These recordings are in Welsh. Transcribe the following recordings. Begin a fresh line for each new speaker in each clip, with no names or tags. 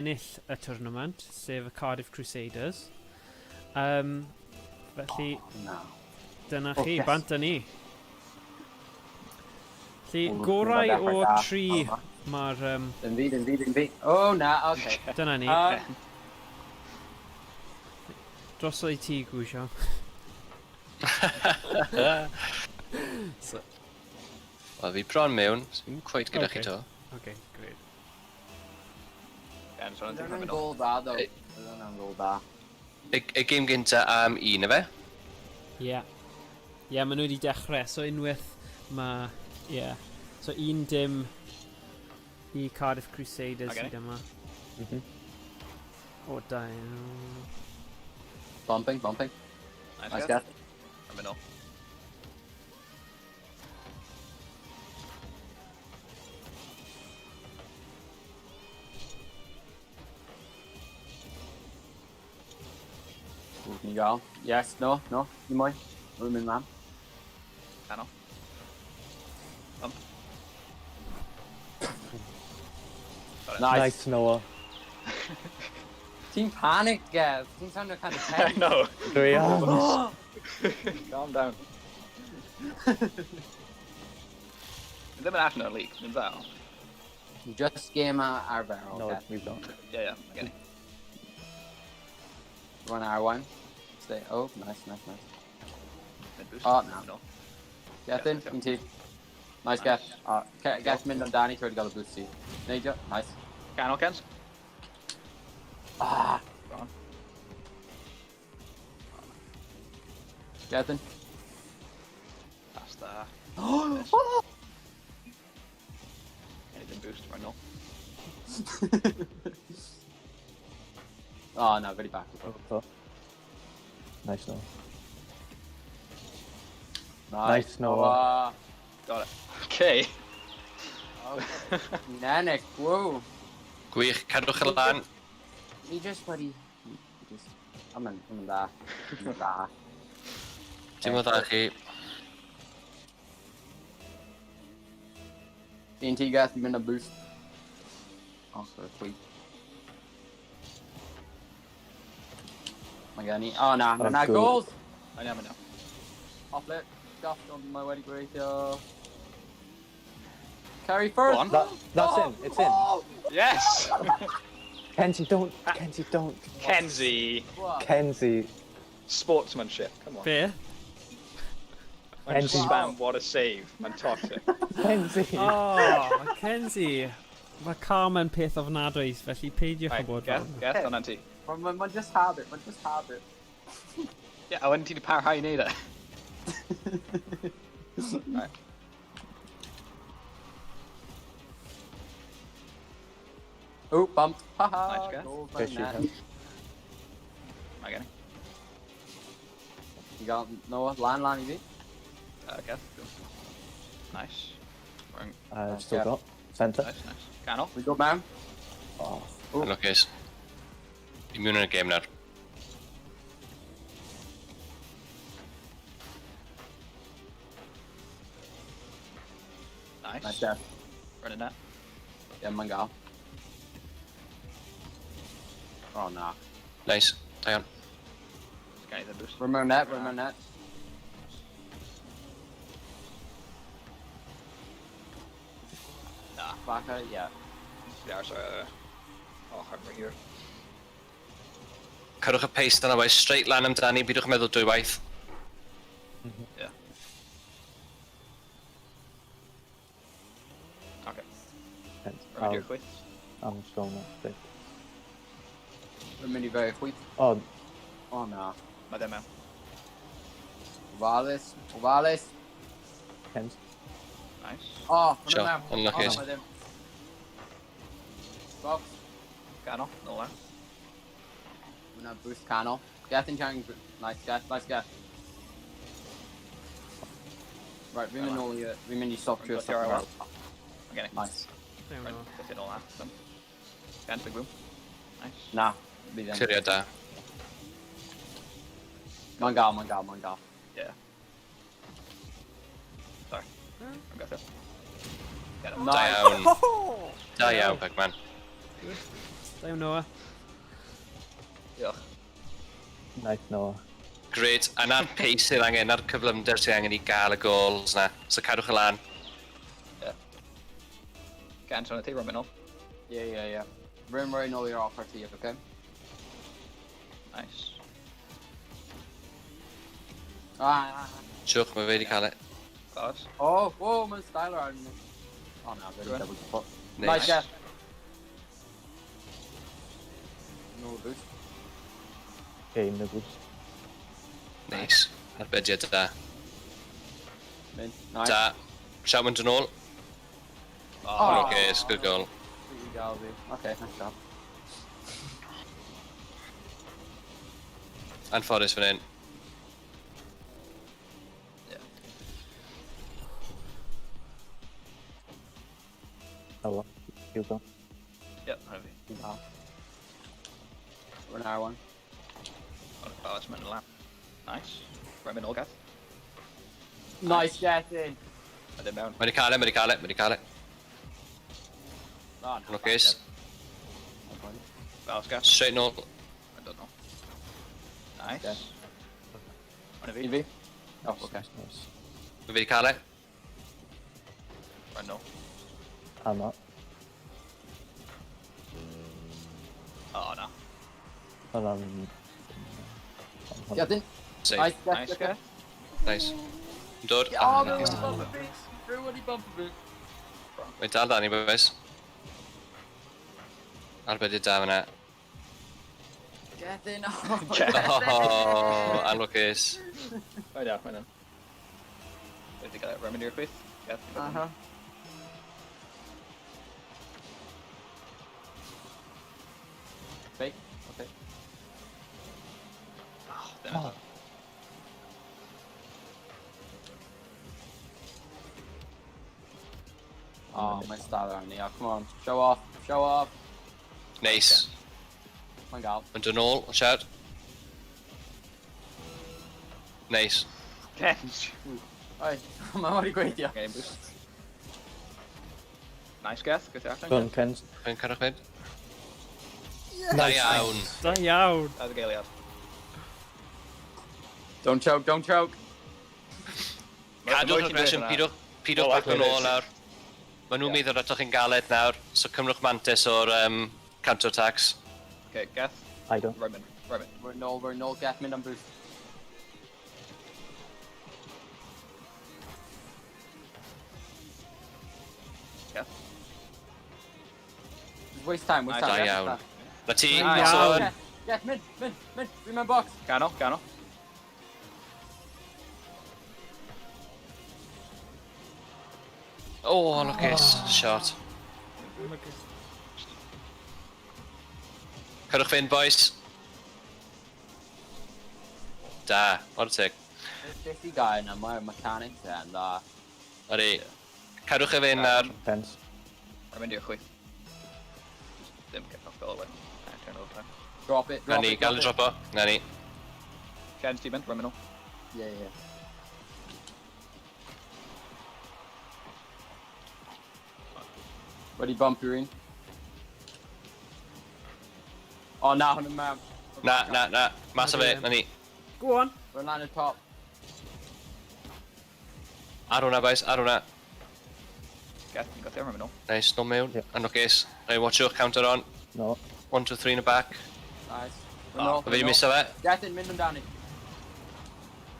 ennill y tournament, sef y Cardiff Crusaders. Um, felly, oh, no. dyna chi, oh, yes. Bant ni. Felly, gorau o tri mae'r...
Dim fi, dim fi, dim fi. Oh, na, oce. Okay.
Dyna ni. Drosodd i ti, Gwysio.
So. Wel, fi bron mewn, so fi'n quite gyda chi to.
Ok, great.
Ie, so
Hwnna'n gol dda, ddo. Hwnna'n gol dda.
Y gêm gynta am un, efe?
Ie. Ie, maen nhw wedi dechrau, so unwaith mae... Ie. Yeah. So 1-0 i Cardiff Crusaders okay. hyd yma. O, da iawn.
Bumping, bumping.
Nice,
Nice,
guys.
Gath.
I'm in all.
Ni gael. Yes, no, no. Ni mwy. Rwy'n mynd lan.
Canol. Bump.
Nice.
Nice, Noah.
Ti'n panic, Gev. Ti'n sound kind of
I
tense.
know.
Dwi am.
Calm down. Ddim yn allan o'r league, ddim dda.
Just game arferol,
No,
Geth.
we've not.
Yeah, mae gen i.
Run R1. Stay. Oh, nice, nice, nice.
Mid boost.
Oh, na.
No.
Gethin,
Geth,
un ti. Nice, Geth. Oh, Geth mynd amdani trwy wedi gael y boost ti. Neidio, nice.
Canol, Kens.
Ah,
Bron.
Gethin.
That's da.
Oh!
Anything boost, right nôl.
Oh, no, very back.
Oh, Nice, Noah.
Nice,
Nice, Noah.
Got it. Okay.
Okay. Ni'n whoa.
Gwych, cadwch y lan.
Ni just wedi... ni Just... I'm yn, I'm yn dda. I'm yn dda.
Dim o dda chi.
Un ti, Geth, mynd am boost. Oh, sorry, chwith. Mae gen i... Oh, na, na, na,
good.
goals!
Mae'n iawn, mae'n iawn.
Off it. Goff, ond mae wedi gweithio. Carry first!
Go on.
That's in, it's in.
Oh!
Yes!
Kenzie, don't. Kenzie, don't.
Kenzie!
What?
Kenzie.
Sportsmanship, come on.
Be?
Mae'n just
Kenzie.
spam, what a save. Mae'n toxic.
Kenzie.
Oh, Kenzie. Mae karma'n peth ofnadwy, felly peidiwch â
Right,
bod
Geth,
fel.
Geth, hwnna'n ti.
Mae'n ma, ma just habit, mae'n just habit.
Ie, a wedyn ti wedi parhau i wneud e. Right.
Oh, bumped. Haha.
Nice, Geth.
Goals
Fish
like that.
you
Mae gen i.
You got Noah, lan, lan i fi.
Geth, go. Nice. Rwy'n-
Still
Yeah.
got. Centre.
Nice, nice. Canol.
We got mewn.
Oh.
Ooh.
Yn lwcus. I mewn yn y gêm nawr.
Nice.
Nice, Geth.
Running that.
Yeah, mae'n gael. Oh, na.
Nice. Da iawn.
Gen i ddim boost.
Rwy'n mewn net, rwy'n mewn net.
Na.
Back yeah.
Yeah, sorry. Oh, I'm here.
Cadwch y pace dan away, straight lan amdani, bidwch yn meddwl dwy waith.
Yeah. Okay.
Kenzie.
Rwy'n mynd i'r chwith.
I'm still not fit.
Rwy'n mynd i fe chwith.
Oh,
Oh, na.
Mae ddim mewn.
Ofalus, ofalus.
Kenzie.
Nice.
Oh, rwy'n
Sure,
mewn.
unlucky.
Oh, no, mae ddim. Box.
Canol, nôl lan.
Hwnna boost canol. Geth yn chang. Nice, Geth, nice, Geth. Right, fi'n mynd nôl i... Fi'n mynd i stop
Rwy'n
trio
gotio
stop.
ar Mae gen i.
Nice.
Iawn,
Right,
Noah.
Geth i nôl lan. Done. Ken, big boom. Nice.
Na, fi ddim.
Clirio da.
Mae'n gael, mae'n gael, mae'n gael.
Yeah. Sorry. I'm got it. Get him.
Da
Nice.
iawn. Da iawn, Pacman.
Da iawn, Noah.
Diolch.
Nice, Noah.
Great. A na'r pace sydd angen, na'r cyflymder sydd angen i gael y goals na. So cadwch y lan.
Yeah. Gant o'n y ti, rwy'n mynd nôl.
Ie. Rwy'n rhoi nôl i'r offer ti, okay?
Nice.
Ah.
Siwch, mae fe wedi cael e.
Close.
Oh, whoa, mae'n styler arnyn nhw. Oh, na, fe wedi double pop.
Nice.
Nice, Jeff. Nôl y boost.
Okay, no boost.
Nice. Arbediad da.
Mynd. Nice.
Da. Siawt mynd yn ôl.
Oh,
Okay, it's good goal.
Fi gael fi. Okay, nice job.
Anffodus fan hyn.
Yeah.
Noah. Hugo.
Yep, hwnna fi.
Fi'n gael. We're now one.
Oh, it's mynd lan. Nice. Rwy'n mynd nôl, Gath.
Nice getting.
A ddim mewn.
Mae wedi cael e, mae wedi cael e, mae wedi cael e.
Oh, no.
Lwcus.
Fals, Gath.
Straight nôl.
Mae'n dod nôl. Nice.
Okay.
Hwnna
I
fi.
fi? Oh, okay.
Nice.
Mae wedi cael e.
Rwy'n nôl.
I'm not.
Oh, na.
Hwnna'n...
Getting.
Safe.
Nice, Geth.
Nice, Gath.
Nice. Dod.
Oh,
Ah,
mae
nice.
wedi bump fi. Rwy'n wedi bump fi.
Mae dal da ni, boys. Arbediad da fyna.
Getting. Oh,
Oh, anlwcus.
Mae'n iawn, mae'n iawn. Wedi gael e, rwy'n mynd i'r chwith. Gath.
Uh-huh. Fake. Okay.
Oh, ddim eto.
Oh, mae'n styler arni. Oh, come on. Show off. Show off.
Nice.
Mae'n gael.
Mae'n dod nôl, watch out. Nice.
Kench.
Oi, mae wedi gweithio.
Game boost. Nice, Gath. Gweithio allan.
Go on, Kens.
Mae'n cadwch fynd. Da iawn.
Da iawn.
That was a geiliad.
Don't choke, don't choke.
Cadwch aggression, pidwch, pidwch back yn ôl nawr. Maen nhw'n meddwl atoch chi'n galed nawr, so cymrwch mantais o'r counter-attacks.
Okay, Gath.
I don't.
Roman. Roman.
We're nôl, we're nôl. Geth, mynd am boost.
Gath.
Just waste time, waste
Nice.
time.
Da iawn.
Waste time.
Na ti,
Da
nice
iawn.
one.
Geth, Geth, mynd, mynd, mynd. Dwi'n mewn box.
Ganol, ganol.
Oh, lwcus. Shot. Cadwch fynd, boys. Da, what a tick.
Beth i gael yna, mae'r mechanics e yn dda.
Ydy. Cadwch e fynd nawr.
Kens.
Rwy'n mynd i'r chwith. Just ddim get off goal away. Turn over time.
Drop it,
Na
drop
ni,
it,
gael y
drop
dropo. Na ni.
Ken, ti'n mynd? Rwy'n mynd nôl.
it. Yeah. Wedi bump yw'r un. O, na, hwn yn mewn.
Na, na, na. Mas o fe, na ni.
Go on.
Rwy'n lan y top.
Ar hwnna, boys, ar hwnna.
Gath, ti'n gweithio, rwy'n mynd nôl.
Nice, nôl mewn.
Ie.
Anlwcus. Rai, watchwch, counter on.
No.
1, 2, 3 in the back.
Nice.
Ah,
Mae fe wedi miso fe.
Gethin, mynd amdani.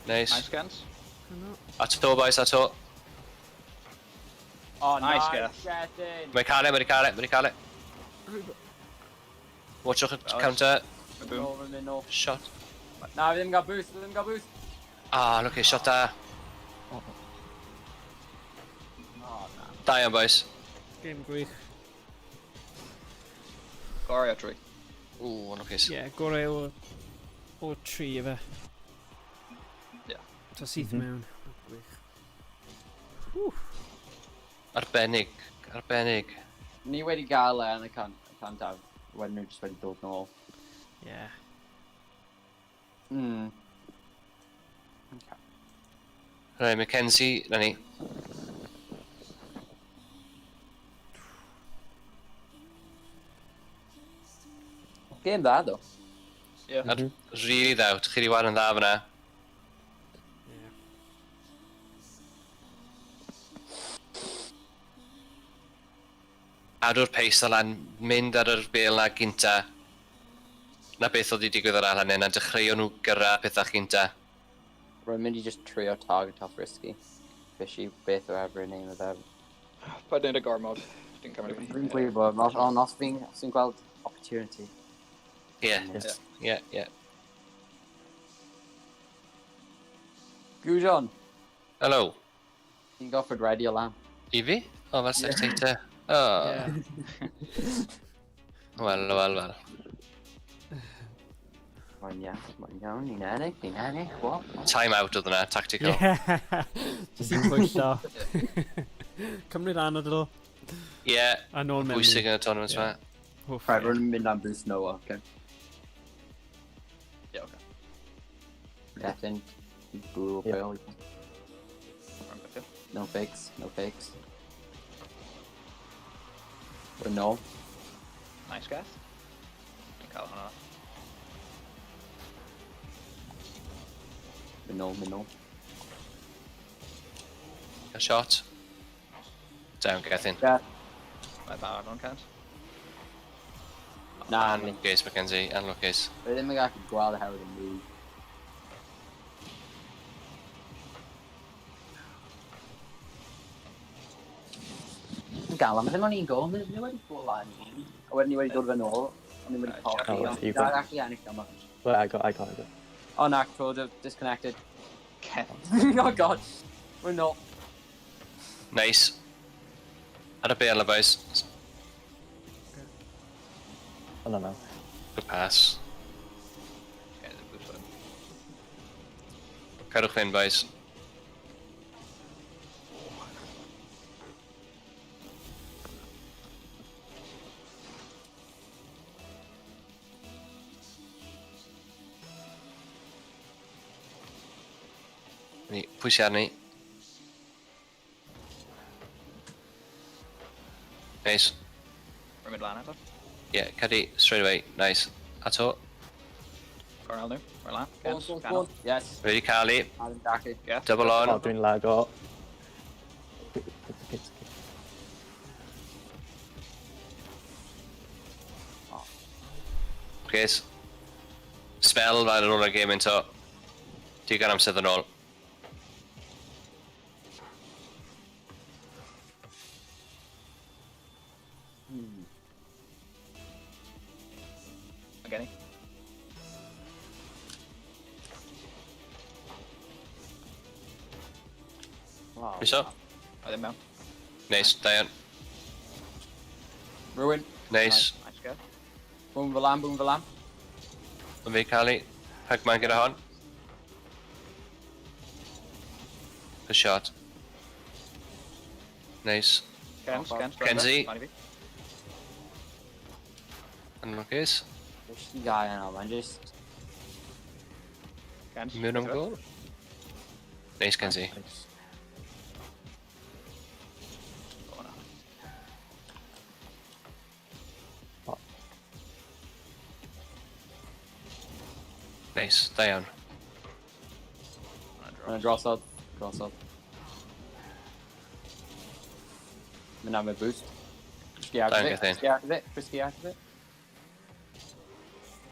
Nice.
Nice, Kens.
Ato, boys, ato.
Oh,
Nice,
nice,
Geth.
Gethin.
Mae'n cael e, mae'n cael e, mae'n cael e. Watchwch y counter.
Boom.
Nôl, rwy'n mynd nôl.
Shot.
Na, fi ddim yn gael boost, fi ddim yn gael boost.
Ah, lwcus, shot da.
Oh, na.
Da iawn, boys.
Game gwych.
Gorau o tri.
Ww, lwcus.
Ie, yeah, gorau o tri efe.
Ie.
So syth mewn. Gwych.
Arbennig, arbennig.
Ni wedi gael e yn y cyntaf. Wedyn nhw jyst wedi dod nôl.
Ie. Yeah.
Okay.
Right, Mackenzie, na ni.
Game dda, ddo.
Ie.
Mm -hmm. Really dda, chi wedi wario yn dda fyna.
Yeah.
Adw'r pace o lan, mynd ar yr bel na gynta. Na beth oedd wedi digwydd ar allan yna, dechreuon nhw gyrra pethau gynta.
Rwy'n mynd i just trio target off risky. Fishy, beth o ever name of ever.
Paid wneud y gormod. Dwi'n cymryd fi.
Rwy'n gwybod, ond os fi'n os fi'n gweld opportunity.
Ie, ie, ie.
Gwjon,
Hello.
ti'n goffod ready o lan.
I fi? O, fel spectator. O.
Yeah.
Wel, wel, wel.
Mae'n iawn, mae'n iawn, ni'n ennill, ni'n ennill, what?
Time out oedd yna, tactical.
Yeah. Just i pwyllo. Cymryd anadl
Ie, yeah,
a nôl mewn.
bwysig yn y tournament yma.
Hwff.
Right, rwy'n mynd am boost Noah, okay.
Ie, oce.
Gethin, blue
Yeah.
yeah.
Rwy'n bethio.
No fakes, no fakes. We're no.
Nice guess. Dwi'n cael hwnna.
We're no, we're no.
A shot. Down, Gethin.
Yeah.
Mae barod o'n cant.
Na, ni.
Anlwcus, Mackenzie, anlwcus.
Fe ddim yn gallu gweld oherwydd y move. Yn gael, mae ddim ond un gol, ni wedi bod lan un. A wedyn ni wedi dod fe nôl, ond ni wedi colli.
Oh,
Ond
you got-
na, actually ennill yma.
Wait, I got, I got, I got.
Oh na, controller disconnected.
Ken.
Oh god, we're not.
Nice. Ar y bel, boys.
Oh, no, no.
Good pass.
Ken, ddim boost hwn.
Cadwch fynd, boys. Ni, pwy sy arni? Nice.
Rwy'n mynd lan eto.
Yeah, Caddy, straight away. Nice. Ato.
Cornel nhw. Rwy'n lan.
Go
Ken,
on, go on, go
canol.
on. Yes.
Ready, Carly.
Adam Dacky.
Geth.
Double on.
Oh, dwi'n lago. It's okay, it's okay.
Chris. Spell fel ar ôl y game into. Digon amser yn ôl.
Mae gen i.
Wow.
Croeso.
Mae ddim mewn.
Nice, da iawn.
Rwy'n.
Nice.
Nice guess.
Boom fel lan, boom fel lan.
Yn fi, Carly. Pugman gyda hon. Good shot. Nice.
Ken,
Oh,
Ken.
Kenzie.
Lan i fi.
Anlwcus.
Just i gael yna, mae'n just...
Ken.
Mewn am gol. Nice, Kenzie.
Nice.
O, na.
Oh,
Nice, da iawn.
Hwnna'n
Mae'n
drop.
drosodd. Drosodd. Mynd am y boost. Risky out of
Down,
it.
Gethin.
Risky out of it. Risky out of it.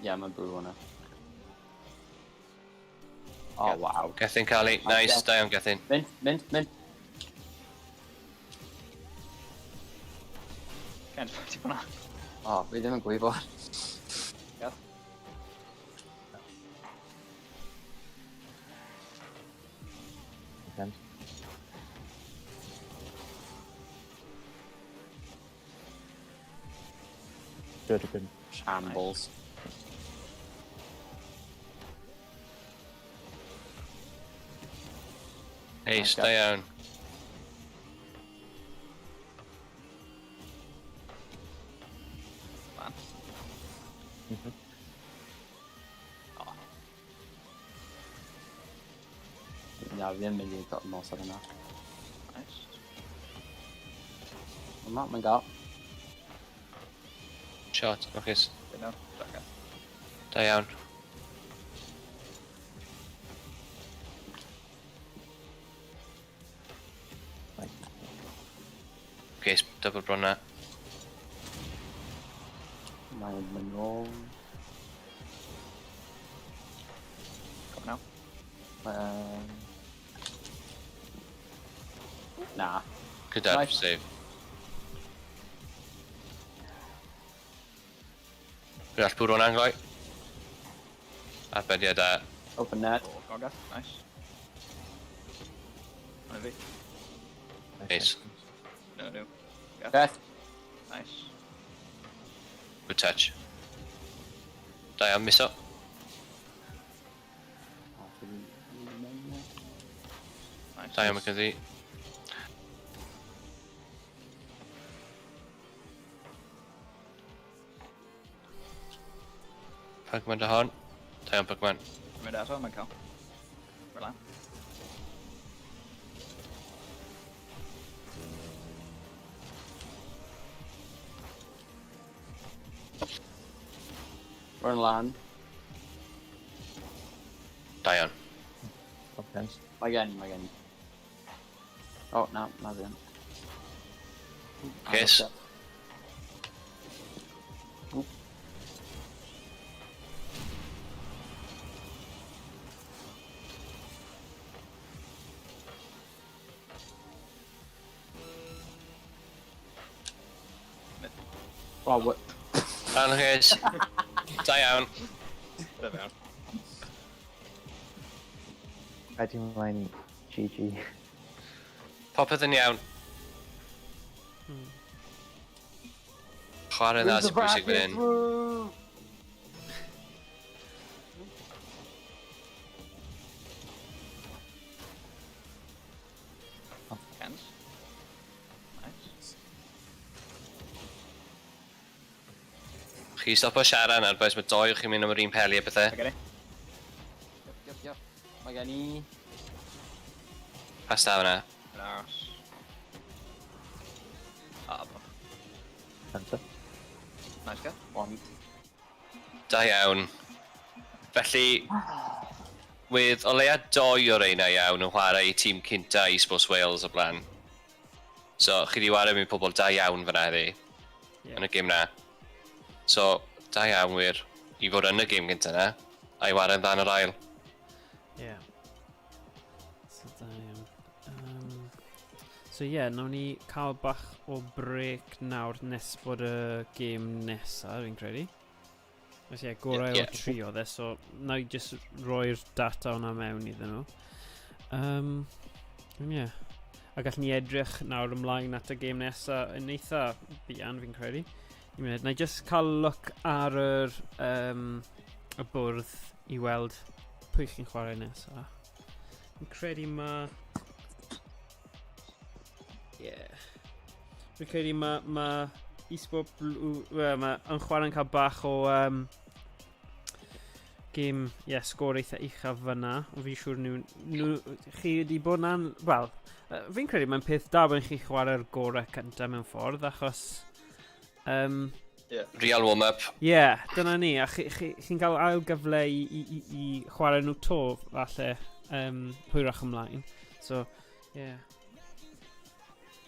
Yeah, mae'n bwrw hwnna. Oh,
Yeah.
wow.
Gethin, Carly. Nice, da iawn, Gethin.
Mynd, mynd, mynd.
Ken, ti hwnna.
Oh, fi ddim yn gwybod.
Geth.
again. Good, good.
Shambles.
Nice,
Nice,
da iawn.
Lan. O,
Na, fi ddim mynd i got nos ar yna.
nice.
Ond ma, mae'n gael.
Shot, lwcus.
Dim mewn. Sorry, Geth.
Da iawn.
Right.
Okay, double bron na.
Mae'n mynd nôl.
Come now.
Na.
Good nice.
Nice.
Save. Dwi'n all bwrw hwnna'n gloi. Arbediad da.
Open net.
Oh, go on, Gath. Nice. Hwna fi.
Nice.
No, no. Gath.
Beth.
Nice.
Good touch. Da iawn, miso.
Nice.
Da iawn, McKenzie. Pugman da hon. Da iawn, Pugman.
Mynd eto, mae'n cael. Rhaid lan.
Run lan.
Da iawn.
Top pens.
Mae gen i, mae gen i. O, na, na ddim.
Yes.
Oh, what?
Anrhys. Da iawn.
Da fewn.
Credu mae'n GG.
Popeth yn iawn. Chwarae dda sy'n bwysig fan hyn.
Kens. Nice.
Chi stopo siarad nawr, boys, mae doi o chi'n mynd am yr un peli a pethau.
Mae gen i.
Yep, yep, yep. Mae gen i...
Pas da fyna.
Yn aros. Ah, bo.
Center.
Nice, Gath.
One.
Da iawn. Felly, with o leia doi o'r reina iawn yn chwarae i tîm cynta eSports Wales o blaen. So, chi di chwarae mewn pobl da iawn fyna heddi,
Yeah.
yn y gêm na. So, da iawn wir i fod yn y gêm gynta na, a i chwarae'n dda yn yr ail.
Yeah. So da iawn. So ie, yeah, nawn ni cael bach o break nawr nes bod y gêm nesa, fi'n credu. Felly ie, gorau
Ie.
o tri oedd e, so na i just roi'r data hwnna mewn iddyn nhw. Ie. A gallwn ni edrych nawr ymlaen at y gêm nesa yn eitha buan, fi'n credu. Un munud, na i just cael look ar yr, y bwrdd i weld pwy chi'n chwarae nesa. Fi'n credu ma... Yeah. Fi'n credu ma eSport Blue... Well, ma yn chwarae'n cael bach o gêm, ie, yeah, sgôr eitha uchaf fyna. Ond fi'n siŵr nhw chi wedi bod na'n... Wel, fi'n credu mae'n peth da bod chi chwarae'r gorau cyntaf mewn ffordd, achos...
Real warm-up.
Ie, yeah, dyna ni. A chi'n chi, chi'n cael ail gyfle i chwarae nhw to, falle, hwyrach ymlaen. So, ie. Yeah.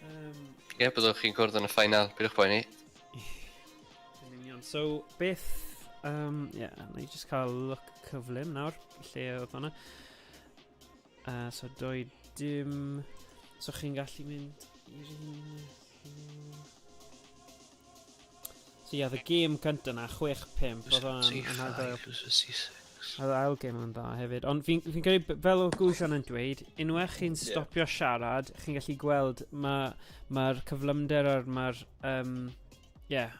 Ie, yeah, byddwch chi'n cwrdd yn y final, pidwch poeni.
Yn union. So, beth... Yeah, na i just cael look cyflym nawr, lle oedd hwnna. So, 2-0. So, chi'n gallu mynd i'r un... So, ie, yeah, the game cynta na, 6-5, oedd hwnna'n anhygoel. Oedd ail gêm yn dda hefyd. Ond fi'n fi credu, fel oedd Gwsion yn dweud, unwaith chi'n stopio siarad, chi'n gallu gweld mae'r cyflymder a'r mae'r... Yeah,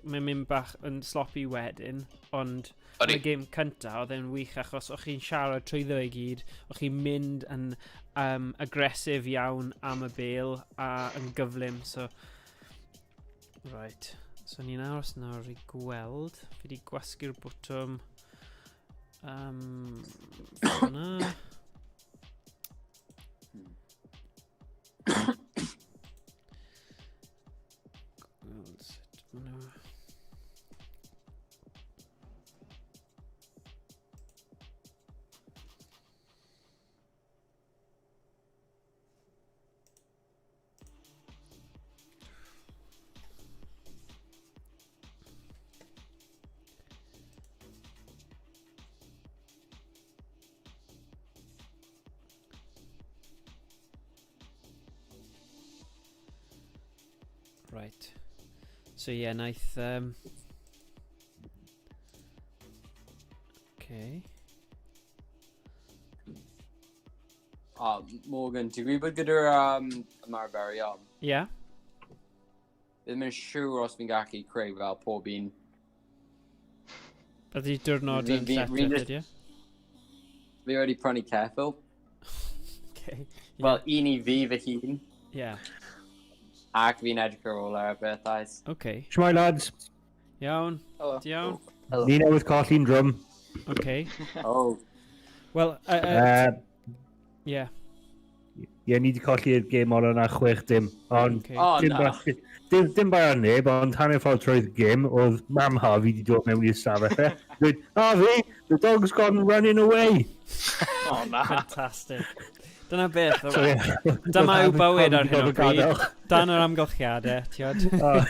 mae'n mynd bach yn sloppy wedyn, ond yn y gêm cynta oedd e'n wych achos o'ch chi'n siarad trwyddo i gyd, o'ch chi'n mynd yn aggressive iawn am y bêl a yn gyflym, so... Right, so ni'n aros nawr i gweld. Fi wedi gwasgu'r bwtwm fyna. Gweld sut ma' nhw... Right. So ie, yeah, naeth... Okay.
O, Morgan, ti'n gwybod gyda'r ymarferion?
Ie. Yeah.
Ddim yn siŵr os fi'n gallu creu fel pob un.
Ydy diwrnod yn lletchwith, ydy e?
Fi wedi prynu ceffyl.
Okay. Yeah.
Wel, un i fi fy hun.
Yeah.
Ac fi'n edrych ar ôl ar y bethau.
Okay.
Shwmae, lads.
Iawn.
Hello.
Iawn.
Hello.
Ni newydd colli'n drwm.
Okay.
Oh.
Wel, yeah.
Ie, ni wedi colli'r gêm ola na 6-0. Ond
Okay.
Oh,
dim,
na.
dim bai ar neb, ond hanner ffordd trwy'r gêm, oedd mam Harvey wedi dod mewn i'r stafell e. Dweud, "Harvey, the dog's gone running away."
Oh, na.
Fantastic. Dyna beth.
So, yeah.
Dyma yw bywyd ar hyn o
Harvey
bryd.
gadael.
Dan yr amgylchiadau, tiod.
Oh.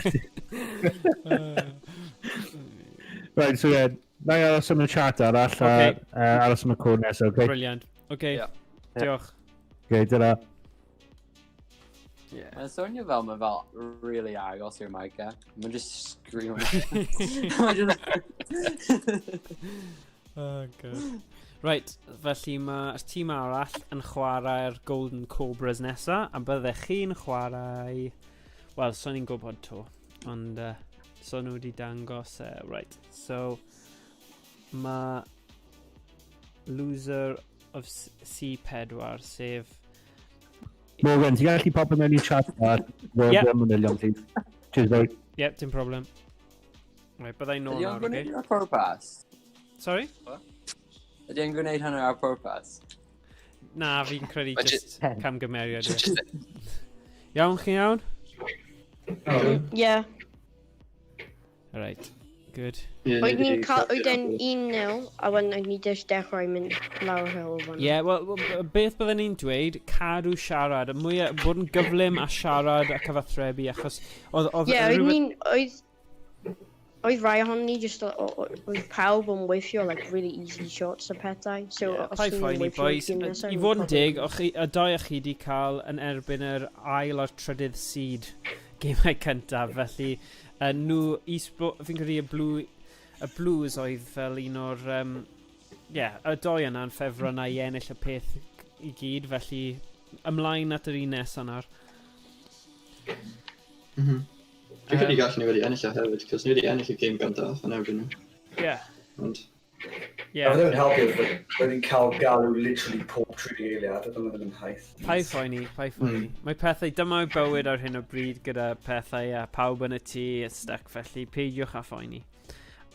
Right, so yeah, na i aros am y chat arall,
Okay.
a aros am y cod nesaf, okay?
Brilliant. Okay.
Yeah.
Diolch.
Okay, dyna.
Yeah.
Mae'n swnio fel mae fel really agos i'r mic e. Mae'n just screaming. Mae'n just.
Oh, God. Right, felly mae'r tîm arall yn chwarae'r Golden Cobras nesa, a byddech chi'n chwarae. Wel, so ni'n gwybod to, ond so nhw wedi dangos. Right, so mae loser of C4, sef.
Morgan, ti'n gallu pop mewn i chat ar
Ie.
yeah. manylion, please? Cheers, boy.
Yep, dim problem. Right, byddai'n nôl
Ydy o'n
nawr,
gwneud
okay?
ar pwrpas?
Sorry?
Ydy o'n gwneud hynny ar pwrpas?
Na, fi'n credu
Mae
just camgymeriad. Yw e.
Just,
Iawn, chi iawn?
Yeah.
Alright, good.
Ie,
Oedd
ni
ni'n
'di
cael,
colli
oedd e'n
nhw.
1-0, a wedyn oedd ni just dechrau mynd lawr hill o fan.
Ie, yeah, wel, beth byddwn ni'n dweud, cadw siarad, y mwy bod yn gyflym a siarad a cyfathrebu, achos oedd
Ie, oedd
rhywbeth-
ni'n, oedd rai ohonon ni just, oedd pawb yn weithio, like, really easy shots a pethau. So,
Ie,
os
paid
ni'n
phoeni,
weithio
boys.
gêm nesaf,
I
ni'n
fod yn
probably-
deg, o'ch chi, y doi o'ch chi wedi cael yn erbyn yr ail a'r trydydd seed gemau cyntaf, felly nhw, fi'n credu y Blues oedd fel un o'r, yeah, y doi yna'n ffefryn i ennill y peth i gyd, felly ymlaen at yr un nesaf nawr.
Fi'n credu gallen ni wedi ennill o hefyd, cos ni wedi ennill y gêm gyntaf yn erbyn nhw. Ond,
Yeah. Ddim yn helpu bod ni'n cael galw literally pob 30 eiliad, oedd hwnna ddim yn haith.
Paid phoeni, paid phoeni. Mae pethau, dyma yw bywyd ar hyn o bryd gyda pethau a pawb yn y tŷ a stuck, felly peidiwch â phoeni.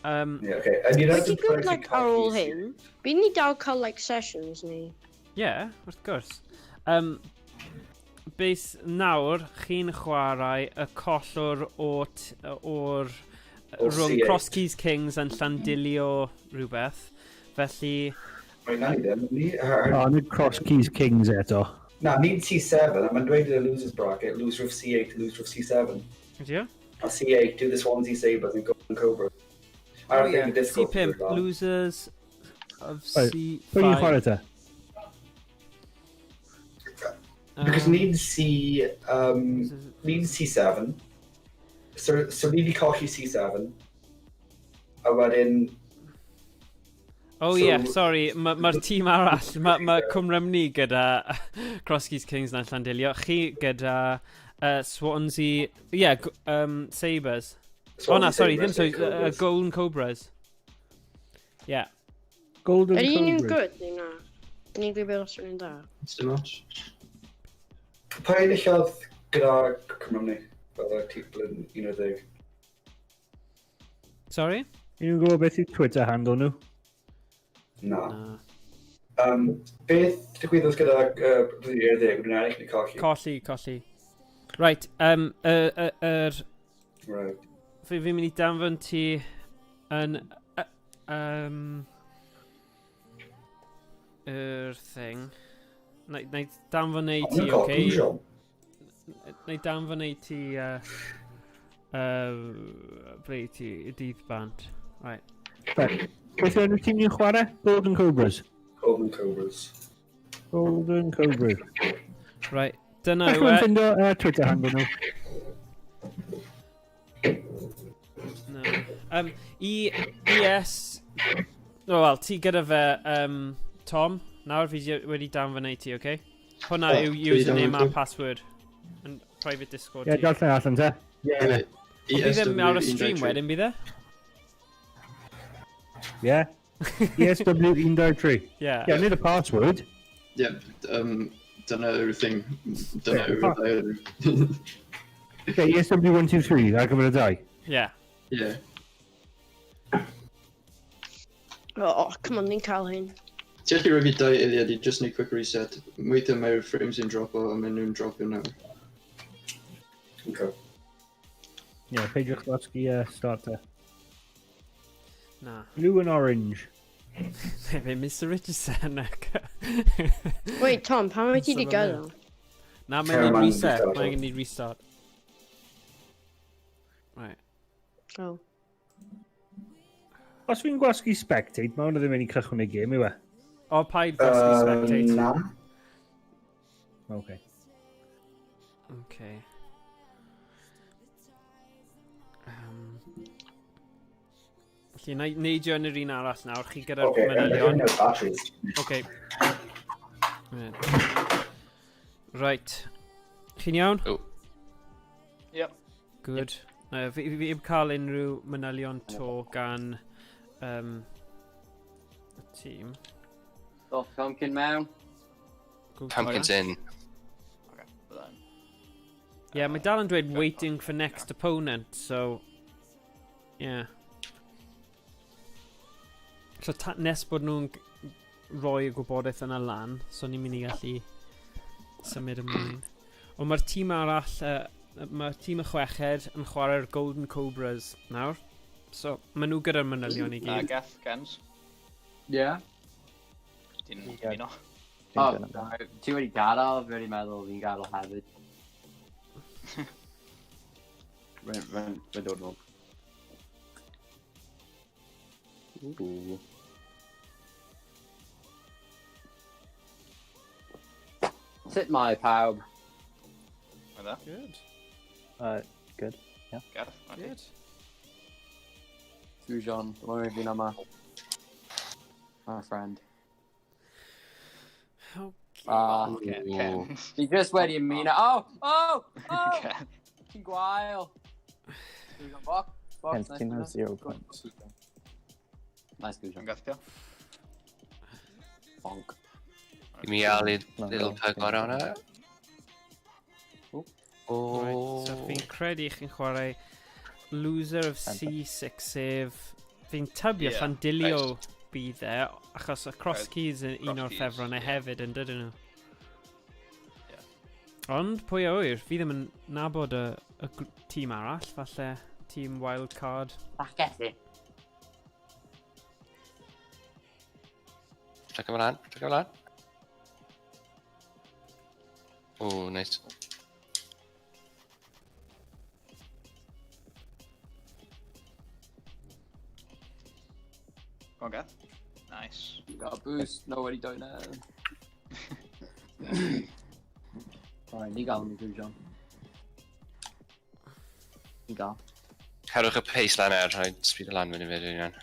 Yeah, okay. And you
Wyt ti'n gwybod, like, ar ôl hyn, bydd ni dal cael, like, sessions ni?
Yeah, wrth gwrs. Base, nawr, chi'n chwarae y collwr o'r
O
rhwng
C8.
Cross Keys Kings yn Llandilio rhywbeth. Felly,
Right, na ni ddim. Ni,
O, nid Cross Keys Kings eto.
Na, ni'n C7, a mae'n dweud yn y losers bracket, loser of C8, loser of C7.
ydy o?
A C8, do the Swansea Sabres and Golden Cobra. I don't think the Discord.
C5, losers of
Right,
C5.
Pwy ni'n chwarae te?
Because ni'n C7. So ni wedi colli C7. A wedyn,
Oh yeah, sorry, mae'r ma tîm arall, mae ma Cwm Rhymni gyda Cross Keys Kings na'n Llandilio, chi gyda Swansea, yeah, Sabres.
Swansea
Oh na, sorry,
Sabres,
ddim so,
yeah, Cobras.
Golden Cobras. Yeah.
Golden
Ydy nhw'n
Cobras.
good neu na? Ydyn ni'n gwybod os ydyn nhw'n da?
Dim ots.
Pwy enillodd gyda Cymru fel y titl yn 11?
Sorry?
Unrhyw gwybod beth yw Twitter handle nhw?
Na.
Na.
Beth digwyddodd gyda 11 nhw'n ennill neu colli?
Colli, colli. Right, fi'n mynd i danfon ti yn yr thing. Na i danfon ei ti,
Maen nhw'n cael
okay?
Goujon.
Na i danfon ei ti, ble i ti, y dydd bant. Right.
Right. Beth yw enw tîm ni'n chwarae? Golden Cobras.
Golden Cobras.
Golden Cobras.
Right, dyna
Beth
yw
yw'n
e.
ffindo Twitter handle nhw?
I ES... O, wel, ti gyda fe, Tom. Nawr fi wedi danfon i ti, oce? Hwna
O,
yw
ti wedi
username a
danfon ti?
password. Yn private Discord
Ie,
ti.
darllen allan te.
Ie.
Ond bydd e ar y stream wedyn, bydd e?
Ie. ESW 1, 2, 3.
Ie.
Ie, nid y password.
Ie, dyna yw'r thing. Dyna yw'r ddau.
Ie, ESW 1, 2, 3, ar gyfer y dau.
Ie.
Ie.
Oh, come on, ni'n cael hyn.
Ti allu rhoi fi dau eiliad i just neud quick reset. Weithiau mae'r frames yn dropo a maen nhw'n dropio nawr.
Okay.
Ie, peidiwch gwasgu start te.
Na.
Blue and orange.
Fe Mr Richardson.
Wait, Tom, pam wyt ti wedi
Symud
gadael?
Na, mae'n
Chairman
neud reset.
restart.
Mae'n neud restart. Right.
Oh.
Os fi'n gwasgu spectate, mae hwnna ddim yn mynd i cychwyn y gêm, yw e?
O, paid gwasgu spectate.
Na.
Okay.
Okay. Felly, na i neidio yn yr un arall nawr, chi gyda'r
Okay,
manylion.
no batteries.
Okay. Right. Right. Chi'n iawn?
O.
Yep.
Good. Fi heb cael unrhyw manylion to gan y tîm.
Doth Pumpkin mewn.
Go
Pumpkin's in.
Okay, byddai'n.
Yeah, mae dal yn dweud "waiting for next opponent", so... Yeah. So nes bod nhw'n rhoi y gwybodaeth yna lan, so ni'n mynd i gallu symud ymlaen. Ond mae'r tîm arall, mae'r tîm y chweched yn chwarae'r Golden Cobras nawr. So, maen nhw gyda'r manylion i gyd.
Geth, Gens,
Yeah.
ti'n
Ie.
ymuno?
Oh, ti wedi gadael, fi wedi meddwl fi'n gadael hefyd. Rwy'n dod nôl. Ooh. Sut mae pawb?
Mae dda.
Good.
Good.
Gareth, na ti.
Good.
Sujan, mae'n fi'n yma. My friend.
Okay.
Ah,
Ooh.
Ken.
fi just wedi ymuno. Oh!
Ken.
Ti'n gwael. Sujan, boc. Boc,
Ken,
nice
ti'n
to
have 0 points.
Nice,
Yn
Gujan.
gathio.
Bonk.
I mi al i
No,
little
no,
pug ar hwnna.
Ww.
O.
Right, so fi'n credu chi'n chwarae loser of C6, sef fi'n tybio
Ie,
Llandilio bydd e, achos y Cross Keys yn un o'r
Cross Keys,
ffefronnau
ie.
hefyd yn dydyn nhw.
Ie.
Ond pwy a wyr, fi ddim yn nabod y tîm arall, falle tîm wildcard.
Bach.
Check ymlaen, check ymlaen. O, nice.
Go on, Geth. Nice.
Got a boost, no wedi dod na. Sorry, ni gael yn Gujan. Ni gael.
Cerwch y pace lan er, rhaid speed y lan fyny fyd union.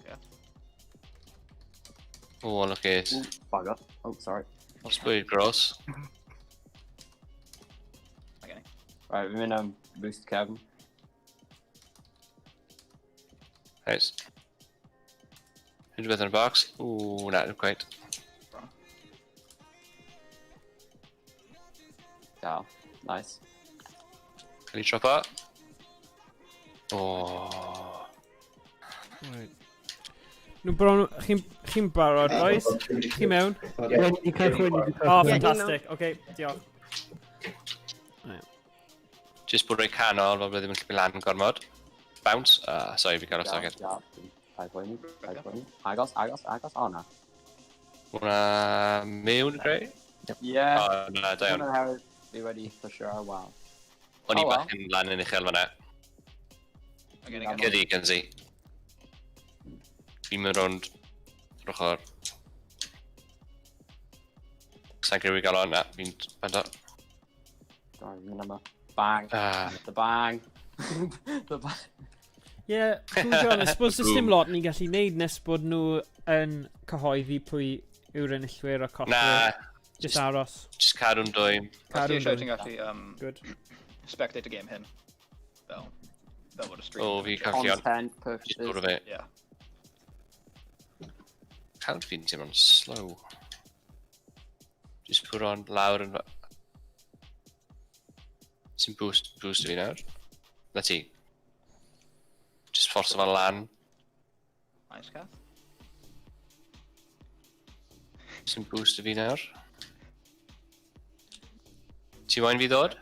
Ie.
O, look it.
Ooh, bugger. Oh, sorry.
Speed gross.
Mae gen i.
Right, fi'n mynd am boost Kevin.
Nice. Unrhyw beth yn y box? O, na, not quite.
Bron.
Gael. Nice.
Can you drop that? O.
Right. Nhw bron, chi'n chi barod, boys? Chi mewn?
Ie, ni 'di cychwyn, ni 'di
Oh,
cychwyn.
fantastic. Okay, diolch.
Just bod rhaid canol, fel bod ddim yn gallu lan gormod. Bounce. Ah, sorry, fi gael off target.
Gael. Paid poeni, paid poeni. Agos, agos, agos. O, na.
Hwna mewn, greu?
Yeah.
O, na, da iawn.
Hwnna'n herwydd fi wedi pushio, wow.
O'n i
Oh, well.
bach yn lan yn uchel fan'na.
Mae gen i Geth.
Gydi, Kenzie. Fi'n mynd rownd yr ochr. Sa'n credu fi gael o, na, fi'n bendo.
Sorry, fi'n mynd yma. Bang.
Ah,
The bang. The bang.
Ie, yeah, John, I suppose does dim lot ni'n gallu neud nes bod nhw yn cyhoeddi pwy yw'r enillwyr a collwyr.
Na.
Just aros.
Just cadw'n dwym.
Os ti
Cadw'n
eisiau,
dwym.
ti'n gallu
Good.
spectate y game hyn. Fel bod y stream.
O, fi colli on.
Content
Just
purposes.
bwrw fe.
Yeah.
Count fi'n teimlo'n slow. Just put on lawr yn... Sy'n boost fi nawr. Na ti. Just fforso fe lan.
Nice, Cath.
Sy'n boost fi nawr. Ti moyn fi ddod?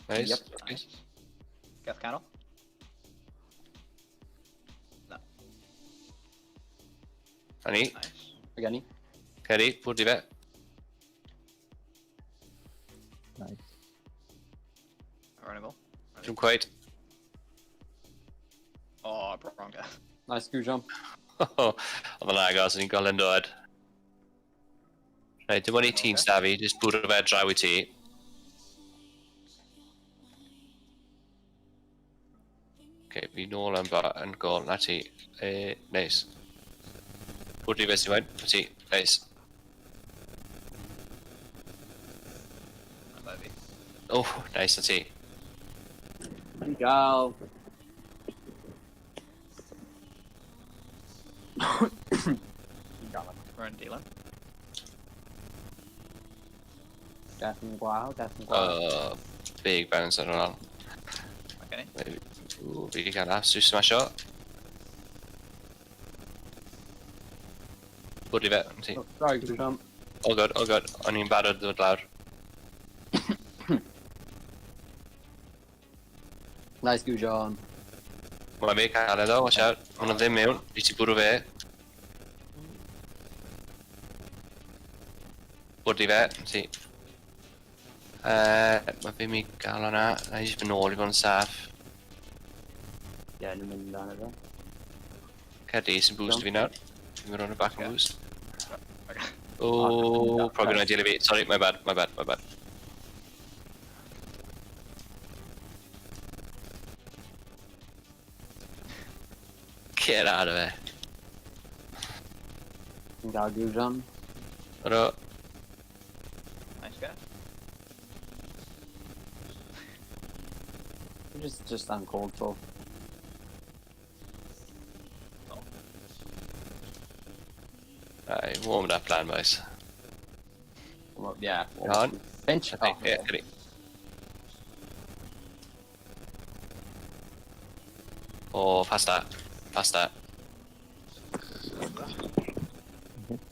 Nice.
Yep.
Nice.
Cath canol. Na.
Na ni.
Nice.
Mae gen i.
Ceri, pwrdd i fe.
Nice.
Ar gol.
Dwi'n quite.
Oh, wrong Cath.
Nice Gujan.
Oedd yn agos, o'n i'n gweld yn dod. Reit, dim ond i ti'n stafi, jyst bwrw fe draw i ti. Okay, fi nôl yn, yn gol, na ti. E, neis. Bwrw i fe sy'n moyn, na ti, neis.
Na fi.
Oh, neis, na ti.
Fi'n gael. Fi'n gael.
Rwy'n dilyn.
Gath yn gwael, gath yn gwael.
Big bounce ar hwnna.
Okay.
Ooh, fi wedi cael absolute smasho. Bwrdd i fe, na ti.
Oh, sorry, Gujan.
All good, all good. O'n i'n barod ddod lawr.
Nice Gujan.
Mae fe cael e ddo, watch out. Mae hwnna ddim mewn. Fi ti bwrw fe. Bwrdd i fe, ti. Mae fi mi gael hwnna. Na i jyst mynd nôl i fod yn saff.
Ie, ni'n mynd amdano fe.
Cedi, sy'n boost fi nawr. Fi'n mynd round y back yn boost.
Okay.
Oh, probably not ideal i fi. Sorry, my bad, my bad, my bad. Get out of here.
Fi'n gael Gujan.
Ro,
Nice, Cath.
Just uncalled for.
Oh.
I warmed up lan, boys.
Well, yeah.
On.
Pinch.
I think,
Oh,
yeah,
okay.
Cedi. Oh, pass that. Pass that.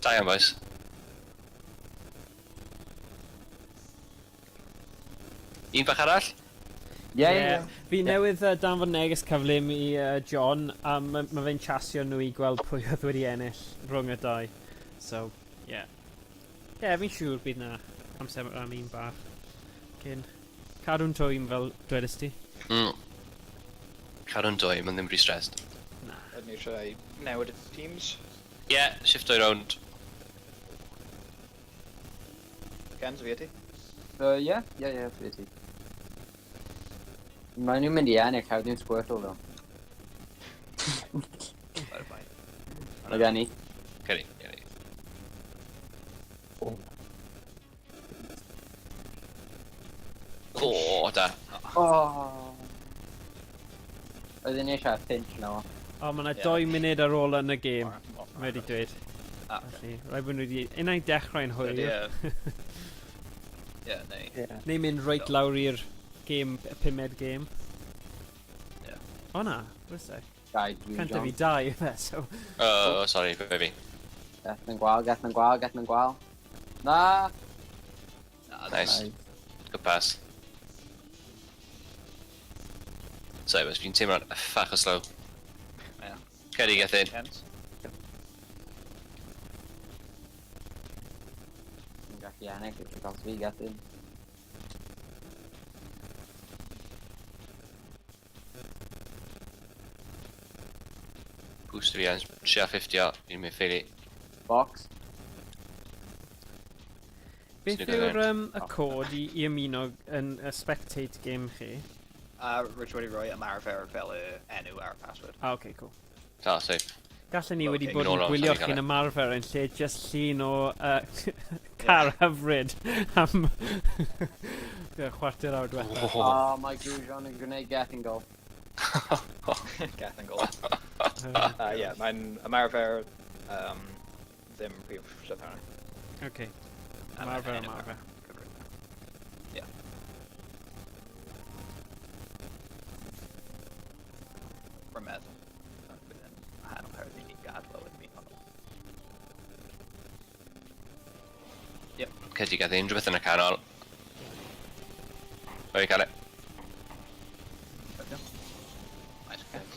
Da iawn, boys. Un bach arall?
Yeah.
Fi newydd danfon neges cyflym i John, a mae ma fe'n chasio nhw i gweld pwy oedd wedi ennill rhwng y dau. So, yeah. Yeah, fi'n siŵr bydd na amser am un bach. Cyn. Cadw'n twym fel dwedais ti.
Cadw'n dwym, ond ddim rhy stressed.
Na.
Ydyn ni eisiau newid y teams.
Yeah, shift o'i round.
Kens, fi a ti?
Yeah, fi ti. Mae nhw'n mynd i ennill, how dwi'n Squirtle though.
Bye.
Mae gen i.
Ceri, ceri. O, da.
Oh. Oedden ni eisiau pinch nawr.
O, mae yna
Ie.
2 munud ar ôl yn y gêm. Mae wedi dweud.
Ah, okay.
Felly, rhaid bod nhw wedi... Unai dechrau'n hwyr,
Ydy, ie, neu...
Yeah.
neu mynd reit lawr i'r game, y pumed game.
Ie.
O na, what's that?
Dau, dwi'n
Cyntaf fi
John.
dau, ife, so...
Oh, sorry, be fi.
Gath yn gwael, gath yn gwael, gath yn gwael. Na!
Na,
Nice. Good pass. Sorry, boys, fi'n teimlo'n ffach o slow.
Ie.
Ceri, Gethin.
Kens.
Fi'n gallu ennill, achos fi Gethin.
Boost fi yn trio 50 o, fi'n mynd ffeili.
Box.
Beth
Swn i'n
yw'r y cod i ymuno yn y spectate game chi?
A rydw wedi rhoi ymarfer fel y enw ar y password.
Ah, okay, cool.
Da, safe.
Gallen ni wedi
Okay.
bod yn
Nôl
gwylio
amser i gael
chi'n
e.
ymarfer yn lle just llun o car hyfryd am yeah, chwarter awr diwethaf.
Oh.
Oh, mae Grosjean yn gwneud Gethin gol.
Gethin gol. Yeah, mae'n ymarfer ddim rhif llythrennau.
Okay.
A mae'n
Ymarfer,
enw ar
ymarfer.
y cyfrif. Yeah. Rwy'n meddwl. Bydd yn wahanol oherwydd i ni gadw i mi hwnnw.
Cedi gath unrhyw beth yn y canol. Oi, cael e.
Nice catch.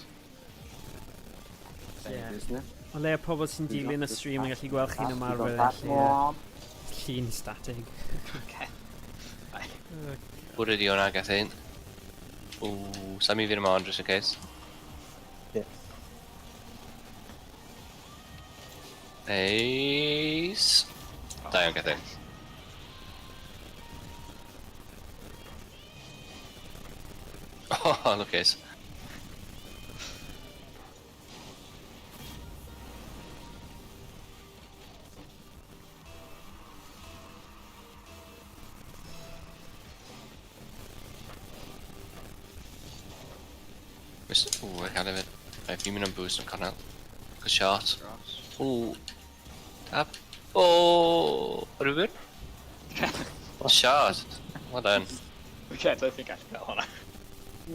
Yeah. O leia pobl sy'n dilyn y stream yn gallu gweld chi'n ymarfer yn lle llun statig.
Okay.
Bwrw di hwnna, gath un. Ww, Sammy fi'n ymlaen, just in case.
Yeah.
Neis. Da iawn, Gethin. Oh, lwcus. Ww, I cael hefyd. Right, fi'n mynd am boost yn cornel. Good shot.
Dros.
Ww. Tap. Oh, rhywun? Shot. Well done.
Okay, I don't think I can cael hwnna.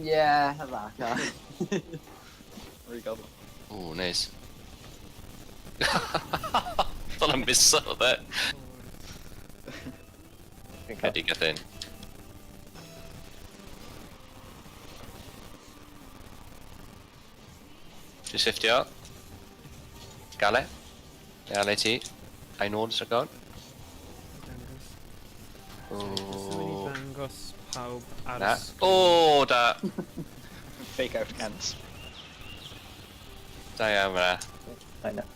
Yeah, falle.
Rhy gyflym.
Ooh, nice. Thought I missed some of that.
Fi'n cael.
Eddie, get in. Just 50 out. Gael e. Gael e ti. I know it's a gun.
Dangos. Sorry, jyst yn mynd i
Ooh.
ddangos pawb ar
Na.
y sgrin.
O, da.
Fake out Kent.
Da iawn fyna.
I know.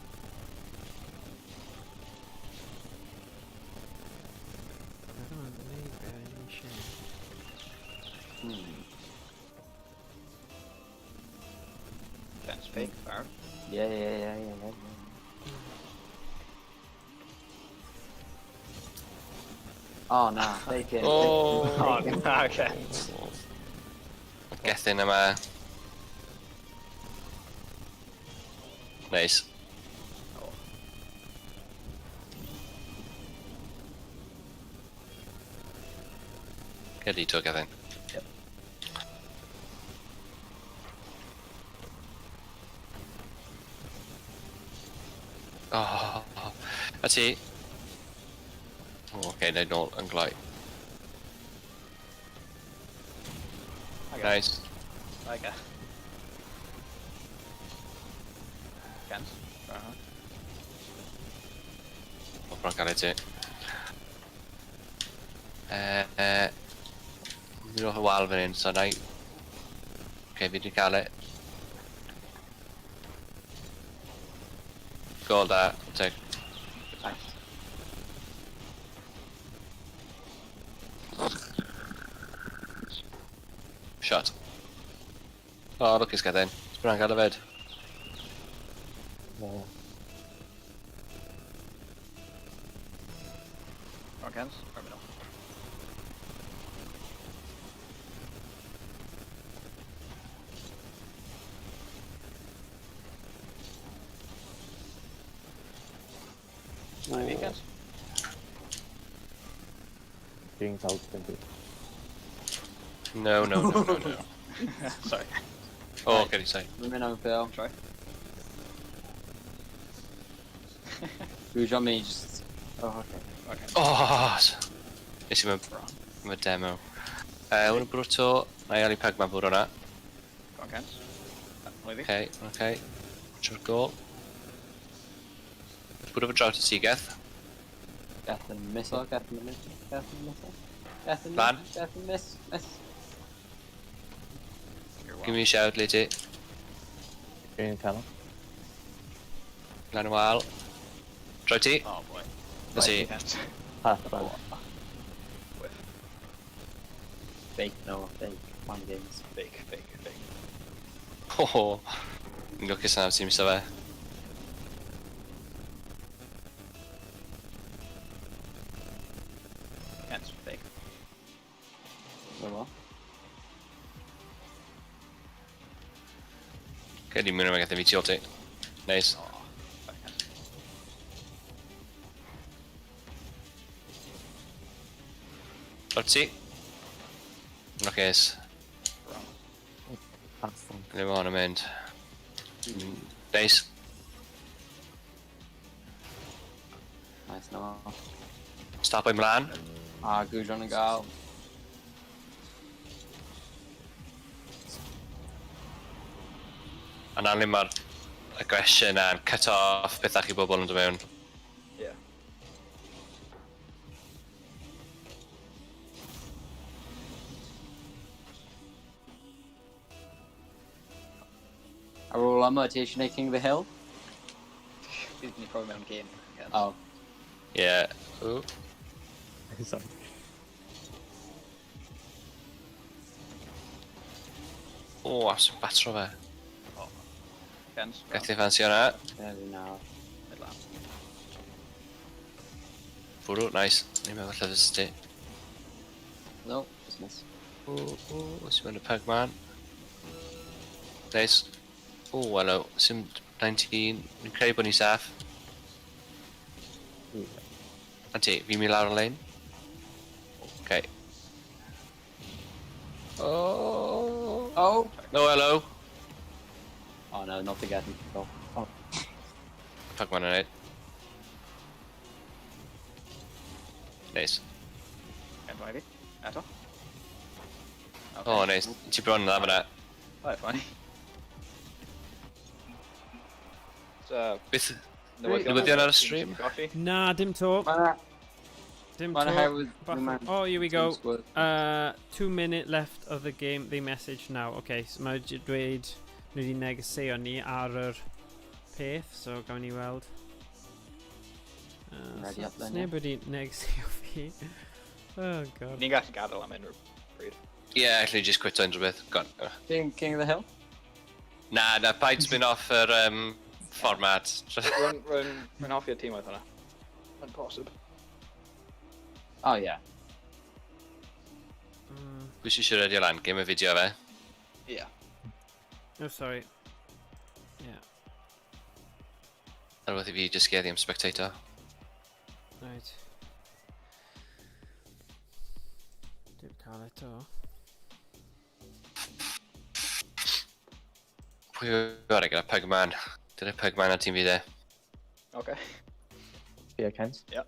I don't know, maybe I need share.
Kent's fake, Barb.
Yeah. Oh, na, fake it.
Oh.
Oh, no, okay.
Gethin yma. Nice.
Oh.
Gedi to, Gethin.
Yep.
Oh, a ti. Oh, okay, neud nôl yn gloi.
Okay.
Nice.
Okay. Kent. Uh-huh.
O, bron gael ei ti. Fi'n off y wal fan hyn, so na i... Okay, fi wedi cael e. Gol da, teg.
Nice.
Shot. Oh, lwcus Gethin. Bron gael e fyd.
No.
Or Kent. Or middle. Ivy Kent.
Being out twenty.
No.
Sorry.
Oh, okay, sorry.
Mae'n mynd am Phil.
Try.
Grosjean me just... Oh, okay.
Okay.
Oh, nes i mewn mewn demo. Hwn yn bwrw to. Na i Ali Pegman bwrw hwnna.
Go on, Kent. Ivy.
Okay, okay. Trwy'r gol. Bwrw fy draw to Sigeth.
Gethin miss o, Gethin miss, Gethin miss o. Gethin
Lan.
miss, Gethin miss, miss.
You're
Give me a shout, le ti.
Green canol.
Lan y wal. Droi ti.
Oh boy.
Na ti.
Kent.
Pass lan.
Whiff.
Fake, no, fake. Mind games.
Fake, fake, fake.
Ho ho. Ni'n lwcus na ti'n miso fe.
Kent, fake.
So what?
Credu mwyn yma gath fi tu ôl ti. Nice.
Oh, backhand.
O'r ti. Lwcus.
Wrong.
Pass them.
Ble mae hwn yn mynd? Nice.
Nice, no.
Stop o'i mlaen.
Ah, Gudron yn gael.
A na le mae'r aggression a'n cut off pethach i bobl yn dod mewn.
Yeah.
Ar ôl yma, ti eisiau gwneud King of the Hill?
Bydd ni probably mewn game. Kent.
Oh.
Yeah. Ooh.
Sorry.
O, absolute batro fe.
Kent.
Gallu ffansi hwnna.
There we now.
Mid lan.
Bwrw, nice. Ni'n meddwl lle fysa ti.
No, just miss.
O, o, sy'n mynd y Pugman. Nice. O, hello. Sim 19. Fi'n credu bod ni'n saff. A ti, fi'n mynd lawr y lein. Okay. Oh.
Oh!
No, hello.
Oh no, not again. Oh. Oh.
Pugman yn neud. Nice.
Kent Ivy. Eto. Okay.
Oh, nice. Ti bron yn dda fyna.
Oh, funny. So,
Beth,
newyddion
newyddion ar y stream?
Colli.
Na, dim to.
Mae'n
Dim
Mae'n
to.
oherwydd...
Bach- Oh, here we go. 2 minute left of the game. They message now. Okay, so mae wedi dweud nhw wedi negeseuo ni ar yr peth, so gawn ni weld.
Ready up then,
Sneb wedi negeseuo fi. Oh God.
Ni'n gallu gadael am unrhyw bryd.
Ie, yeah, allwn ni just quito unrhyw beth. Gone.
King of the Hill?
Na, paid spin off yr format.
Rwy'n hoffi'r tîm oedd hwnna. Mae'n posib.
Oh yeah.
Pwy sy'n siarad i lan? Game y fideo fe.
Ie.
Oh, sorry. Yeah,
Ar rhywbeth i fi just geddi am spectator.
Right. Dim cael eto.
Pwy yw'r gyda Pugman? Dyna Pugman ar tîm fi de.
Okay.
Yeah, Kent.
Yeah.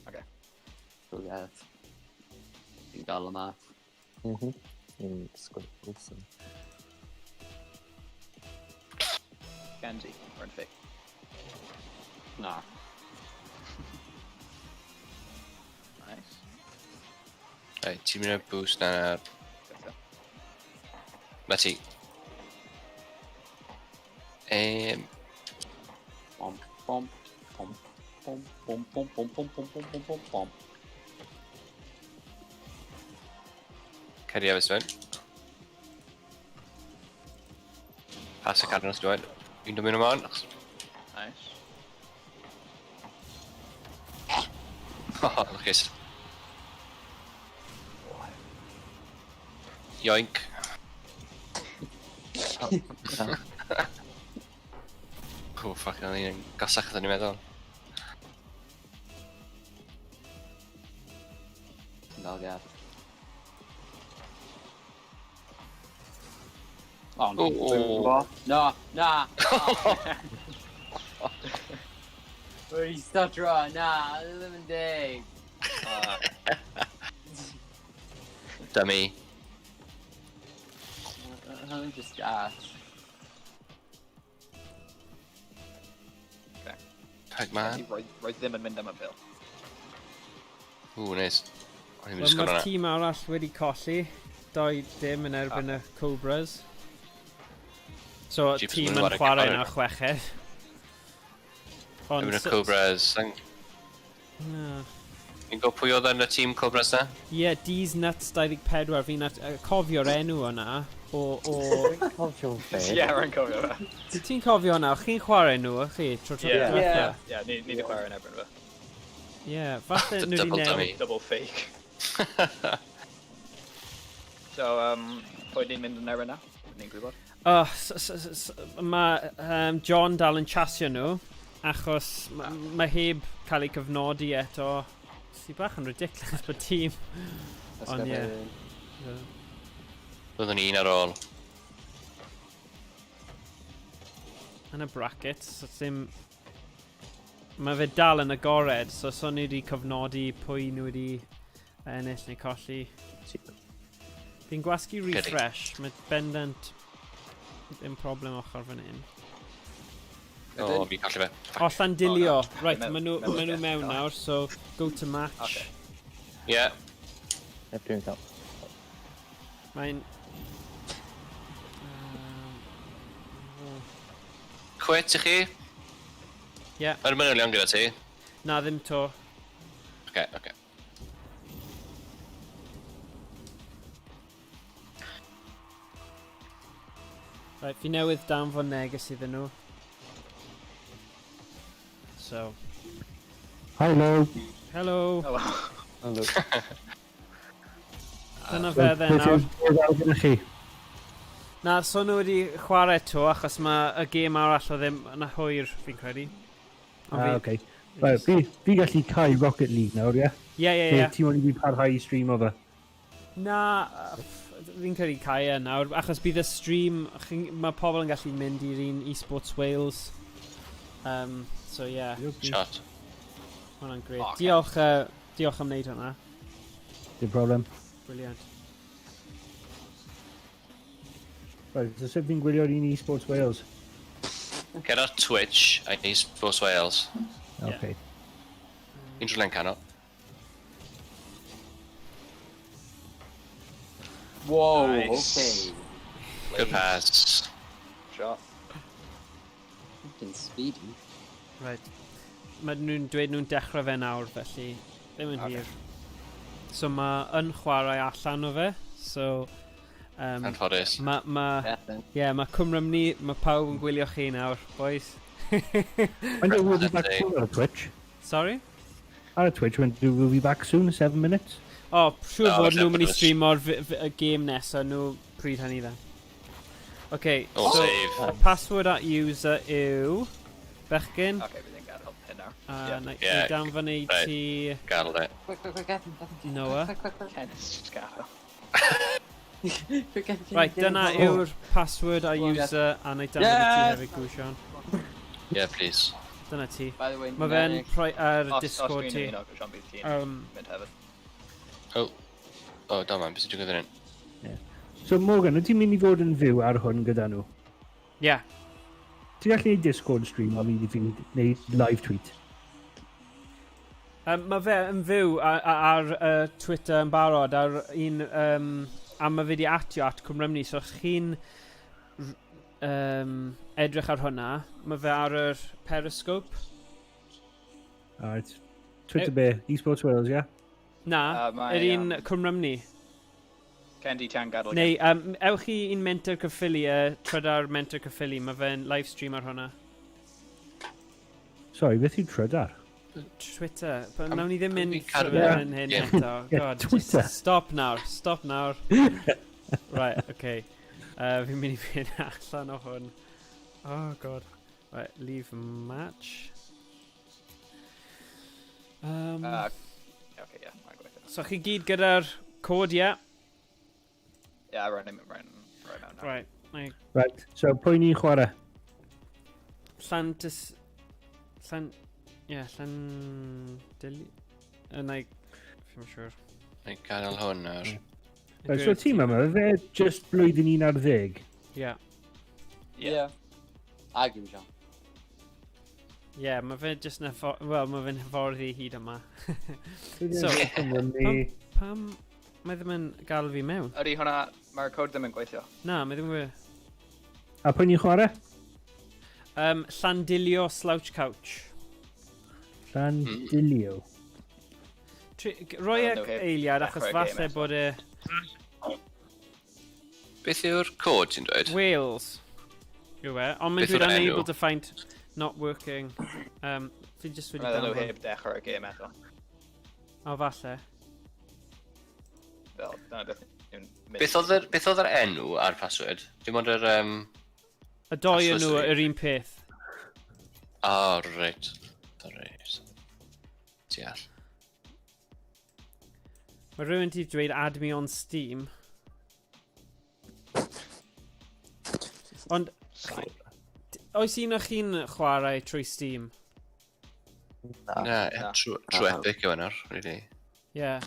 Okay.
Go get it. Fi'n gael yma.
In Squid Wilson.
Kenzie, rwy'n fake.
Na.
Nice.
Right, ti'n mynd i'r boost na.
Gweithio.
Na ti.
Bom, bom, bom, bom, bom, bom, bom, bom, bom, bom, bom, bom, bom.
Ceri Evans dwi'n. Pass y Cardinals dwi'n. Fi'n dod mewn ymlaen.
Nice.
Oh, lwcus. Yoink.
No.
Oh, fuck, o'n i'n gosach ydyn ni'n meddwl.
Ti'n gael gath. Oh, no.
Oh.
No, na. Wedi stuttero, na, ddim yn deg.
Dummy.
I'm just gas.
Okay.
Pugman.
Roedd ddim yn mynd am y pil.
Ooh, nice. O'n i'n
Wel,
mynd sgor
mae'r
hwnna.
tîm arall wedi colli. 2-0 yn erbyn y Cobras. So,
Jeepers,
tîm
maen nhw'n
yn
chwarae
chwarae
gyda-
yna chweched. Ond
Erbyn y Cobras.
Na.
Fi'n gwybod pwy oedd yn y tîm Cobras na?
Ie, yeah, D's Nuts 24, fi'n cofio'r enw yna o.
Cofio fe.
Ie, rwy'n cofio fe.
Ti'n cofio hwnna? O'ch chi'n chwarae nhw, o'ch chi? Tro
Ie,
diwetha?
Ie, ni wedi chwarae yn erbyn fe.
Ie, falle nhw wedi
Double
newid.
dummy.
Double fake. So, pwy ni'n mynd yn erbyn na? Ni'n gwybod.
Oh, mae John dal yn chasio nhw, achos ma heb cael ei cyfnodi eto. Sy'n bach yn ridiculous bod tîm. Ond ie.
Byddwn ni un ar ôl.
Yn y brackets, so ddim. Mae fe dal yn agored, so ni wedi cyfnodi pwy nhw wedi ennill neu colli. Fi'n gwasgu refresh, mae bendant ddim problem ochr fan hyn.
O, fi colli fe.
O, Llandilio.
Oh, na.
Right, maen nhw, ma nhw mewn
oh.
nawr, so go to match.
Okay.
Ie.
Heb dwi'n cael.
Mae'n.
Quit i chi?
Ie.
Mae'r manylion gyda ti?
Na, ddim to.
Oce.
Right, fi newydd danfon neges iddyn nhw. So,
Hello.
Hello.
Hello.
Hello.
Dyna fe then
Beth
nawr.
yw'r ddal gyda chi?
Na, so nhw wedi chwarae to, achos mae y gêm arall o ddim yn hwyr, fi'n credu. Ond
Ah, oce. Right, fi gallu cael Rocket League nawr, ie?
Ie.
Neu ti'n mynd i fi parhau i stream o fe?
Na, fi'n credu cael e nawr, achos bydd y stream, mae pobl yn gallu mynd i'r un eSports Wales. So yeah,
Shot.
Hwnna'n great.
Oh, okay.
Diolch, diolch am wneud hwnna.
Dim problem.
Brilliant.
Right, so sut fi'n gwylio'r un eSports Wales?
Cer ar Twitch a eSports Wales.
Ie.
Okay.
Unrhyw le'n canol.
Whoa,
Nice.
okay.
Good pass.
Shot.
Fucking speedy.
Right. Mae nhw'n dweud nhw'n dechrau fe nawr, felly ddim yn hir. So mae yn chwarae allan o fe, so
Anffodus.
Mae
Yeah, then.
yeah, ma Cwmrymni, mae pawb yn gwylio chi nawr, boys.
When do we'll be back soon ar y Twitch?
Sorry?
Ar y Twitch, when do we'll be back soon? 7 minutes?
O, oh, siŵr
O,
fod
falle
nhw'n mynd i
bod-
streamo'r y game nesaf nhw pryd hynny dde. OK,
Oh,
so
save.
y password at user yw bechgyn,
Okay, bydd yn gadael hyn nawr.
a na i danfon i ti
Gadael e.
Quick, quick, quick, Gethin, Gethin.
Noah.
Quick, quick, quick,
Ken, just gadael.
quick. Gethin,
Right,
get
dyna
involved.
yw'r password a
Go on,
user, a na i danfon i ti
Yes!
hefyd, Gwsion.
Yeah, please.
Dyna ti.
By the way,
Mae fe'n rhoi ar
Os
Discord
dwi'n
ti.
ymuno, Gwsion, bydd ti'n mynd hefyd.
Oh. Oh, da man, beth sy'n digwydd yn hyn?
So Morgan, wyt ti'n mynd i fod yn fyw ar hwn gyda nhw?
Yeah.
Ti'n gallu gwneud Discord stream a fi wneud live tweet?
Mae fe yn fyw ar Twitter yn barod, ar un, a mae fe wedi atio at Cwmrymni, so os chi'n edrych ar hwnna, mae fe ar yr Periscope.
Alright. Twitter be, eSports Wales, yeah?
Na,
Mae,
yr un Cwmrymni.
Ken di tan gadael.
Neu, ewch i un Menter Cyffili, trydar Menter Cyffili, mae fe'n live stream ar hwnna.
Sorry, beth yw trydar?
Twitter. But nawn ni ddim
Pam
mynd
fi'n cadw
trwy
fe?
yn hyn eto.
Yeah,
God, just
Twitter.
stop nawr, stop nawr. Right, okay. Fi'n mynd i fynd allan o hwn. Oh, God. Right, leave match.
Okay, yeah, mae'n gweithio.
So chi gyd gyda'r cod, ie? Yeah?
Yeah, rhaid right, right mewn nawr.
Right.
Right, so pwy ni'n chwarae?
Llantis. Llan. Ie, yeah, Llan. Dili. Yn fi'n siŵr.
Neu gadael hwn nawr.
Right, so tîm yma, fe just blwyddyn 11?
Ie.
Yeah. I agree, John.
Ie, yeah, mae fe jyst yn Wel, mae fe'n hyfforddi hyd yma. So,
Ni.
Pam mae ddim yn gael fi mewn?
Ydy hwnna, mae'r cod ddim yn gweithio.
Na, mae ddim yn gweithio.
A pwy ni'n chwarae?
Llandilio Slouch Couch.
Llandilio.
Roi e eiliad achos falle bod e...
Beth yw'r cod ti'n dweud?
Wales. Yw e, ond mae'n dweud unable to find not working. Fi just wedi
danfon. Nhw heb dechrau'r gêm eto.
O, falle.
Fel, dyna beth yw'n
mynd. Beth oedd yr enw a'r password? Dim ond yr...
Y doi yn nhw yr un peth.
O, reit. Reit. Deall.
Mae rhywun wedi dweud add me on Steam. Ond, oes un o chi'n chwarae trwy Steam?
Na, trwy Epic yw yna'r, really.
Yeah.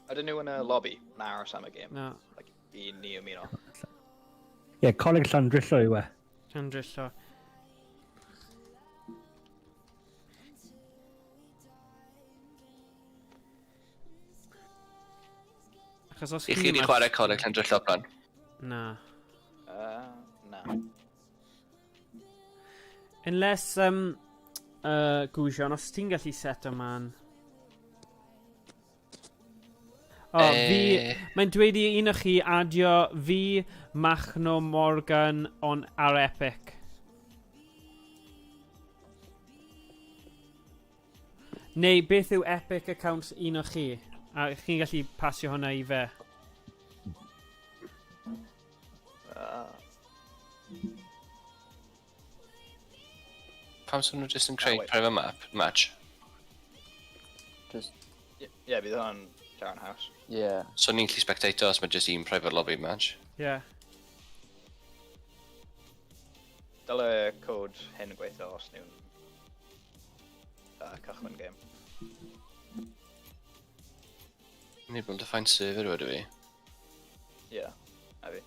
Ydyn nhw yn y lobby yn aros am y gêm?
Na.
Like, i ni ymuno.
Ie, Coleg Llandrillo yw e.
Llandrillo. Achos os
I chi wedi chwarae Coleg Llandrillo plan?
Na.
Na.
Unless, Gwsion, os ti'n gallu set o man. O, fi... Mae'n dweud i un o chi adio fi, Machno Morgan on ar Epic. Neu beth yw Epic account un o chi? A chi'n gallu pasio hwnna i fe.
Pam sy'n nhw jyst yn creu private map, match?
Just...
Yeah, bydd hwnna'n Darren House.
Yeah.
So ni'n gallu spectator os mae jyst un private lobby match?
Yeah.
Dyle cod hyn gweithio os nhw'n cychwyn game.
Unable to find server ydw i.
Yeah, a fi.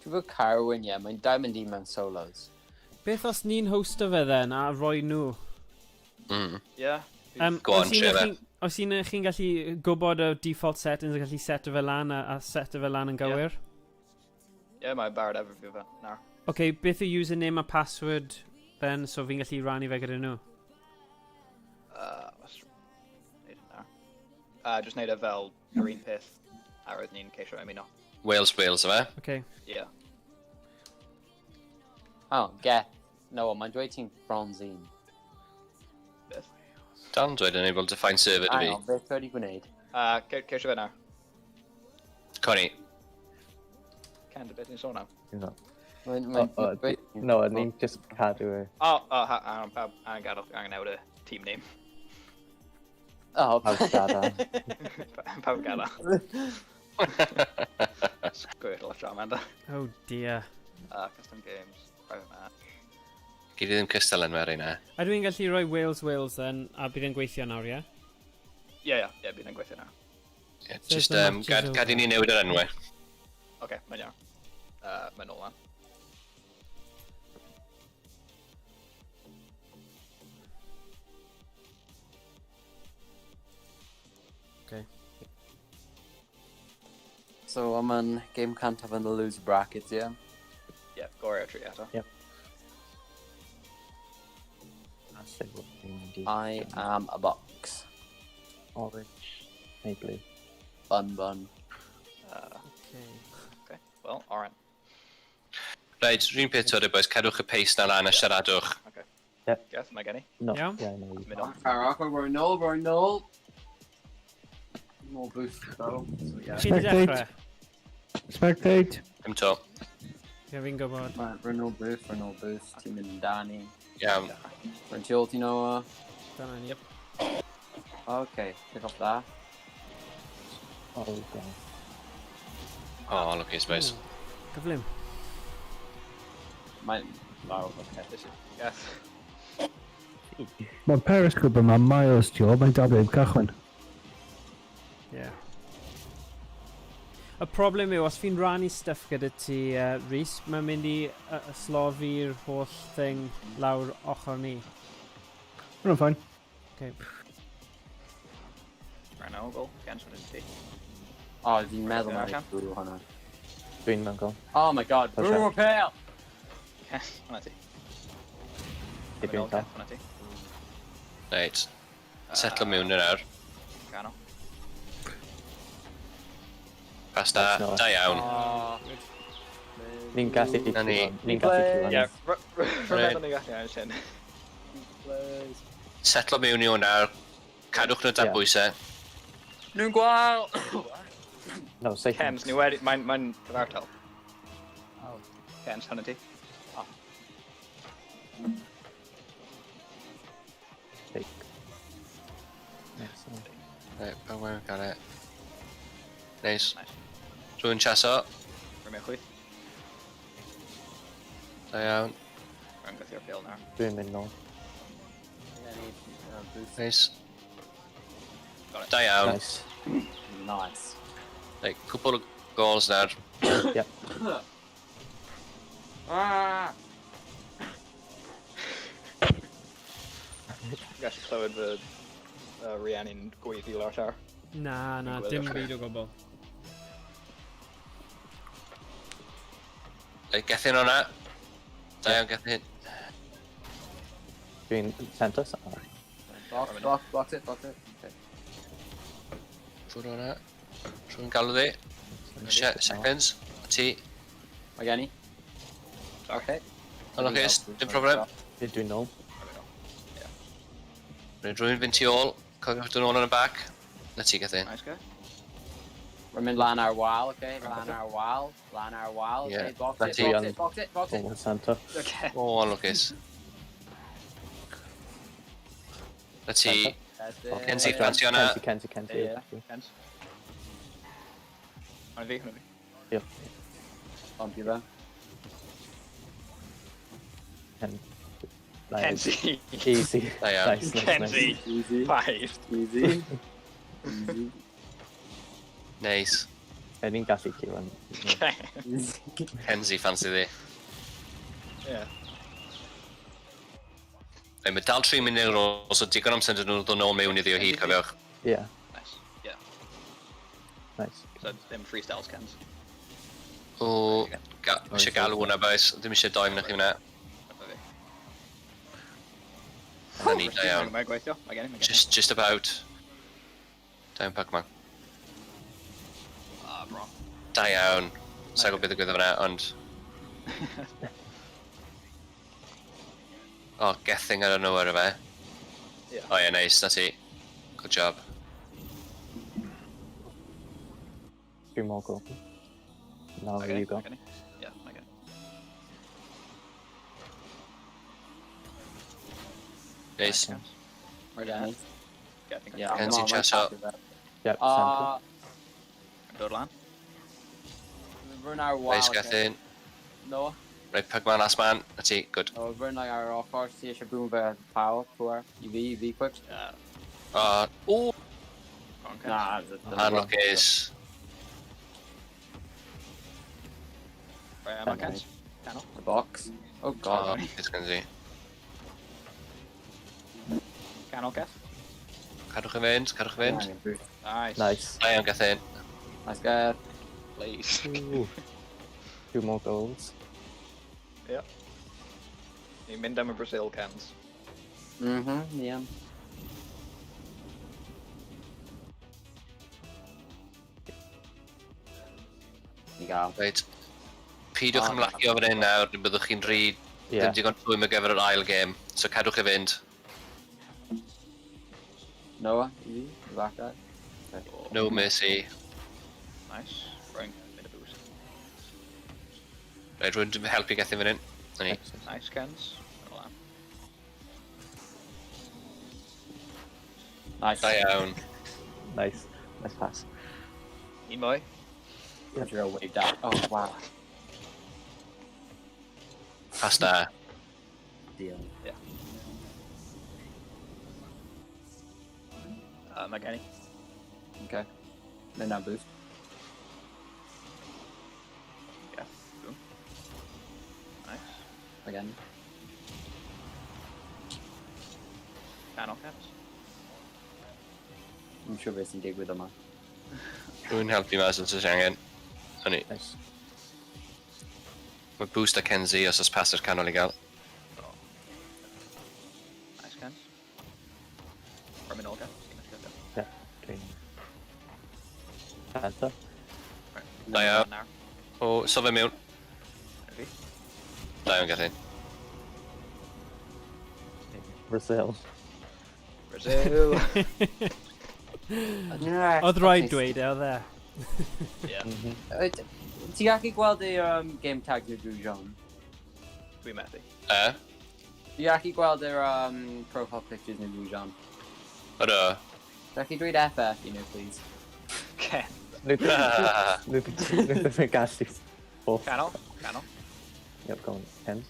Dwi'n gwybod Carwyn, ie, mae'n Diamond E mewn solos.
Beth os ni'n hosto fe then a roi nhw?
Mm.
Yeah.
Go on, share fe.
Os un chi'n gallu gwybod y default settings yn gallu seto fe lan a seto fe lan yn gywir?
Yeah, mae'n barod efo fi fe, nawr.
OK, beth yw username a password then, so fi'n gallu rannu fe gyda nhw?
Neud e nawr. Just neud e fel yr un peth a roedd ni'n ceisio ymuno.
Wales, Wales, yma?
OK.
Yeah.
Oh, get. No, mae'n dweud ti'n bronze un.
Beth?
Dal yn dweud unable to find server dy fi.
Hang on, beth wedi gwneud?
Ceisio fe nawr.
Connie.
Ken, beth ni'n sôn am?
No. No, ni'n just cadw e.
O, hang on, pawb, angen gadael, angen newid y team name.
Oh.
Pawb gadael.
Pawb gadael. Sgwyr lot o Amanda.
Oh dear.
Custom games, private match.
Gyd i ddim cystal yn mewn yna.
A dwi'n gallu rhoi Wales, Wales then, a bydd yn gweithio nawr, ie?
Ie, bydd yn gweithio nawr.
Yeah, just gad i ni newid yr enwau.
Oce, mae'n iawn. Mae'n ôl lan.
Okay.
So I'm on game can't have in the loser brackets, yeah?
Yeah, gorau tri eto.
Yep.
I am a box.
Orange, neu blue.
Bun bun.
Okay. Well, orange.
Reit, rhywun peth o'r boys, cadwch y pace na lan a siaradwch.
Okay.
Yeah.
Geth, mae gen i.
No,
Iawn.
yeah, no.
Mynd on.
Farah, we're nôl, we're nôl. More boost though. So yeah.
Chi di dechrau?
Spectate.
Dim to.
Ie, fi'n gwybod.
Right, we're nôl boost, we're nôl boost. Ti'n mynd yn Danny.
Iawn.
We're yn ti Noah.
Dyna ni.
Yep.
Okay, pick up that.
Oh, God.
Oh, look at boys.
Gyflym.
Mae'n... Oh, okay.
This is Geth.
Mae Periscope yma miles tu ôl, mae'n dal ddim cychwyn.
Yeah. Y problem yw, os fi'n rannu stuff gyda ti, Rhys, mae'n mynd i slofi'r holl thing lawr ochr ni.
Hwna'n fine.
Okay.
Canol gol. Kens hwnna ti.
O, fi'n meddwl
Allan.
mae'n bwrw hwnna.
Dwi'n mewn gol.
Oh my god,
Touch
bwrw y pêl!
Kens, hwnna ti.
Fi dwi'n cael.
Hwnna ti.
Reit. Setlo mewn yn awr.
Canol.
Pas da.
Nice, Noah.
Da iawn.
Oh,
Ni'n gallu
Na ni.
Q1. Ni'n gallu Q1.
Ie, rhywbeth ni'n gallu ennill hyn.
Please.
Setlo mewn i hwnna. Cadwch nhw dan
Ie.
bwysau.
Nhw'n gwael!
No, safe.
Kens, ni wedi... Mae'n mae'n cyfartal.
Oh.
Kens, hwnna ti.
Fake. Nice.
Reit, pa we'n gael e. Neis.
Nice.
Rwy'n chaso.
Rwy'n mewn chwith.
Da iawn.
Rwy'n gythio'r pêl nawr.
Dwi'n mynd nôl.
Neis.
Got it.
Da iawn.
Nice.
Nice.
Reit, cwpl o goals nawr.
Yep.
Ah!
Dwi'n gallu clywed fy Rhiannon gweiddi lawr llawr.
Na, na,
Dwi'n
dim
gwylio.
byd o gwbl.
Reit, Gethin o'na. Da iawn, Gethin.
Dwi'n centre. Sorry.
Box, box, box it, box it. Okay.
Ffwrdd o'na. Rwy'n galw ddi. Seconds. Ti.
Mae gen i. Okay.
Ond oce, dim problem.
Dwi'n nôl.
Rwy'n rwy'n fynd tu ôl. Cofiwch dod nôl yn y back. Na ti, Gethin.
Nice guy.
Rwy'n mynd lan ar wal, okay? Lan ar wal, lan ar wal, okay?
Yeah,
Box
that's
it, box
it.
it, box it, box it.
Forward centre.
Okay.
O, lwcus. Na ti.
That's it.
Kenzie, fancy hwnna.
Kenzie, Kenzie, Kenzie.
Yeah.
Kens. Hwnna fi, hwnna fi.
Yep.
Bumpy fe.
Ken. Nice.
Kenzie.
Easy.
Da iawn.
Nice, nice, nice.
Kenzie.
Easy.
Five.
Easy. Easy.
Neis.
Ie, ni'n gallu Q1.
Easy.
Kenzie fancy ddi.
Yeah.
Reit, mae dal 3 munud ar ôl, so digon amser dyn nhw ddod nôl mewn iddi o hyd, cofiwch.
Yeah,
Nice. Yeah.
nice.
So ddim freestyles, Kens.
O, eisiau galw hwnna, boys. Ddim eisiau doi mynd chi hwnna.
Hwnna fi.
Na ni, da iawn.
Mae'n gweithio. Mae gen i, mae gen i.
Just about. Da iawn, Pacman.
Ah, bron.
Da iawn. Sa'n gwybod beth ddigwyddodd fyna, ond... O, Gethin out of nowhere fe.
Yeah.
O ie, nice, na ti. Good job.
Two more goal. Now
Mae gen i,
you go.
mae gen i. Yeah, mae gen i.
Nice.
Kens.
Mae gen i.
Yeah, I think
Yeah,
Kenzie
come on, mae'n
Chaso.
happy fe.
Yep, centre.
Dod lan.
Rwy'n ar wal.
Nice,
okay?
Gethin.
No.
Right, Pugman, last man. Na ti, good.
No, rwy'n like ar ochr, ti eisiau bwm fe power, pwer, i fi, i fi, quick.
Yeah.
O,
Go on, Kens.
Na,
anlwcus.
Right, am I Kens? Canol.
The box. Oh
O,
god.
lwcus Kenzie.
Canol, Kens.
Cadwch yn fynd, cadwch yn fynd.
Nice.
Nice.
Da iawn, Gethin.
Nice guy.
Please.
Ooh. Two more goals.
Ni'n mynd am y Brazil, Kens.
Yeah. Ni gael.
Reit. Peidiwch
O,
ymlacio fan hyn nawr, byddwch chi'n rhy...
Yeah.
Ddim digon twym ar gyfer yr ail gêm. So cadwch i fynd.
Noah, i fi, the back guy.
No mercy.
Nice. Rwy'n mynd y boost.
Reit, rwy'n helpu Gethin fan hyn. Na ni.
Excellent.
Nice, Kens. Dod lan.
Nice.
Da iawn.
Nice. Nice pass.
Un mwy.
Drew waved out. Oh wow.
Pas da.
Deal.
Mae gen i.
Okay. Mynd am boost.
Yeah. Boom. Nice.
Again.
Canol, Kens.
Dwi'n siŵr beth sy'n digwydd yma.
Rwy'n helpu mas os oes angen. O'n i.
Nice.
Mae boost a Kenzie os oes pas i'r canol i gael.
Nice, Ken. Rwy'n mynd ôl, Ken.
Yeah, dwi'n... Panther.
Da iawn. O, so fe mewn.
Fi.
Da iawn, Gethin.
Brazil.
Brazil.
Oedd rhaid dweud e, oedd e.
Yeah.
Ti'n gallu gweld yr game tag nhw, Drew John?
Dwi'n methu.
E?
Ti'n gallu gweld yr profile pictures nhw, Drew John?
Ydw.
Ti'n gallu dweud FF i nhw, please?
Ken.
Nhw ddim yn gallu. Oh.
Canol. Canol.
Yep, go on. Ken.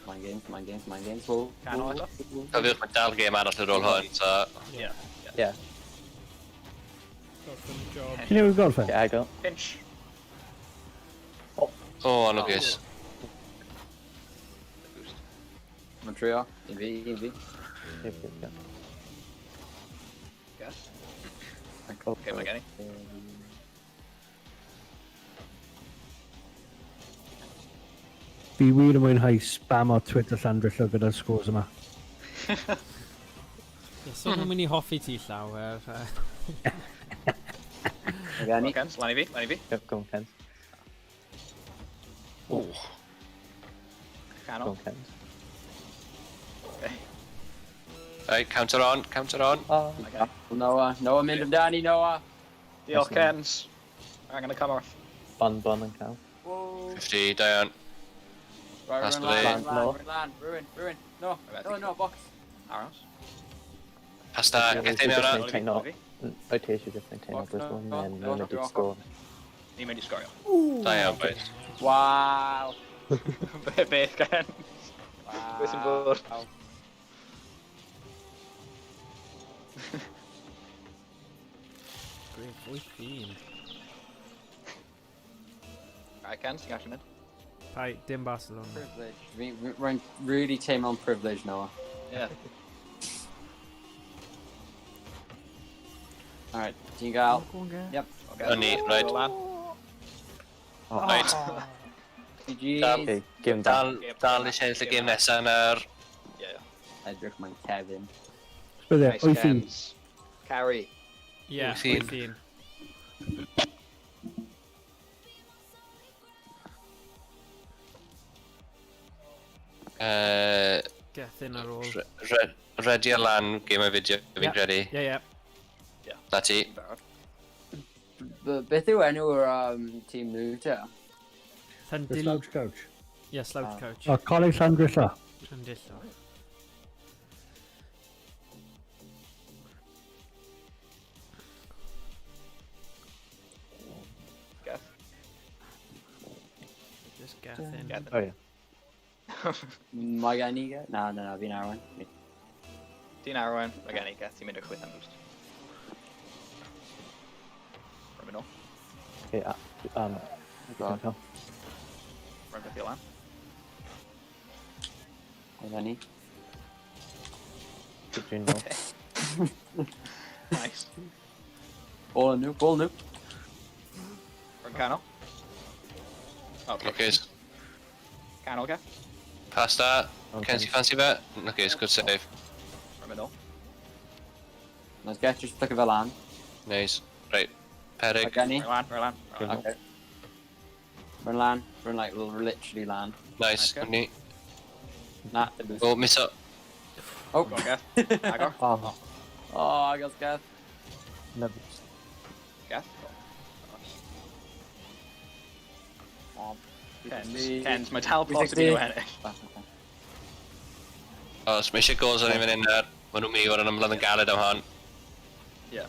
Mind games, mind games, mind games. Whoa.
Canol eto.
Cofiwch, mae dal gêm arall ar ôl hwn, so.
Yeah.
Yeah.
Got some job.
Ti'n newid gorffen?
Yeah, I go.
Pinch.
O, anwgus.
Boost.
Mae'n trio. Un fi, un fi.
Yep.
Yes.
Oh,
Okay, mae gen i.
Fi wir yn mwynhau spam o Twitter Llandrillo gyda'r scores yma.
Ie, so nhw'n mynd i hoffi ti llawer.
Mae gen i.
Ken, lan i fi, lan i fi.
Yep, go on, Ken.
O.
Go
Canol.
on, Ken.
Okay.
Right, counter on, counter on.
Oh.
Mae gen i.
Noah, Noah, mynd amdani, Noah.
Diolch, Kens. Angen y cymorth.
Bun bun yn cael.
Whoa.
50, da iawn.
Right,
That's
run
the
lan, run
way.
lan, run lan, ruin, ruin. No, no, no, box.
Aros.
Pas da, Gethin mewn
Just
na.
maintain o. Wyt ti eisiau just maintain o
Box,
Bristol,
no,
and
no,
then nhw'n mynd
no,
i score.
Ni'n mynd i sgorio.
Da iawn, boys.
Wow.
Beth, Ken?
Wow.
Beth sy'n bod?
Great, 8-1.
Right, Ken, ti'n gallu mynd?
Pai, dim Barcelona.
Privilege. Rwy'n really teimlo'n privilege, Noah.
Yeah.
Alright, ti'n gael. Yep.
Okay.
O'n i, right.
Lan.
Oh.
Right.
GG's.
Dal,
Okay, game da.
dal, dal eisiau ennill y gêm nesaf yn yr.
Yeah.
Edrych mae'n Kevin.
Bydde,
Nice,
8-1.
Kens. Carry.
Ie,
8-1.
8-1. Gethin ar ôl.
Ready a lan game o fideo, fi'n
Ie.
credu.
Ie.
Na ti.
Barod.
Beth yw enw'r tîm nhw te?
The
Llandil...
Slouch Coach.
Ie, Slouch
Ah.
Coach.
O, Coleg Llandrillo.
Llandrillo.
Geth.
Just Gethin.
Gethin.
Oh, yeah.
Mae gen i ge? Na, na, na, fi'n arwain.
Ti'n arwain, mae gen i Geth, ti'n mynd i'r chwith am boost. Rwy'n mynd ôl.
Okay,
God.
cael.
Rwy'n beth i lan.
Mae gen i.
Dwi'n nôl.
Nice.
Ball yn nhw, ball nhw.
Rwy'n canol. Okay.
Okay.
Canol, Geth.
Pas da.
Okay.
Kenzie fancy fe? Okay, good save.
Rwy'n mynd ôl.
Nice get, just flick o fel lan.
Nice. Right.
Mae
Perig.
gen i.
Rwy'n lan, rwy'n lan. Rwy'n lan.
Okay. Rwy'n lan, rwy'n like, literally lan.
Nice.
Okay.
Ni.
Na, dim boost.
O, miso.
Oh.
Go on, Geth. Agor.
Oh,
Oh, agos Geth.
no.
Geth.
Oh,
Kens.
360.
Kens, mae dal posib i nhw ennill.
Ah, okay.
Os mae eisiau goals o'n i fan hyn nawr. Maen nhw'n mynd i fod yn ymladd yn galed am hon.
Yeah.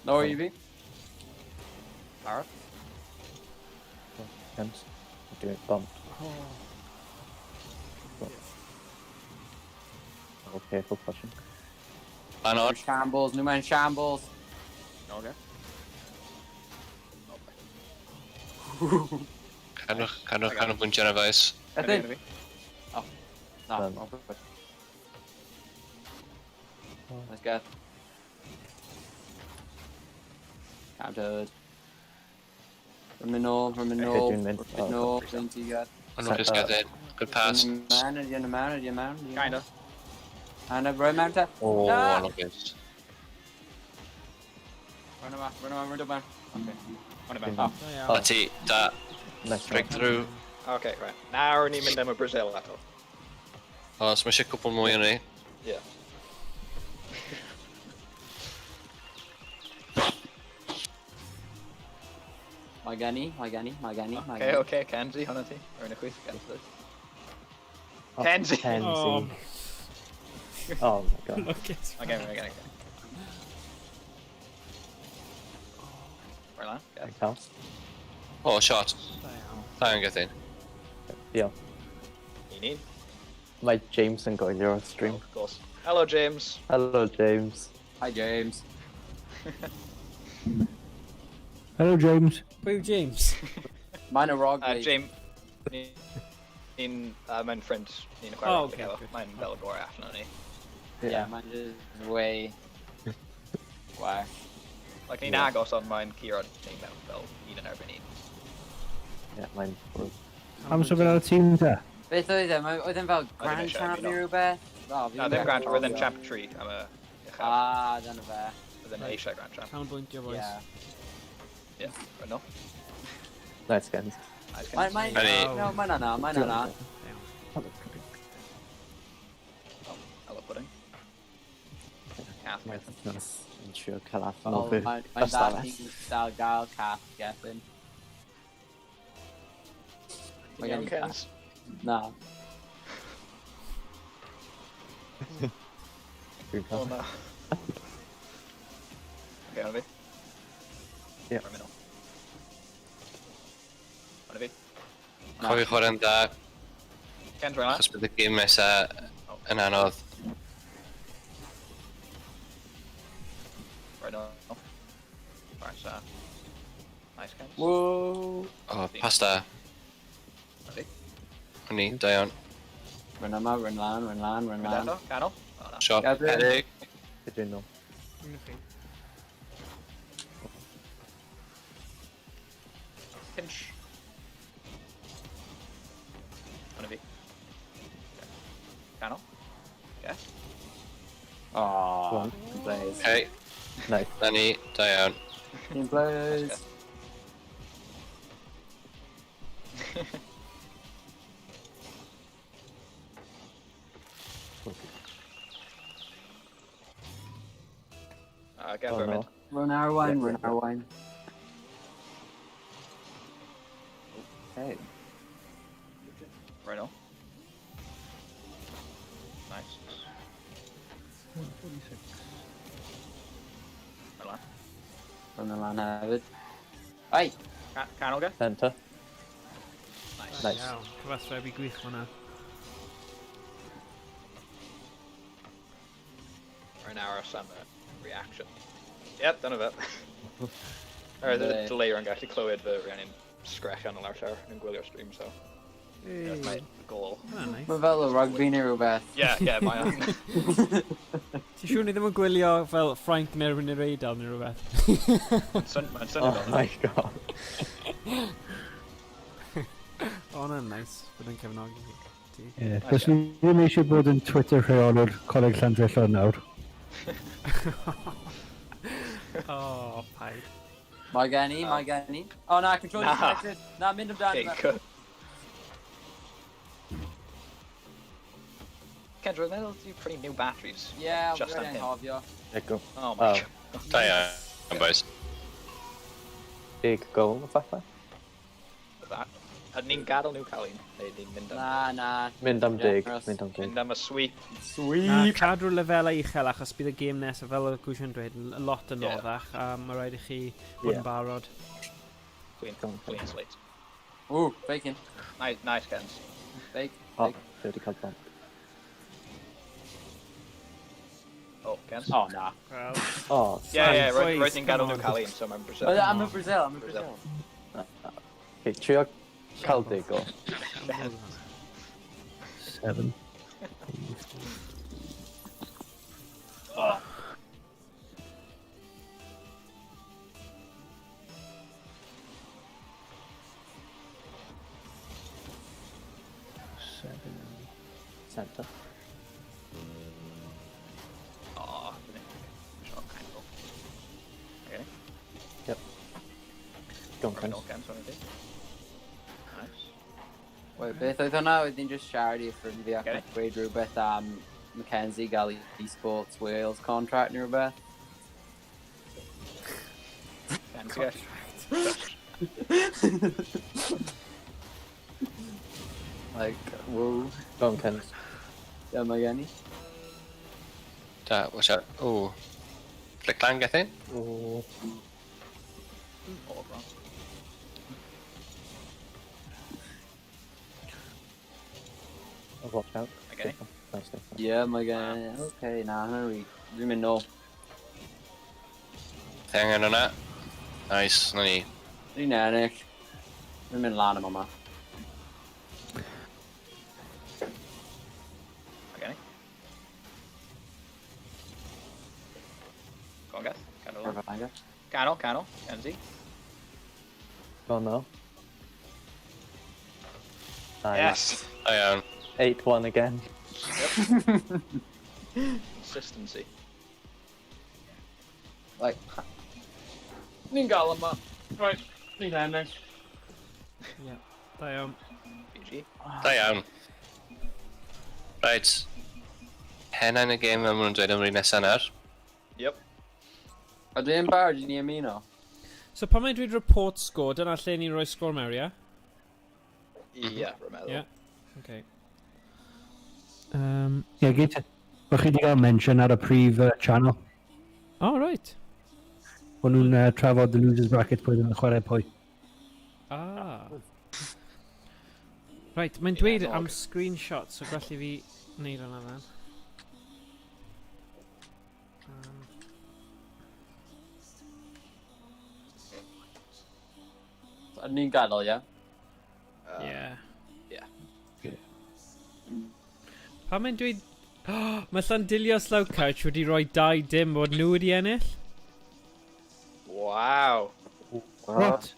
No, i fi.
Barod.
Kens. Dwi'n bumped.
Oh.
Oh, careful pushing.
Anod.
Shambles, nhw mewn shambles.
No, Geth.
Cadwch, cadwch canolbwyntio ar y faes.
Ydyn.
Fi.
Na,
Um,
oh, Nice Geth. Countered. Rwy'n mynd nôl, rwy'n mynd nôl,
Dwi'n mynd-
rwy'n mynd nôl, dwi'n ti gad.
Ond nhw'n Gethin. Good pass.
Ydy yn mewn, ydy yn mewn, ydy yn mewn.
Kind of.
Anna, rwy'n mewn te.
O,
Na!
anlwcus.
Rwy'n yma, rwy'n yma, rwy'n yma. Okay.
Hwnna fe.
Da iawn.
Na ti, da.
Nice one.
Breakthrough.
Okay, right. Nawr ni'n mynd am y Brazil eto.
O, so mae eisiau cwpl mwy o'n ni.
Yeah.
Mae gen i, mae gen i, mae gen i, mae
Okay,
gen i.
okay, Kenzie, hwnna ti. Rwy'n y chwith, Kenzie.
Oh,
Kenzie!
Kenzie.
Oh.
Oh my god.
Lwcus.
Okay, okay, okay. Rwy'n lan, yes.
Cael.
O, shot.
Da iawn.
Da iawn, Gethin.
Diolch.
Un un.
Mae James yn gwylio'r stream.
Of course. Hello, James.
Hello, James.
Hi, James.
Hello, James.
Pwy yw James?
Mae'n y rugby.
James. Ni'n... Mae'n ffrind. Ni'n chwarae
Oh,
rugby
okay,
efo.
good.
Mae'n fel y gorau allan o'n ni.
Yeah, mae'n just way... Wow.
Like, ni'n agos ond mae'n curo ni mewn fel un yn erbyn un.
Yeah, mae'n...
Am so fel ar y tîm te?
Beth oedd e? Oedd e'n fel
ddim
Grand
eisiau
Champ
ymuno.
neu rhywbeth? O, fi
Na,
ddim
ddim Grand,
yn
roedd e'n
cofio.
Champ 3 am y uchaf.
Ah, dyna fe.
Roedd e'n eisiau Grand Champ.
Canolbwyntio, boys.
Yeah.
Yeah, right no.
Nice, Kenzie.
Nice,
Mae'n,
Kenzie.
mae'n,
Ready.
no, mae'n yna, mae'n yna.
Hello, pudding. Cath,
Mae'n
Gethin.
yn trio cael allan o
Oh,
fy
mae'n dal
ystafell.
ti'n dal gael cath, Gethin. Mae gen
Iawn,
i cath.
Kens.
Na.
Dwi'n
Oh,
cael.
na. Okay, hwnna fi.
Ie.
Rwy'n mynd nôl. Hwnna fi.
Cofiwch chwarae'n dda,
Kens, rwy'n lan.
achos bydd y gêm nesa yn anodd.
Right no. Right, so. Nice, Kens.
Whoa.
O, pas da.
Hwnna fi.
O'n i, da iawn.
Rwy'n yma, rwy'n lan, rwy'n lan, rwy'n
Rwy'n
lan.
eto, canol. Oh, na.
Shot.
Gethin.
Erig.
Dwi'n nôl.
Pinch. Hwnna fi. Canol. Yes.
Aww,
One.
plays.
Okay,
Nice.
na ni, da iawn.
Team plays.
Get
Oh,
for a
no.
minute.
Rwy'n arwain,
Yeah,
rwy'n
yeah.
arwain. Okay.
Right now. Nice. 146. Right lan.
Rwy'n lan hefyd. Ai!
Canol ge?
Centre.
Nice.
Nice.
Iawn. Cyfathrebu gwych hwnna.
Rwy'n aros am y reaction. Yep, dyna fe. Alright, there's a delay rwy'n gallu clywed fy rhiannon sgrechian yn lawr llawr yn gwylio'r stream, so that's my goal.
Hwnna'n nice.
Mae fel y rugby neu rhywbeth.
Yeah, mae o'n.
Ti'n siŵr ni ddim yn gwylio fel Ffrainc neu rhywun i'r Eidal neu rhywbeth?
Mae'n swnio
Oh
fel
my god.
O, hwnna'n nice. Bod yn cefnogi ti.
Ie, cos ni ddim eisiau bod yn Twitter rheolwr Coleg Llandrillo nawr.
O, paid.
Mae gen i, mae gen i. O na, control
Na.
disconnected. Na, mynd amdano
Okay,
fe.
good. Kendra, roedd meddwl ti prynu new batteries.
Yeah,
Just
rwy'n
am hyn.
anghofio.
Yeah, go.
Oh my
Oh.
god.
Da iawn, boys.
Big goal, falle.
That. A ni'n gadael nhw cael un, neu ni'n mynd am,
Na, na.
Mynd am
Ie,
dig,
Chris.
mynd am dig.
mynd am y sweep.
Na,
Sweep!
cadw lefelau uchel achos bydd y gêm nesaf, fel oedd Gwsian dweud, yn lot yn
Ie.
oddach a mae rhaid i chi bod
Ie.
yn barod.
Clean, clean slate.
Ooh, faking.
Nice, nice, Kens.
Fake.
O,
Fake.
dwi wedi cael bump.
Oh, Kens.
Oh, na.
Well,
O,
Yeah, yeah,
Boys,
roedd ni'n gadael
come
nhw
on.
cael un, so mae'n Brazil.
Oh, I'm in Brazil, I'm in
Brazil.
Brazil.
okay, trio cael dig o.
7. 7.
Centre.
Oh, shot kind of. Okay.
Yep. Go on, Ken.
Ken, sorry. Nice.
Wait, beth oedd hwnna? Oedd ni'n just siarad i ffrind fi ac yn dweud rhywbeth am Mackenzie gael eSports Wales contract neu rhywbeth.
Contract.
Like, whoa.
Go on, Ken.
Yeah, mae gen i.
Da, watch out. O. Flick lan, Gethin?
O.
Oh, wrong.
Oh, watch out.
Okay.
Nice, nice, nice.
Yeah, mae gen i. Okay, na, hwnna'n rhi. Dwi'n mynd nôl.
Ti angen hwnna. Nice, na ni.
Dwi'n ennill. Dwi'n mynd lan yma.
Okay. Go on, Geth. Canol. Canol, canol. Kenzie.
Go on now. Nice.
Yes!
Da iawn.
8-1 again.
Yep. Consistency.
Like,
Ni'n gael yma. Right, ni'n ennill.
Yeah. Da iawn.
GG.
Da iawn. Right. Pennau'n y gêm fel maen nhw'n dweud am yr un nesaf nawr.
Yep.
A dwi'n barod i ni ymuno.
So pan mae'n dweud report score, dyna lle ni'n rhoi sgôr mewn, ie?
Ie, rwy'n meddwl.
Ie. Okay.
Ie, gyd. Bo chi wedi cael mention ar y prif channel.
Oh, right.
O'n nhw'n trafod the losers bracket pwy ddim yn chwarae pwy.
Ah. Right, mae'n dweud am screenshot, so gallu fi wneud hwnna then.
A ni'n gadael, ie?
Yeah.
Yeah.
Pan mae'n dweud... Oh, mae Llandilio Slough Couch wedi rhoi 2-0 bod nhw wedi ennill.
Wow.
What?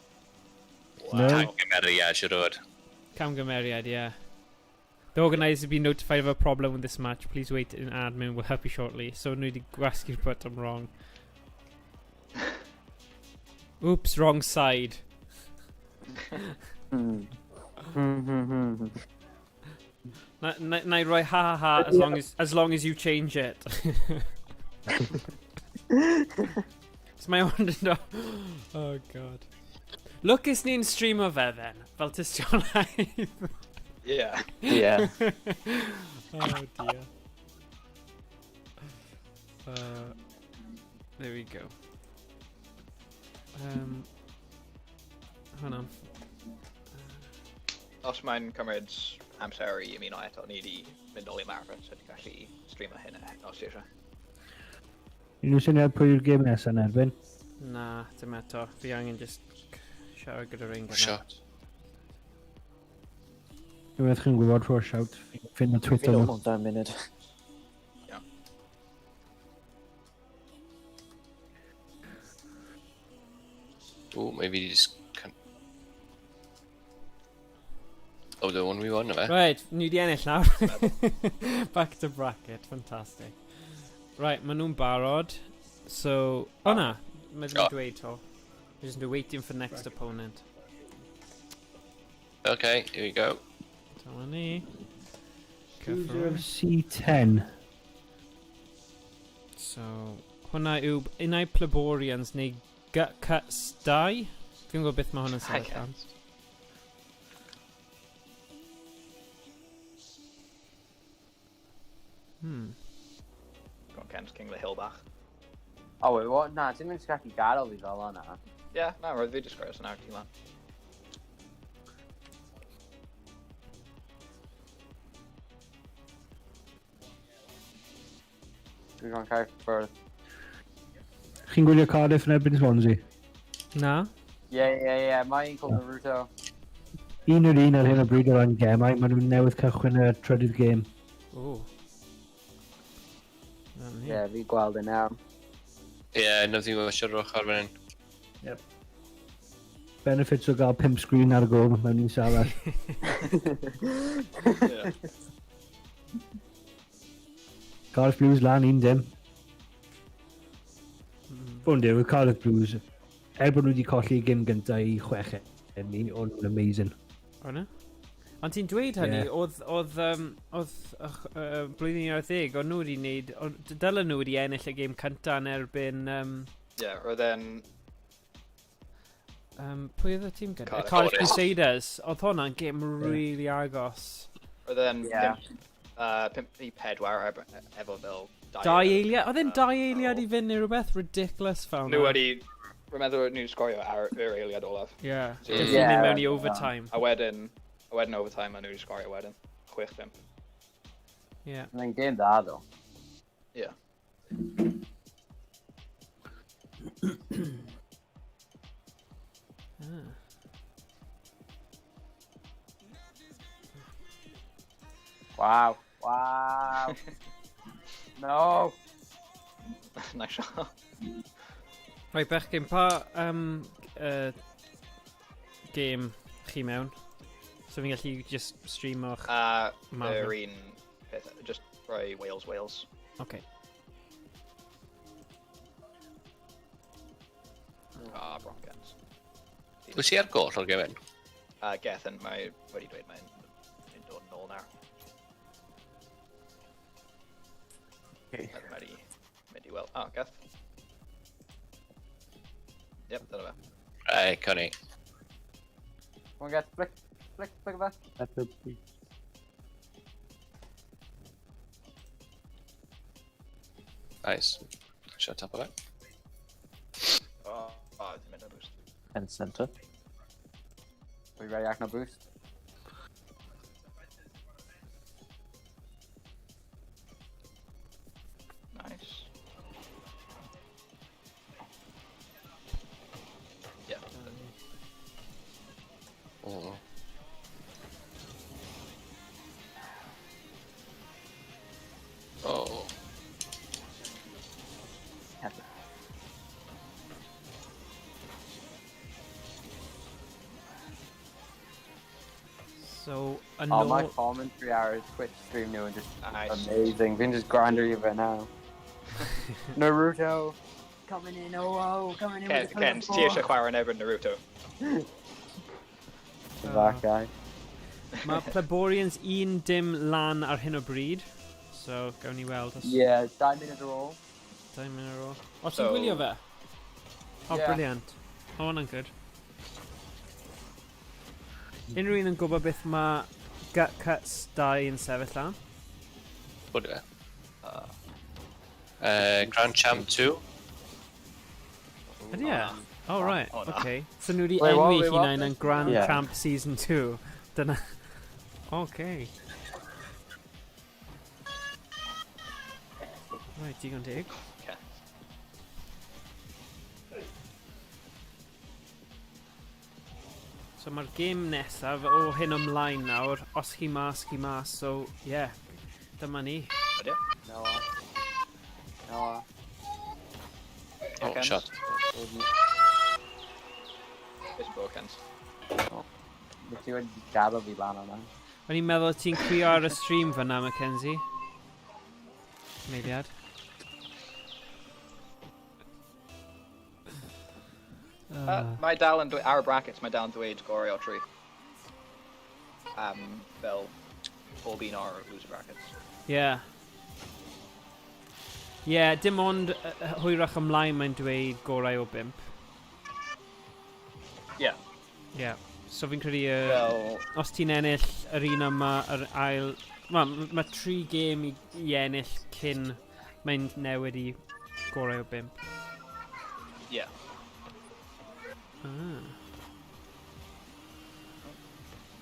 Wow.
No.
Camgymeriad, siwr o fod.
Camgymeriad, yeah. The organizer have been notified of a problem with this match. Please wait in admin will help you shortly. So nhw wedi gwasgu'r button wrong. Oops, wrong side. Na i roi ha ha ha as long as you change it. So mae ond yn. Oh God. Lwcus ni'n streamo fe then, fel tystiolaeth.
Yeah.
Yeah.
Oh dear. There we go. Hold on.
Os mae'n cymryd amser i ymuno eto, ni wedi mynd nôl i ymarfer, so ti'n gallu streamo hyn os ti eisiau.
Unrhyw syniad pwy yw'r gêm nesaf yn erbyn?
Na, dim eto. Fi angen just siarad gyda rhain gyda.
Shot.
Dwi'n chi'n gwybod rhoi shout. Fi'n o Twitter
Fi'n
nhw.
almost down munud.
Yeah.
O, mae fi just. Oh, the 1v1 na fe.
Right, ni wedi ennill nawr. Back to bracket, fantastic. Right, maen nhw'n barod. So, o na, mae ddim yn
Oh.
dweud to. We're just waiting for next opponent.
Okay, here we go.
Dyma ni.
Loser of C10.
So, hwnna yw unai Pleborians neu Gut Cuts 2. Fi'n gwybod beth mae hwnna'n sefyll am.
Go on, Ken's King of the Hill bach.
Oh, wait, what? Na, ti'n mynd gallu gadael fi fel yna.
Yeah, na, roedd fi just gwrs yn awr ti lan.
Dwi'n gwneud cael ffwrdd.
Chi'n gwylio Cardiff yn erbyn Swansea?
Na?
Ie, mae'n called Naruto.
1-1 ar hyn o bryd o ran gemau, maen nhw'n newydd cychwyn y trydydd gêm.
O. Na ni.
Ie, fi gweld e nawr.
Ie, yeah, no ddim eisiau rwch ar fan hyn.
Yep. Benefits o gael 5 screen ar y go mewn un stafell.
Yeah. Cardiff
Blues lan 1-0. Fod yn deg, Cardiff Blues, er bod nhw wedi colli gêm gyntaf i chweched ni, o'n nhw'n amazing.
O na? Ond ti'n dweud hynny, yeah. Oedd blwyddyn 11, o'n nhw wedi wneud, dylen nhw wedi ennill y gêm cyntaf yn erbyn...
Ie, roedd e'n...
Pwy oedd y tîm gyda? Cardiff Crusaders. Oedd hwnna'n gêm really agos.
Roedd e'n 5-4 efo fel
dau eiliad. Oedd e'n 2 eiliad i fynd neu rhywbeth ridiculous fel
Nhw wedi... Rwy'n meddwl nhw'n sgorio ar yr eiliad olaf.
Ie. Jyst i mynd mewn i overtime.
A wedyn overtime, a nhw wedi sgorio wedyn. 6-5.
Ie.
Mae'n gêm dda, ddo.
Ie.
Wow. Wow. No.
Nice shot.
Right, bechgyn, pa gêm chi mewn? So fi'n gallu just stream o'ch...
Yr un peth, just rhoi Wales, Wales.
Okay.
Ah, Broncans.
Wyt ti ar goll o'r gêm hyn?
Gethin, mae wedi dweud mae'n dod nôl nawr.
Okay.
Mae wedi mynd i weld. Ah, Geth. Yep, dyna fe.
Right, Connie.
Come on, Geth, flick, flick, flick fe.
Nice. Shot top of it.
Oh, ddim yn boost.
And centre.
We ready, Acno boost?
Nice. Yeah.
Oh. Oh.
So,
Oh, my commentary hour Twitch stream now and just
nice.
Amazing. We can just grind her even now. Naruto coming in, oh, coming in.
Ken, ti eisiau chwarae yn erbyn Naruto.
That guy.
Mae Pleborians 1-0 lan ar hyn o bryd. So, gawn ni weld. Os...
Yeah, 2 munud ar ôl.
2 munud ar ôl. O, ti'n gwylio fe? Oh,
yeah.
Brilliant. O, hwnna'n good. Unrhyw un yn gwybod beth mae Gut Cuts 2 yn sefyll am?
Pwy e? Grand Champ 2.
Ydy e? Oh, right.
Oh, na.
Okay. So nhw wedi
Wait, what?
enwi
Wait, what?
hunain yn Grand
Yeah.
Champ Season 2. Dyna... Okay. Right, digon teg.
Okay.
So mae'r gêm nesaf o hyn ymlaen nawr, os chi mas, chi mas, so yeah, dyma ni.
Ydy?
Noah. Noah.
Oh,
Kens.
shot.
Beth sy'n bod, Kens?
Wyt ti wedi gadael fi lan o'na.
O'n i'n meddwl ti'n crio ar y stream fyna, Mackenzie. Meiliad.
Mae dal yn dweud, ar y brackets, mae dal yn dweud gorau o 3. Fel pob un o'r loser brackets.
Yeah. Yeah, dim ond hwyrach ymlaen mae'n dweud gorau o 5.
Yeah.
Yeah. So fi'n credu,
Fel,
os ti'n ennill yr un yma, yr ail... Mae 3 gêm i ennill cyn mae'n newid i gorau o 5.
yeah.
Ah.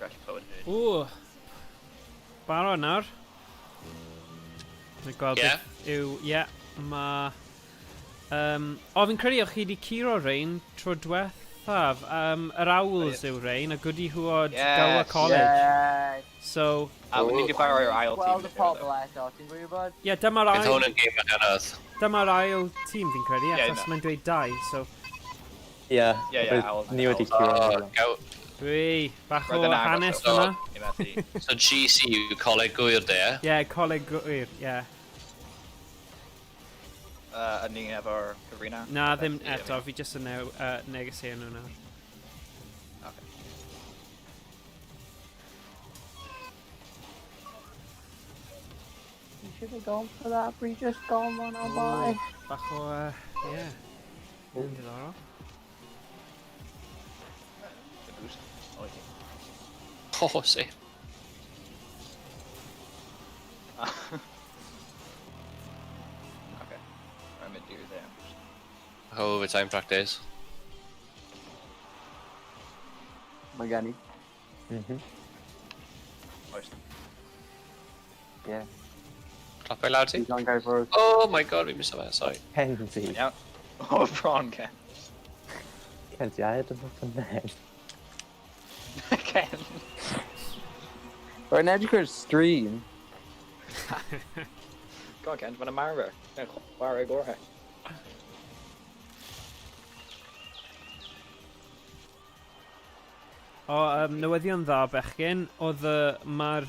Gallu clywed hyn.
Ww. Barod nawr. Dwi'n gweld
Ie.
beth yw... Ie, mae... O, fi'n credu o'ch chi wedi curo rein tro diwethaf. Yr Owls yw rein, a Gwdihŵod
Yes.
Gower College.
Yes!
So,
A ni wedi chwarae o'r ail tîm.
Gweld y pobl eto, ti'n gwybod?
ie, yeah, dyma'r
Bydd
ail,
hwn yn gêm anodd.
dyma'r ail tîm fi'n credu,
Ie,
achos
na.
mae'n dweud 2, so...
Ie.
Ie,
Ni wedi curo.
Dwi, bach o hanes fyna.
So GC yw Coleg Gwyr de, ie?
Ie, Coleg Gwyr, ie.
A ni efo'r cyfrina?
Na, ddim eto, fi jyst yn negeseu nhw nawr.
Okay.
You should have gone for that, we just gone on our by.
Bach o, ie. Diddorol.
The boost. Oh, yeah.
Oh, safe.
Okay. I'm gonna do there.
Overtime practice.
Mae gen i.
Oes.
Ie.
Clap lawr ti.
Dwi'n gael fwrdd.
Oh my god, fi'n miso fe, sorry.
Kenzie.
Iawn. Oh, bron, Ken.
Kenzie, I had enough yn then.
Ken.
Rwy'n edrych ar stream.
Go on, Ken, mae'n ymarfer. Mae'n chwarae gorau.
O, newyddion dda bechgyn, oedd mae'r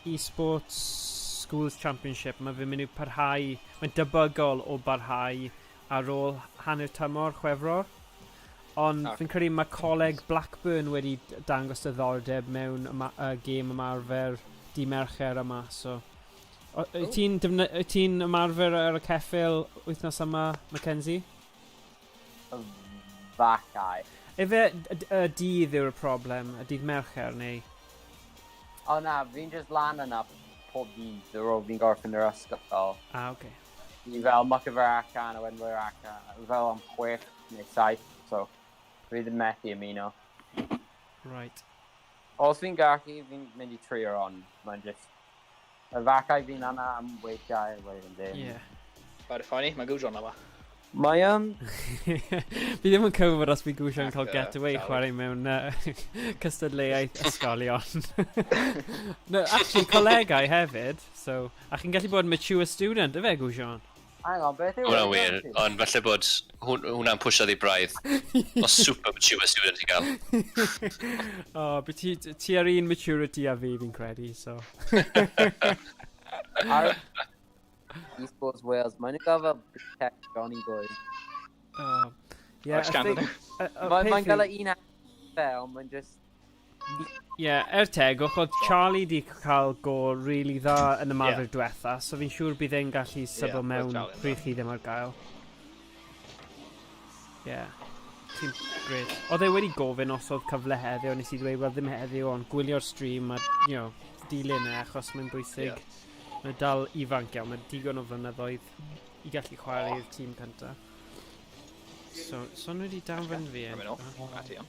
e-sports Schools Championship, mae fe'n mynd i parhau, mae'n debygol o barhau ar ôl hanner tymor Chwefror. Ond fi'n credu mae Coleg Blackburn wedi dangos diddordeb mewn gêm ymarfer di Mercher yma, so... Wyt ti'n ymarfer ar y ceffyl wythnos yma, Mackenzie?
Facau.
Efe y dydd yw'r problem, y dydd Mercher, neu?
O na, fi'n just lan yna pob dydd ar ôl fi'n gorffen yr ysgol.
Ah, oce.
Fi fel muck efo'r acan a wedyn rwy'r acan, fel am 6 neu 7, so fi ddim methu ymuno.
Right.
Os fi'n gallu, fi'n mynd i trio ond, mae'n just... Y facau fi'n yna am weithiau, wedyn ddim.
Ie.
Bad funny, mae Gwjon yma.
Mae
Fi ddim yn cywir os fi Gwsion cael getaway chwarae mewn cystadleuaeth ysgolion. No, actually, colegau hefyd, so... A chi'n gallu bod yn mature student, yfe, Gwsion?
Hang on, beth yw...
Hwna'n wir, ond falle bod hwnna'n pwysio ddi braidd. O super mature student i gael.
O, but ti ar un maturity a fi, fi'n credu, so...
Ar Esports Wales, mae'n nhw'n gael fel Tech Johnny Boy.
Oh, yeah,
Oes ganddyn nhw.
Mae'n gael un fe, ond mae'n just...
Ie, tegwch, oedd Charlie di cael go really dda yn y ymarfer diwetha, so fi'n siŵr bydd e'n gallu sybo mewn pryd chi ddim ar gael. Ie, ti'n great. Oedd e wedi gofyn os oedd cyfle heddiw, nes i ddweud, wel ddim heddiw, ond gwylio'r stream a, you know, dilyn e, achos mae'n bwysig. Mae'n dal ifanc iawn, mae'n digon o flynyddoedd i gallu chwarae i'r tîm cyntaf. So, so nhw wedi danfon fi.
Rwy'n ôl, a ti am.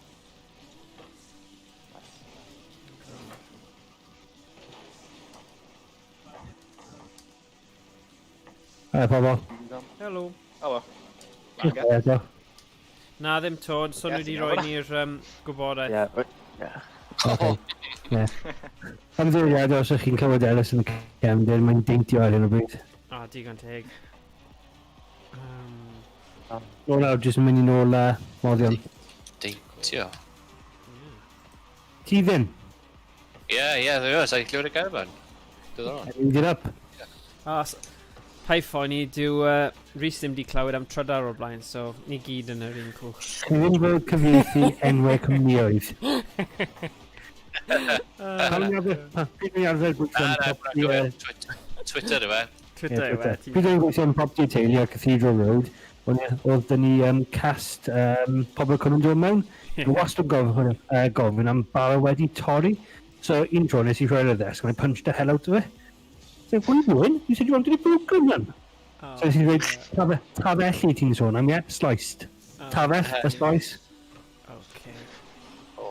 Hi, pobl.
Helo.
Helo.
Na, ddim to, so nhw wedi rhoi ni'r gwybodaeth.
Ie.
Oce. Ie. Ymddiheuriadau os ydych chi'n clywed Ellis yn y cefndir, mae'n deintio ar hyn o bryd.
O, digon teg.
O nawr, jyst yn mynd i nôl moddion.
Deintio?
Ti ddim?
Ie, ie, dwi'n gwybod, sa'n clywed y gair fan. Diddorol.
Read it up.
Paid phoeni, dyw Rhys ddim di clywed am trydar o'r blaen, so ni gyd yn yr un cwch.
Chi ddim fel cyfieithu enwau cwmnioedd. Pam ni arfer gweithio am property...
Twitter yw e.
Twitter yw e.
Pryd o'n i'n gweithio am property teulu ar Cathedral Road, oedd dyn ni cast pobl cwm yn dod mewn. Dwi'n wastad gofyn am bara wedi torri. So un tro nes i rhoi ar y ddesg and I punched the hell out of it. So, what are you doing? You said you wanted it broken, man. So nes i ddweud, tafelli ti'n sôn am, yeah? Sliced. Tafell, a slice.
Okay.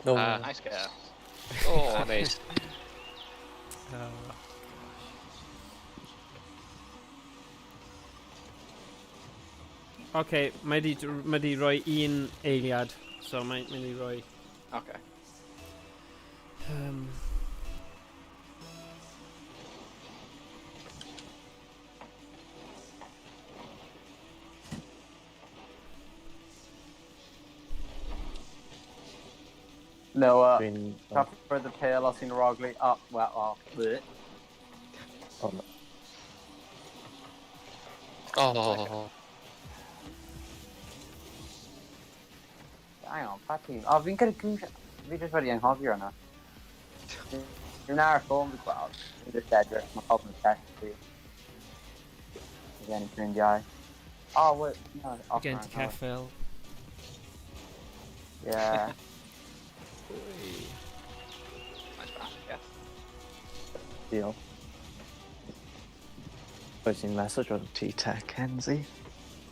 No.
Nice guy.
Oh, nice.
Oh, gosh. Okay, mae di rhoi un eiliad, so mae di rhoi...
Okay.
Noah,
Dwi'n...
cyffwrdd y pêl os ti'n roglu. Oh, well, oh. Bleh.
Oh, no.
Oh.
Hang on, pa tîm? O, fi'n credu Gwsian... Fi jyst wedi anghofio hwnna. Dwi'n ar y ffôn fi gweld. Dwi'n just edrych, mae pobl yn text fi. Gen i ffrindiau. Oh, wait, no. Off
Gen ti ceffyl.
Yeah.
Nice pass, yes.
Diolch. Oes i'n message o'n ti te, Kenzie?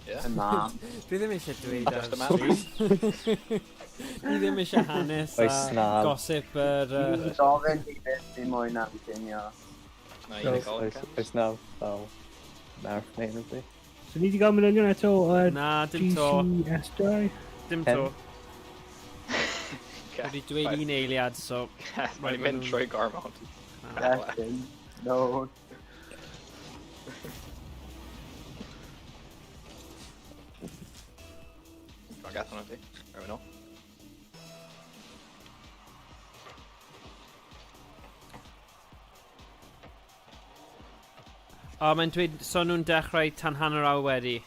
Yeah.
Y mam.
Dwi ddim eisiau dweud ar
Just a man.
stream. Dwi ddim eisiau hanes a
Oes na.
gossip yr...
Dwi'n gofyn i beth fi mwy na cinio.
Na unigolyn,
Oes, oes na fel merch neu rhywbeth?
So ni wedi gael manylion eto o
Na, dim to.
GCSJ?
Dim to.
Okay.
Wedi dweud un eiliad, so...
Mae'n mynd trwy gormod.
Na.
Gethin. No.
Dwi'n gath hwnna ti. Rwy'n ôl.
O, mae'n dweud, so nhw'n dechrau tan hanner awr wedi.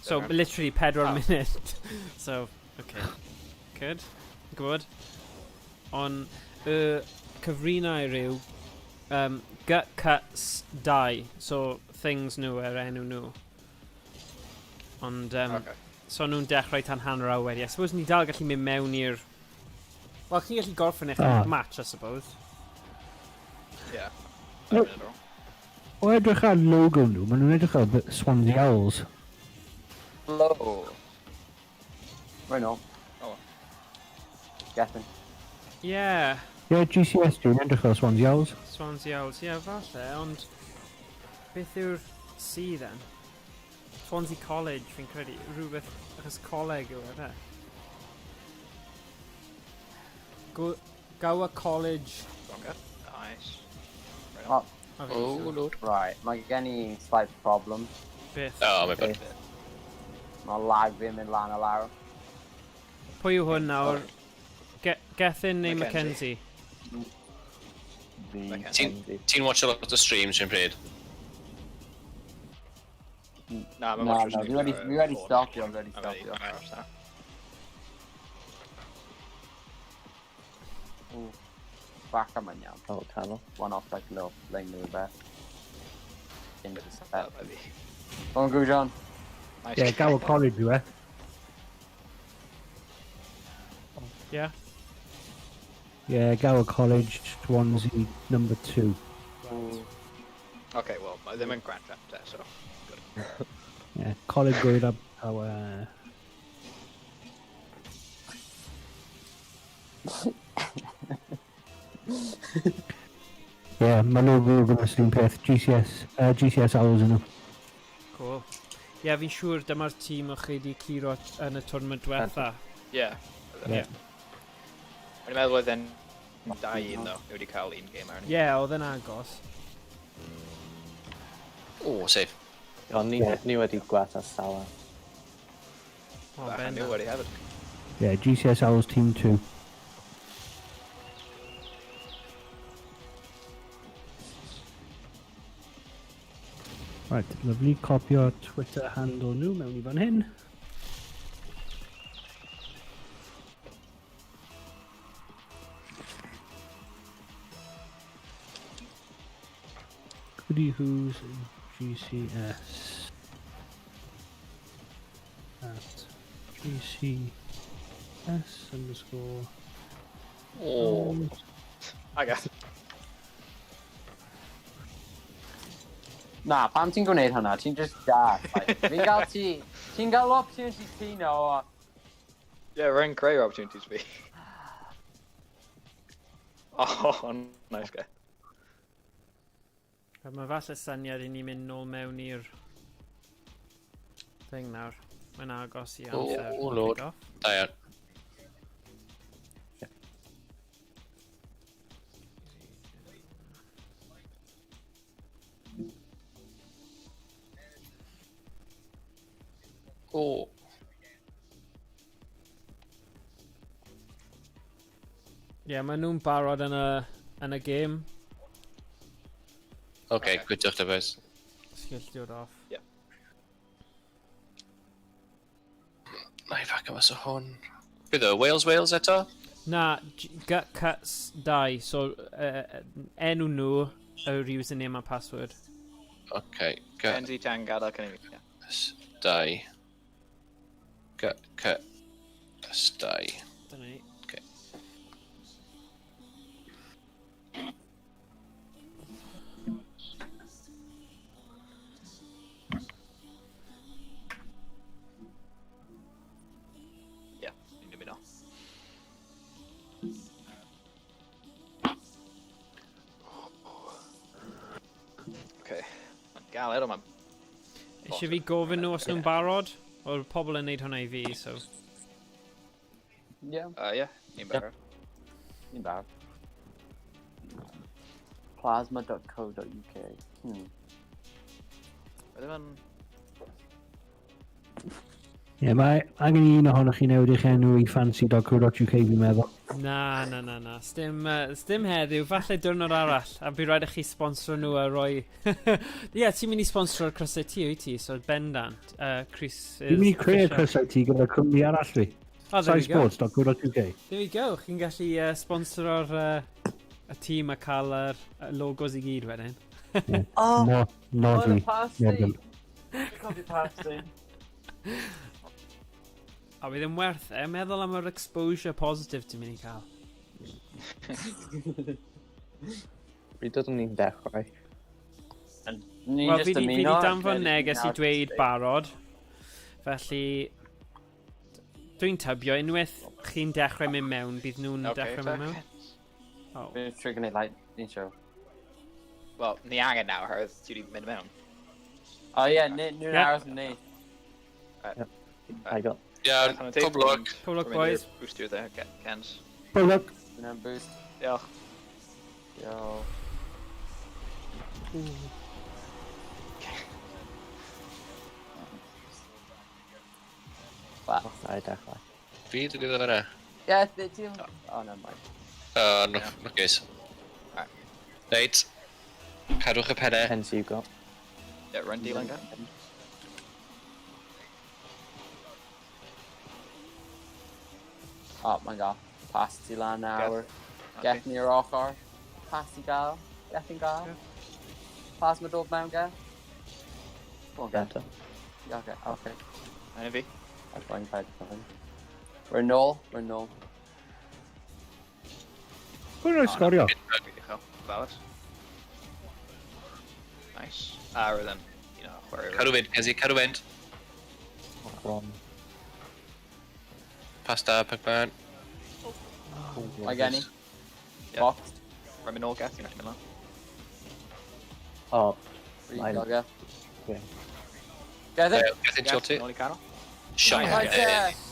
So,
Dyna.
literally 4
Oh.
munud. So, okay. Good. Gwybod. Ond, y cyfrinau yw Gut Cuts 2. So, things nhw er enw nhw. Ond,
Okay.
so nhw'n dechrau tan hanner awr wedi. I suppose ni dal gallu mynd mewn i'r... Wel, chi'n gallu gorffen eich
Ah.
match, I suppose.
Yeah.
No.
Munud ar ôl.
O edrych ar logo nhw, maen nhw'n edrych ar Swansea Owls.
Low. Rwy'n ôl.
Oh.
Gethin.
Yeah.
Ie, GCS dwi'n edrych ar Swansea Owls.
Swansea Owls, ie, yeah, falle, ond beth yw'r C then? Swansea College, fi'n credu, rhywbeth, achos coleg yw e, fe. Gower College.
Go on, Geth. Nice. Rwy'n ôl.
Oh,
Oh, lord.
right. Mae gen i slight problem.
Beth?
Oh, my bad.
Mae lag fi'n mynd lan a lawr.
Pwy yw hwn nawr? Gethin neu
Mackenzie.
Mackenzie?
Fi,
Mackenzie.
Kenzie.
Ti'n watch a lot o streams yn pryd?
Na, mae'n
Na,
watch
na, fi wedi stopio, fi wedi stopio.
Aros na.
Ooh. Back am yn iawn.
Oh, canol.
One off like little fling neu rhywbeth. Intercept.
That might be.
Go on, Gujan.
Nice.
Ie, Gower College yw e.
Yeah?
Ie, Gower College, Swansea, number 2.
Okay, well, mae ddim yn Grand Theft te, so...
Ie, Coleg Gwyr Abertawe. Ie, mae logo gyda sy'n peth, GCS, GCS Owls yn nhw.
Cool. Ie, yeah, fi'n siŵr dyma'r tîm o'ch chi wedi curo yn y tournament diwetha.
Yeah.
Ie.
O'n i'n meddwl oedd e'n 2-1, though. Ni wedi cael un game arni.
Ie, yeah, oedd yn agos.
Oh, safe.
Ond ni,
Ie.
ni wedi gwata Salah.
O,
Bach yn
ben.
nhw wedi hefyd.
Ie, GCS Owls Team 2. Right, lovely. Copio Twitter handle nhw mewn i fan hyn. Goody Who's GCS at GCS underscore
Oh.
I guess.
Na, pam ti'n gwneud hwnna? Ti'n just gas. Like, fi'n gael ti... Ti'n gael opportunities ti no.
Yeah, rwy'n creu opportunities fi. Oh, nice guy.
A mae falle syniad i ni mynd nôl mewn i'r thing nawr. Mae'n agos i amser.
Oh, lord.
kick-off.
Da iawn. O.
Ie, yeah, maen nhw'n barod yn y game.
Oce, gwydwch da boys.
Skill dod off.
Ie.
Na i fac mas o hwn. Bydd o, Wales Wales eto?
Na, Gut Cuts 2, so enw nhw yw'r username a password.
Oce, Gut
Kenzie tan gadael cyn i fi. Ie.
S 2. Gut Cut S 2.
Dyna ni.
Oce.
Ie, ni'n ymuno. Okay. Mae'n galed, ond mae'n...
Eisiau fi gofyn nhw os nhw'n barod? O'r pobl yn neud hwnna i fi, so...
Ie,
Ie, ni'n barod.
ni'n barod. Plasma.co.uk.
Mae ddim yn...
Ie, yeah, mae angen i un ohonoch chi newid eich enw i fancy.co.uk fi'n meddwl.
Na, na, na, na. Sdim heddiw, falle diwrnod arall. A bydd rhaid i chi sponsro nhw a roi... Ie, yeah, ti'n mynd i sponsro'r crysau ti, wyt ti? So bendant. Chris is
Dwi'n mynd i creu
official.
crysau ti gyda cwmni arall fi.
Oh, there we go.
Saisports.co.uk.
There we go. Chi'n gallu sponsro'r y tîm a cael yr logos i gyd wedyn.
Oh,
No, no
oh,
fi.
y pasty!
Not them.
Coffi pasty.
A bydd yn werth e, meddwl am yr exposure positive ti'n mynd i cael.
Pryd ydyn ni'n dechrau?
Ni'n
Wel,
just
fi di
ymuno.
danfon neges i dweud barod. Felly, dwi'n tybio unwaith chi'n dechrau mynd mewn, bydd nhw'n
Okay,
dechrau mynd mewn. Oh.
Fi'n trio gwneud lightning show.
Wel, ni angen nawr, oherwydd ti wedi mynd mewn.
O ie, nhw'n
Ie.
aros yn ni.
I got.
Iawn, pob lwc.
Pob lwc, boys.
Boost you there, Kens.
Pob lwc.
Yna'n boost.
Diolch.
Yo. Wow.
I dechrau.
Fi, dwi'n gwybod fyna.
Ie, ti'n... Oh, no, mind.
O, no, no case. Reit. Cadwch y pennau.
Kenzie, you got.
Yeah, run deal again.
Oh my god. Pas ti lan nawr.
Okay.
Geth ni i'r ochr. Pas i gael. Geth i'n gael. Pas mae dod mewn, Geth. Go on, Geth.
Better.
Yeah, okay, okay.
Anna fi.
That's fine, fine, fine. We're nôl, we're nôl.
Pwy roi sgorio?
Really uchel. Valid. Nice. A roedd yn, you know, chwarae.
Cadw fynd, Kenzie, cadw fynd.
Ron.
Pasta, Pugman.
Mae gen i.
Yeah.
Boxed.
Rhaid mynd nôl, Geth, ti'n gallu mynd lan.
Oh,
Really
Mae'n-
gael, Geth.
okay.
Geth it!
Gethin,
Geth,
ti?
nôl i canol.
Shot.
Nice, Geth!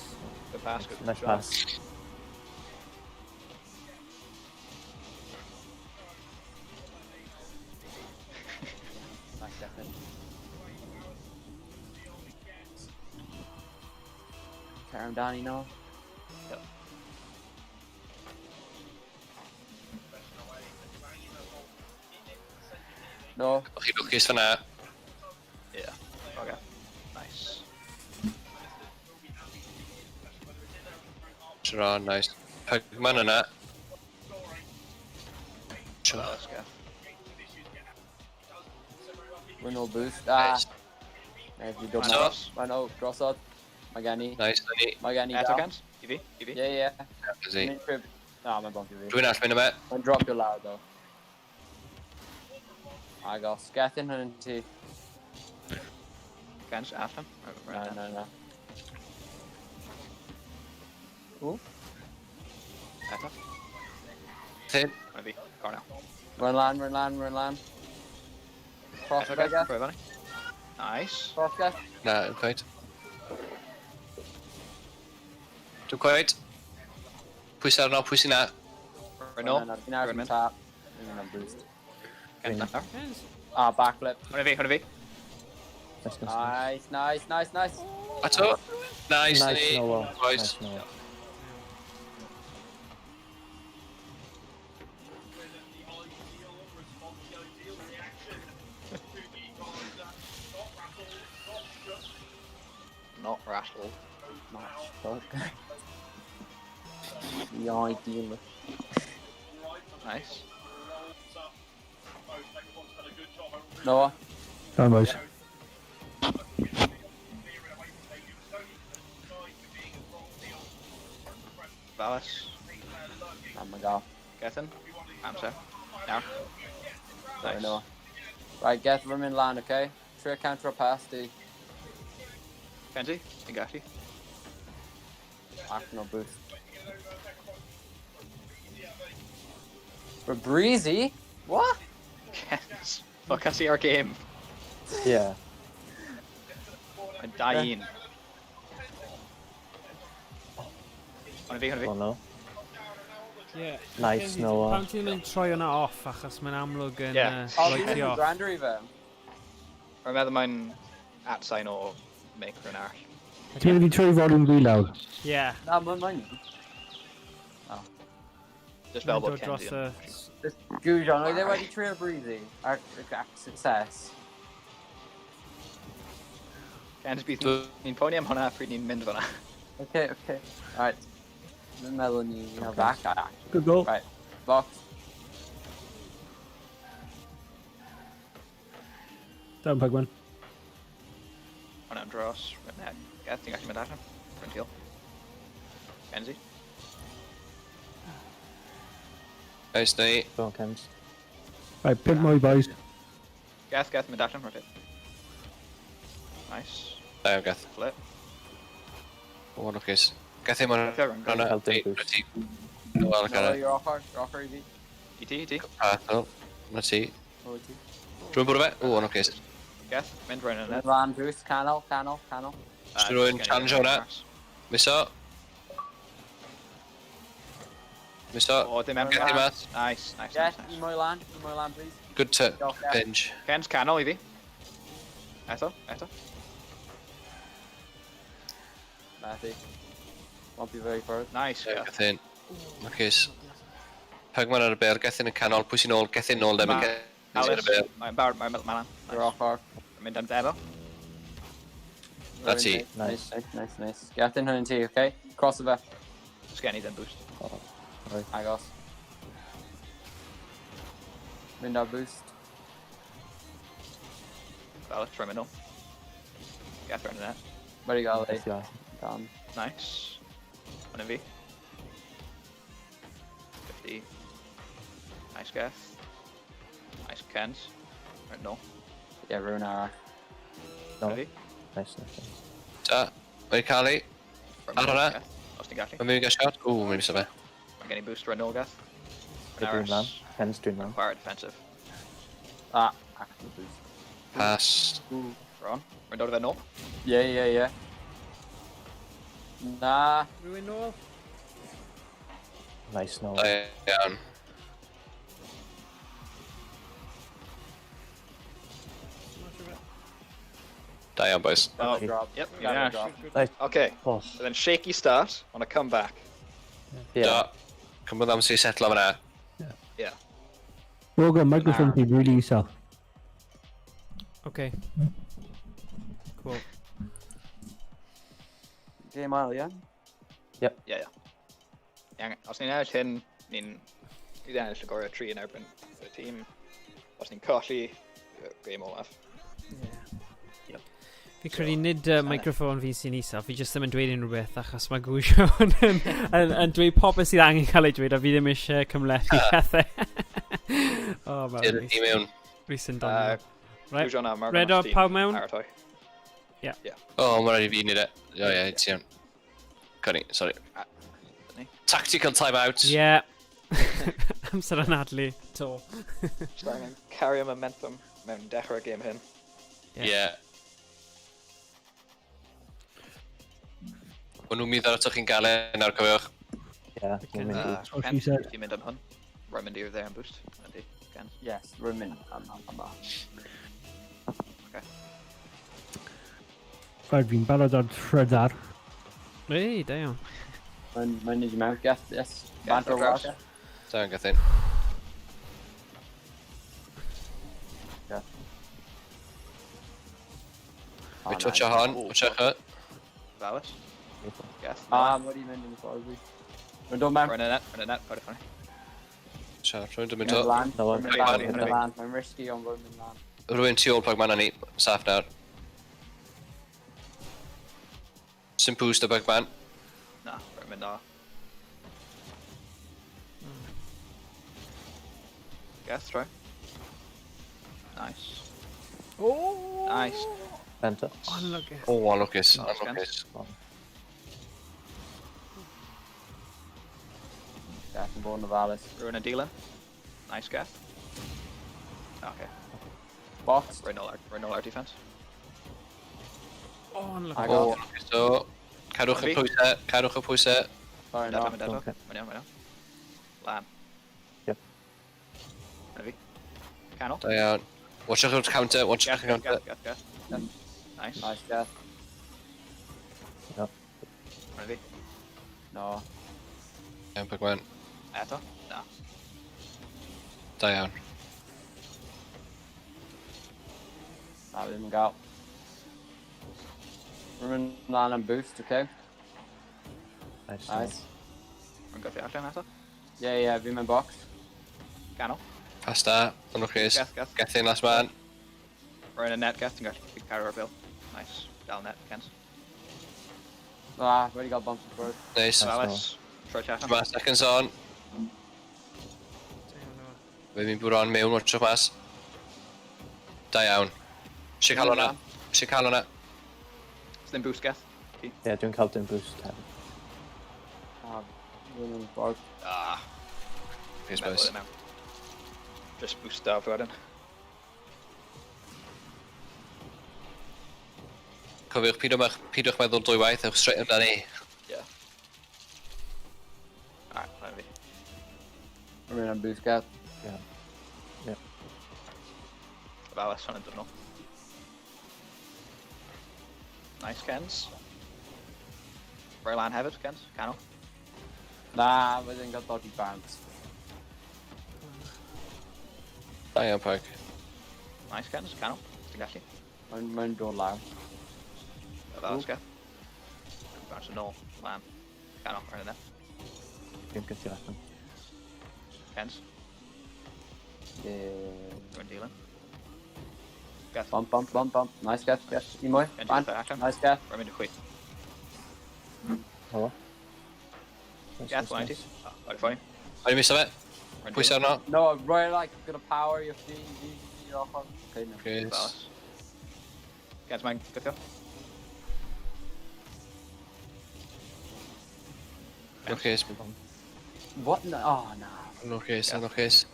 Good pass, good
Nice
shot.
pass.
Nice, Gethin. Cer amdani nôl.
Yep.
No.
O'ch chi'n lwcus fyna.
Yeah. Okay. Nice.
Sharon, nice. Pugman yna. Sharon.
Let's go.
We're no boost. Ah.
Nice.
Nice, fi dod
So-
mewn. Mae'n o, drosodd. Mae gen i.
Nice, na ni.
Mae gen i
Eto,
gael.
Kens? I fi? I fi?
Ie, ie.
Busy.
Mynd trwy- Na, mae'n boncio fi.
Dwi'n all mynd yma.
Mae'n dropio lawr, though. Agos. Gethin hwn yn ti.
Kens, allan.
Na, na, na. Ooh.
Eto.
Thin.
Hwnna fi. Cornel.
Run lan, run lan, run lan. Cross
Eto,
fe,
Geth.
Geth.
Rhoi fyny. Nice.
Cross, Geth.
Na, yn quite. Dwi'n quite. Pwy sy'n arno, pwy sy'n na?
Rhoi nôl.
Na, na, fi'n aros
Rhoi
yn
mynd.
tap. Fi'n yn boost.
Kens, nawr.
Kens.
Ah, backflip.
Hwnna fi, hwnna fi.
Nice, nice, nice.
Nice, nice, nice, nice.
Ato. Nice,
Nice,
ni.
Noel.
Boys.
Nice, Noel.
Fuck. The ideal.
Nice.
Noah.
Down, boys.
Valis.
Oh my god.
Gethin. Amser. Now.
Sorry,
Nice.
Noah. Right, Geth, run in line, okay? Try counter pass, D.
Kenzie. Ingati.
Acno boost. For Breezy? What?
Kens. Fuck, I see our game.
Yeah.
I'm dying. Hwna fi, hwnna fi.
Oh no.
Yeah.
Nice, Noah.
Pam ti'n mynd troi hwnna off achos mae'n amlwg yn
Yeah.
O,
rhoi
fi
ti
ddim yn
off.
gwrando i fe.
Rwy'n meddwl mae'n at sign o make rhywun arall.
Ti'n mynd i troi volume fi lawr?
Yeah.
Na, mae'n mae'n.
Just fel
Mae'n
bod
dod dros
Kenzie
y...
yn.
Just Gujon, oedd e wedi trio Breezy? Ac success.
Kens, bydd ni'n poeni am hwnna pryd ni'n mynd fyna.
Okay, okay. Alright. Dwi'n meddwl ni okay. back. Ah,
Good goal.
Right. Box.
Down, Pugman.
Hwnna'n dros. Na, Geth, ti'n gallu mynd allan. Rwy'n teal. Kenzie.
Nice, ni.
Go on, Kens.
Right, pimp mwy, boys.
Geth, Geth, mynd allan. Rwy'n Nice.
Da iawn, Geth.
Flip.
O, lwcus. Geth ddim o'n...
Geth rhan.
Hwnna,
Cael dim
ti.
boost.
Ti. Wel,
No,
gara.
you're off our, you're off our EV.
I ti, i ti.
A, na ti.
O, ti.
Rwy'n bwrw fe? O, yn lwcus.
Geth, mynd rhywun yn
Mynd lan, boost, canol, canol, canol.
Os rwy'n challenge hwnna. Miso. Miso.
O, dim em.
Geth i mas.
Nice, nice,
Geth,
nice,
un
nice.
mwy lan, un mwy lan, please.
Good to
Diolch, Geth.
pinch.
Ken's canol i fi. Eto, eto.
Matthew. Won't be very far.
Nice,
Ie,
Geth.
Gethin. Lwcus. Pugman ar y bêl, Gethin yn canol, pwy sy'n ôl, Gethin nôl, dem
Ma-
Gethin ar y
Alice,
bêl.
mae'n barod, mae'n mynd lan.
You're off our.
Mae'n mynd am demo.
Na ti.
Nice, nice, nice, nice. Geth in hwn ti, okay? Cross o fe.
Sgen i ddim boost.
Agos. Mynd ar boost.
Fel, troi mynd nôl. Geth rhan yna.
Wedi gael ei.
Nice, yeah.
Dan.
Nice. Hwna fi. 50. Nice Geth. Nice Kens. Right, nôl.
Yeah, rhywun arall.
No.
Hwna fi.
Nice, nice, nice.
Ta, wedi cael ei.
Rwy'n
Ar
mynd nôl,
hwnna.
Geth. Os ti'n gallu.
Mae'n mynd i gael shot. O, mae'n miso fe.
Mae gen i boost rhan nôl, Geth.
Good dwi'n lan. Kens dwi'n lan.
Chwarae defensive.
Ah, active boost.
Pass.
Ron. Rwy'n dod o fe nôl.
Yeah, yeah, yeah. Na.
Rhywun nôl?
Nice, no.
Da iawn. Da iawn, boys.
Oh,
Drop.
yep.
Got
Yeah.
it, drop.
Nice.
Okay.
Oh,
So then shaky start on a comeback.
yeah.
Da. Cymryd amser i setlo fyna.
Yeah.
Morgan, microphone ti really isel.
Okay. Cool.
Game ail, yeah?
Yeah, yeah. Iawn, os ni'n ennill hyn, ni'n... Ni wedi ennill y gorau 3 yn erbyn y tîm. Os ni'n colli, game olaf.
Yeah. Fi credu nid microphone fi sy'n isel, fi jyst ddim yn dweud unrhyw beth achos mae Gwsion yn dweud popeth sydd angen cael ei dweud a fi ddim eisiau cymhlethu pethau. Oh, mae'n
I'r i mewn.
Rhys yn doniol. Right,
Gujon a Morgan,
Redo,
os ti'n
pawb mewn?
Paratoi.
O, mae'n rhaid i fi wneud e. O, ie, ti iawn. Cynni, sorry.
Ni.
Tactical timeout.
Yeah. Amser anadlu. To.
Just angen cario momentum mewn dechrau'r game hyn.
Yeah.
Ie. Maen nhw'n mynd ar atoch chi'n gael e nawr, cofiwch.
Yeah, mae'n mynd i.
What
Ken,
she said.
ti'n mynd am hwn? Rwy'n mynd i'r dde am boost. Yndi, Ken.
Yes, rwy'n mynd am yma.
Okay.
Right, fi'n barod ar trydar.
Ei, da iawn.
Mae'n mynd i mewn, Geth, yes.
Geth
Bant
ar
o'r
draws.
wal.
Da iawn, Gethin.
Geth. Oh,
Wyt twtio hon, watch out.
Valis. Geth.
Ah, wedi mynd yn y ffordd fi. Mae'n dod mewn.
Rwy'n y net, rwy'n y net, paid â phoeni.
Siarad, rwy'n mynd
Mynd
o.
lan.
No,
Mae'n mynd lan, mynd lan. Mae'n risky ond mae'n mynd lan.
Rwy'n tu ôl Pugman a ni, saff nawr. Sim boost o Pugman.
Na, rwy'n mynd o. Geth, troi. Nice.
Oh!
Nice.
Center.
Anlwcus.
O, anlwcus, anlwcus.
Geth yn bod yn ofalus.
Rwy'n yn dilyn. Nice, Geth. Okay.
Box.
Rwy'n nôl ar, rwy'n nôl ar defense.
Oh, anlwcus.
O, anlwcus o. Cadwch y pwysau, cadwch y pwysau.
Sorry,
no.
no.
Mynd eto, mynd eto, mynd eto. Lan.
Yep.
Na fi. Canol.
Da iawn. Watchwch o'r counter, watchwch y counter.
Geth, Geth, Geth. Nice.
Nice, Geth.
Yep.
Na fi.
No.
Iawn, Pugman.
Eto? Na.
Da iawn.
Na, fi ddim yn gael. Rwy'n mynd lan am boost, okay?
Nice.
Nice.
Rwy'n gythio allan eto?
Ie, ie, fi'n mynd box.
Canol.
Pas da, anlwcus.
Geth, Geth.
Gethin last man.
Rwy'n y net, Geth, ti'n gallu cario Bill. Nice. Dal net, Kens.
Ah, wedi gael bump yn ffwrdd.
Nice.
Alice. Troi ti allan.
Mas, seconds on. Fe mi'n bwrw on mewn, watchwch mas. Da iawn. Eisiau cael hwnna. Eisiau cael hwnna.
Ddim boost, Geth.
Ie, dwi'n cael dim boost hefyd.
Ah, fi'n mynd ffordd.
Ah.
Please, boys.
Just boost da fi wedyn.
Cofiwch, pidwch meddwl dwy waith, ewch straight amdani.
Ie. Alright, na fi.
Rwy'n mynd am boost, Geth.
Ie. Ie.
Ofalus, hwnna'n dod nôl. Nice, Kens. Roi lan hefyd, Kens. Canol.
Na, wedyn gael dodgy bounce.
Da iawn, Pug.
Nice, Kens. Canol. Ti'n gallu.
Mae'n dod lawr.
Ofalus, Geth. Bounce yn ôl. Lan. Canol, rhaid yna.
Dwi'n gythio allan.
Kens.
Ie.
Rwy'n dilyn. Geth.
Bump, bump, bump, bump. Nice, Geth. Geth. Un mwy.
Kens,
Ban.
gythio allan.
Nice, Geth.
Rwy'n mynd i chwith.
Helo.
Geth, line ti. Oh, rhaid i ffoni.
O'n i'n miso fe?
Rwy'n
Pwysau arno.
No, roi like gyda power i fi, i ochr. Okay, no.
Chris.
Ofalus. Kens, mae'n gythio.
Lwcus,
What? No. Oh, na.
lwcus, lwcus.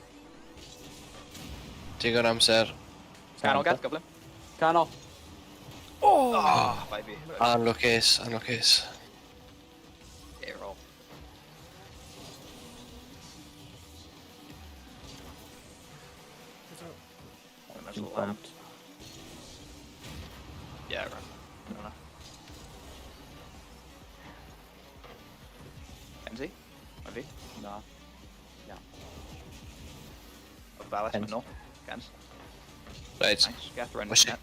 Digon amser.
Canol, Geth, gyflym.
Canol.
Oh, bai fi.
Anlwcus, anlwcus.
Yeah, roll.
Dwi'n bumped.
Yeah, right. I don't know. MZ? Mae fi?
Na.
Ofalus,
Kens.
mynd nôl. Kens.
Reit,
Nice. Geth, rwy'n
Oes-
net.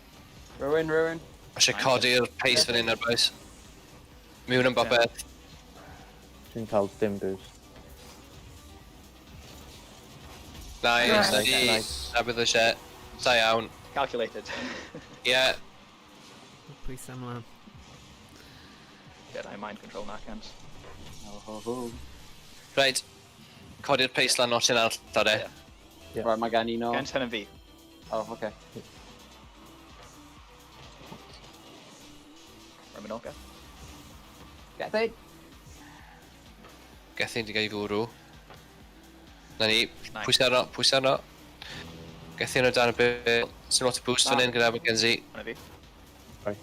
Rwy'n, rwy'n.
eisiau codi'r pace fan hyn ar boys. Mewn am bopeth.
Dwi'n cael dim boost.
Nice,
Nice,
nice.
nice.
Na beth eisiau. Da iawn.
Calculated.
Ie.
Pwysau ymlaen.
Jedi mind control na, Kens.
Oh, ho, ho.
Reit. Codi'r pace lan notch yn arall, da de.
Ie.
Yeah.
Right, mae gen i no.
Kens hyn yn fi.
Oh, okay.
Rwy'n mynd nôl, Geth.
Geth it.
Gethin di gael ei fwrw. Na ni,
Nice.
pwysau arno, pwysau arno. Gethin o dan y bel. Sy'n lot o boost fan hyn gyda Mackenzie.
Hwnna fi.
Sorry.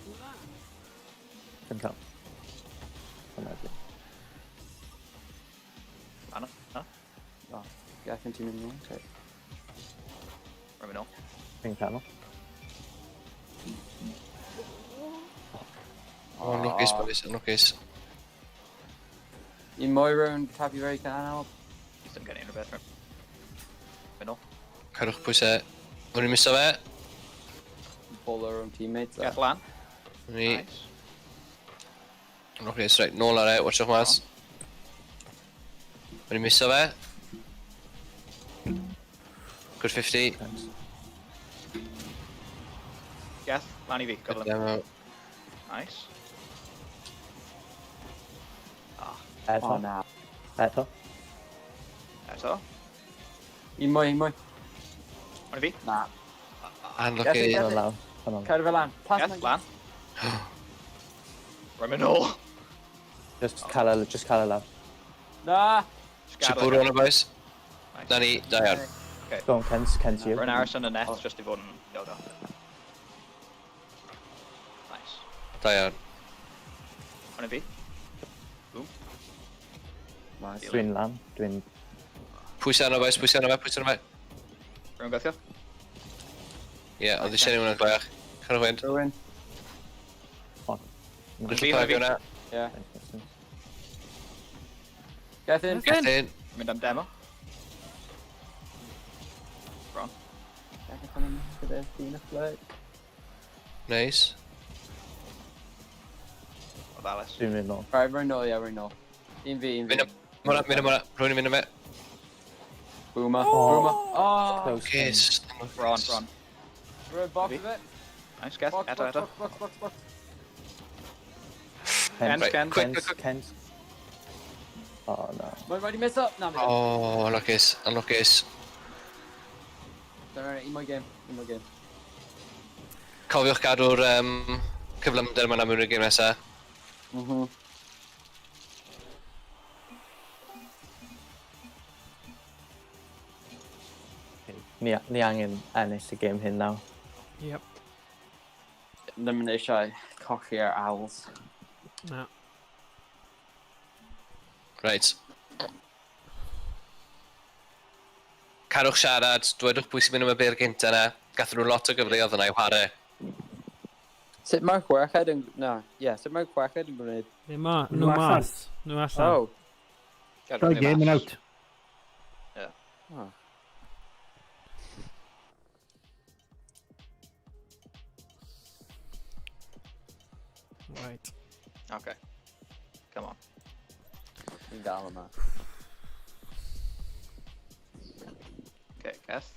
Dwi'n cael. Hwnna fi.
Anna. Anna.
Oh, Geth yn ti'n mynd nôl. Okay.
Rwy'n mynd nôl.
Dwi'n canol.
O, anlwcus, boys, anlwcus.
Un mwy rownd, happy very canol.
Just ddim gen i unrhyw beth. Rwy'n mynd nôl.
Cadwch pwysau. O'n i'n miso fe.
Pull our own teammates.
Geth lan.
Ni.
Nice.
Okay, so right, nôl ar e, watchwch mas. Mae'n miso fe. Good 50.
Thanks.
Geth, lan i fi,
Good
gyflym.
demo.
Nice. Ah,
Eto.
O, na.
Eto.
Eto.
Un mwy, un mwy.
Ond i fi.
Na.
Anlucky.
Hwnna'n lawr. Hwnna'n
Cer fe lan. Pas
Geth, lan. Rwy'n mynd nôl.
Just cael e, just cael e lawr.
Na.
Just
Eisiau
gadael
bwrw
e.
hwnna, boys?
Nice.
Na ni, da iawn.
Go on, Kens, Kens you.
Rwy'n aros yn y net, just i fod yn diogel. Nice.
Da iawn.
Ond i fi. Boom.
Nice.
Dwi'n lan. Dwi'n...
Pwysau arno, boys, pwysau arno fe, pwysau arno fe.
Rwy'n gweithio.
Ie, oedd eisiau unrhyw un o'r gleiach. Cadwch fynd.
Rwy'n.
Little
Fi,
plug
fi.
hwnna.
Ie. Gethin.
Gethin.
Mynd am demo. Ron.
Nice.
Oedd Alice.
Dwi'n mynd nôl.
Right, rwy'n nôl, ie, rwy'n nôl. Un fi, un
Mynd
fi.
am hwnna, mynd am hwnna. Rwy'n mynd am e.
Boomer. Boomer. Oh!
Close. Kens.
Kiss.
Ron, Ron.
Rwy'n box
Fi.
of it.
Nice, Geth.
Box,
Eto,
box,
eto.
box, box, box, box.
Kens,
Right,
Kens,
quick,
Kens,
quick, quick.
Kens. Oh, no.
Mae'n rhaid i miss up. Na, mae'n.
Oh, anlwcus, anlwcus.
Dyna, un mwy game, un mwy game.
Cofiwch gadw'r cyflymder yma mewn i'r gêm nesaf.
Ni angen ennill y gêm hyn nawr.
Yep.
Ddim yn eisiau colli ar Owls.
Na.
Right. Cadwch siarad, dwedwch pwy sy'n mynd am y bêl gynta yna. Gathon nhw lot o gyfleoedd yna i chwarae.
Sut mae'r chweched yn... Na, ie, yeah, sut mae'r chweched yn gwneud?
Ddim ma,
Nhw
nhw
allan.
mas. Nhw allan.
Oh.
Dau game and out.
Yeah.
Oh.
Right.
Okay. Come on.
Fi'n dal yma.
Okay, Geth.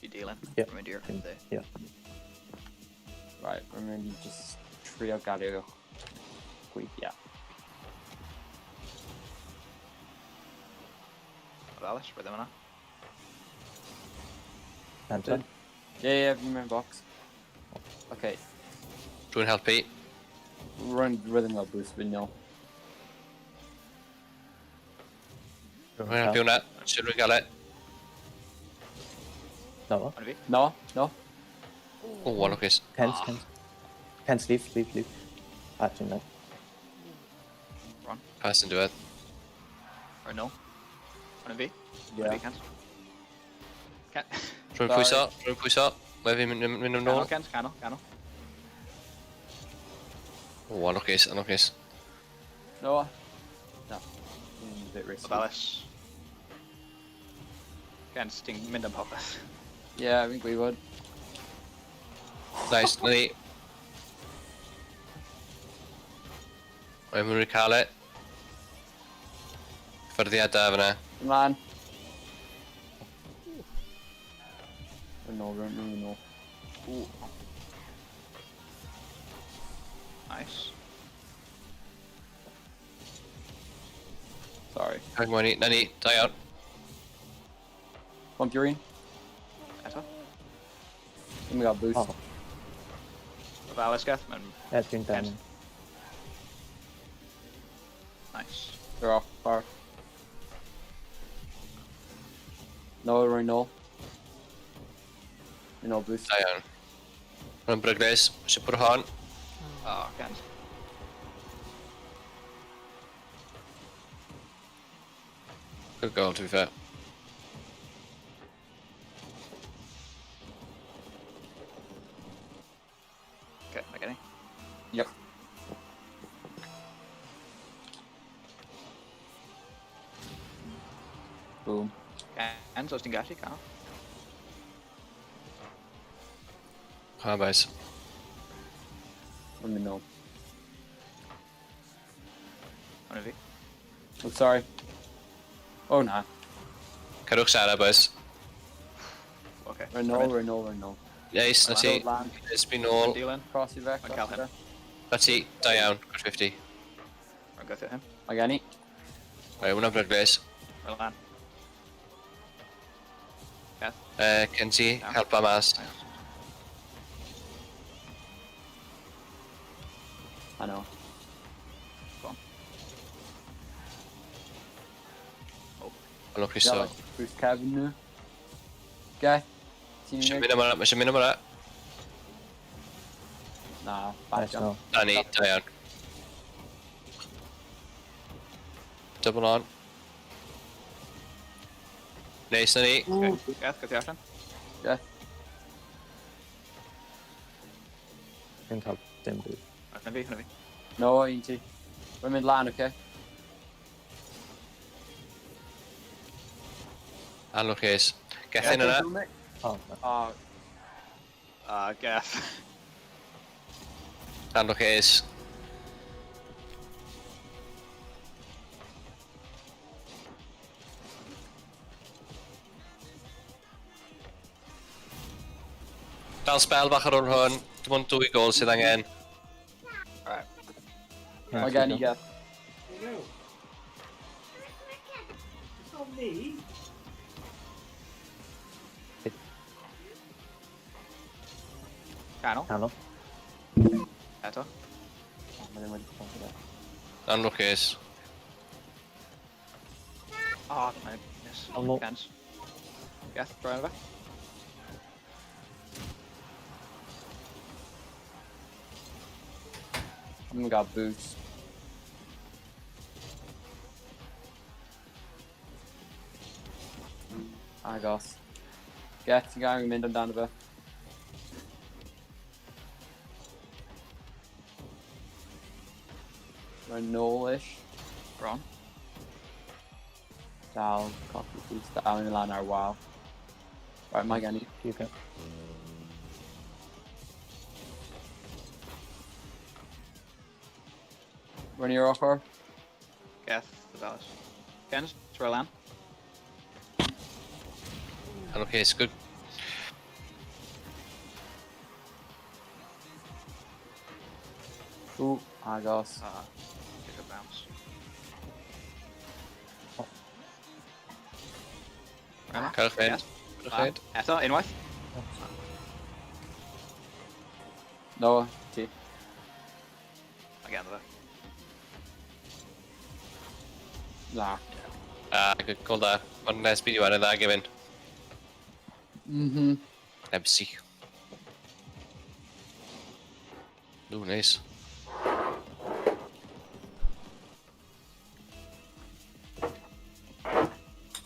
You dealing?
Yep.
Rwy'n mynd i'r dde.
Yeah.
Right, rwy'n mynd i just trio gadw gweithio.
Oedd Alice, rwy ddim yna.
Enter.
Ie, ie, fi'n mewn box. Okay,
Rwy'n helpu.
rwy'n rhythm fel boost fi'n nôl.
Rwy'n helpu hwnna. Sut rwy'n gael e?
No.
Ond i fi.
No, no.
O, anlwcus.
Kens, Kens. Kens, leave, leave, leave. Actually, no.
Ron.
Pass yn diwedd.
Or no. Ond i fi. Ond i
Yeah.
fi, Kens. Ken.
Rwy'n pwyso, rwy'n pwyso. Mae fi'n mynd mynd yn
Canol,
ôl.
Kens, canol, canol.
O, anlwcus, anlwcus.
No. No. A bit risky.
Oedd Alice. Kens, ti'n mynd am popeth.
Ie, yeah, fi'n gwybod.
Nice, na ni. Mae'n mynd i cael e. Ffyrddiad da fyna.
Ymlaen. Rwy'n nôl, rwy'n nôl, rwy'n nôl.
Ooh. Nice.
Sorry.
Rhaid mwyn i, na ni, da iawn.
Bump your un.
Eto.
Ddim yn gael boost.
Oh,
Oedd Alice, Geth. Mae'n
yeah, dwi'n down.
nice.
They're off, far. No, rwy'n nôl. Rwy'n nôl boost.
Da iawn. Mae'n brygles, eisiau bwrw hon.
Oh, Kens.
Good goal, to be fair.
Okay, mae gen i.
Yep. Boom.
Kens, os ti'n gallu, canol.
Come on, boys.
Rwy'n mynd nôl.
Hwna fi.
Oh, sorry. Oh, na.
Cerwch Sara, boys.
Okay.
Rwy'n nôl, rwy'n nôl, rwy'n nôl.
Neis, na ti. Neis, fi nôl.
Cross i fe, cross i fe.
Na ti, da iawn, good 50.
Rwy'n gweithio hyn.
Mae gen i.
Mae hwnna'n bryglus.
Rwy'n lan. Beth?
Kenzie, helpa mas.
I know.
Go on. Oh.
Helo, Christo.
Bruce Kevin nhw. Ge? Ti'n
Eisiau mynd am hwnna, mae eisiau mynd am hwnna.
Na, bad jump.
Na ni, da iawn. Double on. Neis, na ni.
Geth, geth i allan.
Geth.
Fi'n cael dim byd.
Hwna fi, hwna fi.
No, un ti. Rwy'n mynd lan, oce?
Anlwcus. Gethin yna.
Oh, no.
Oh.
Ah, Geth.
Anlwcus. Dal spel bach ar ôl hwn. Dim ond dwy gol sydd angen.
Alright.
Mae gen i Geth.
It's not me.
Canol.
Canol.
Eto.
Mae ddim wedi cofio fe.
Anlwcus.
Oh, my goodness.
Canol.
Kens. Geth, droi arno fe.
I'm gonna boost. Agos. Geth, ti'n gael mynd amdano fe. Rwy'n nôl-ish.
Bron.
Dal, coffee boost, dal yn lan ar wal. Right, mae gen i.
You go.
Rwy'n i'r ochr.
Geth, the Dallas. Kens, droi lan.
Anlwcus, good.
Ooh, agos.
Ah, take a bounce. Rhema.
Cerwch fynd.
Yes.
Cerwch fynd.
Eto, unwaith.
Noah, ti.
Mae gen fe.
Na.
Ah, good call da. Mae'n nes byd i wan yn dda, Gavin. MC. Ooh, nice.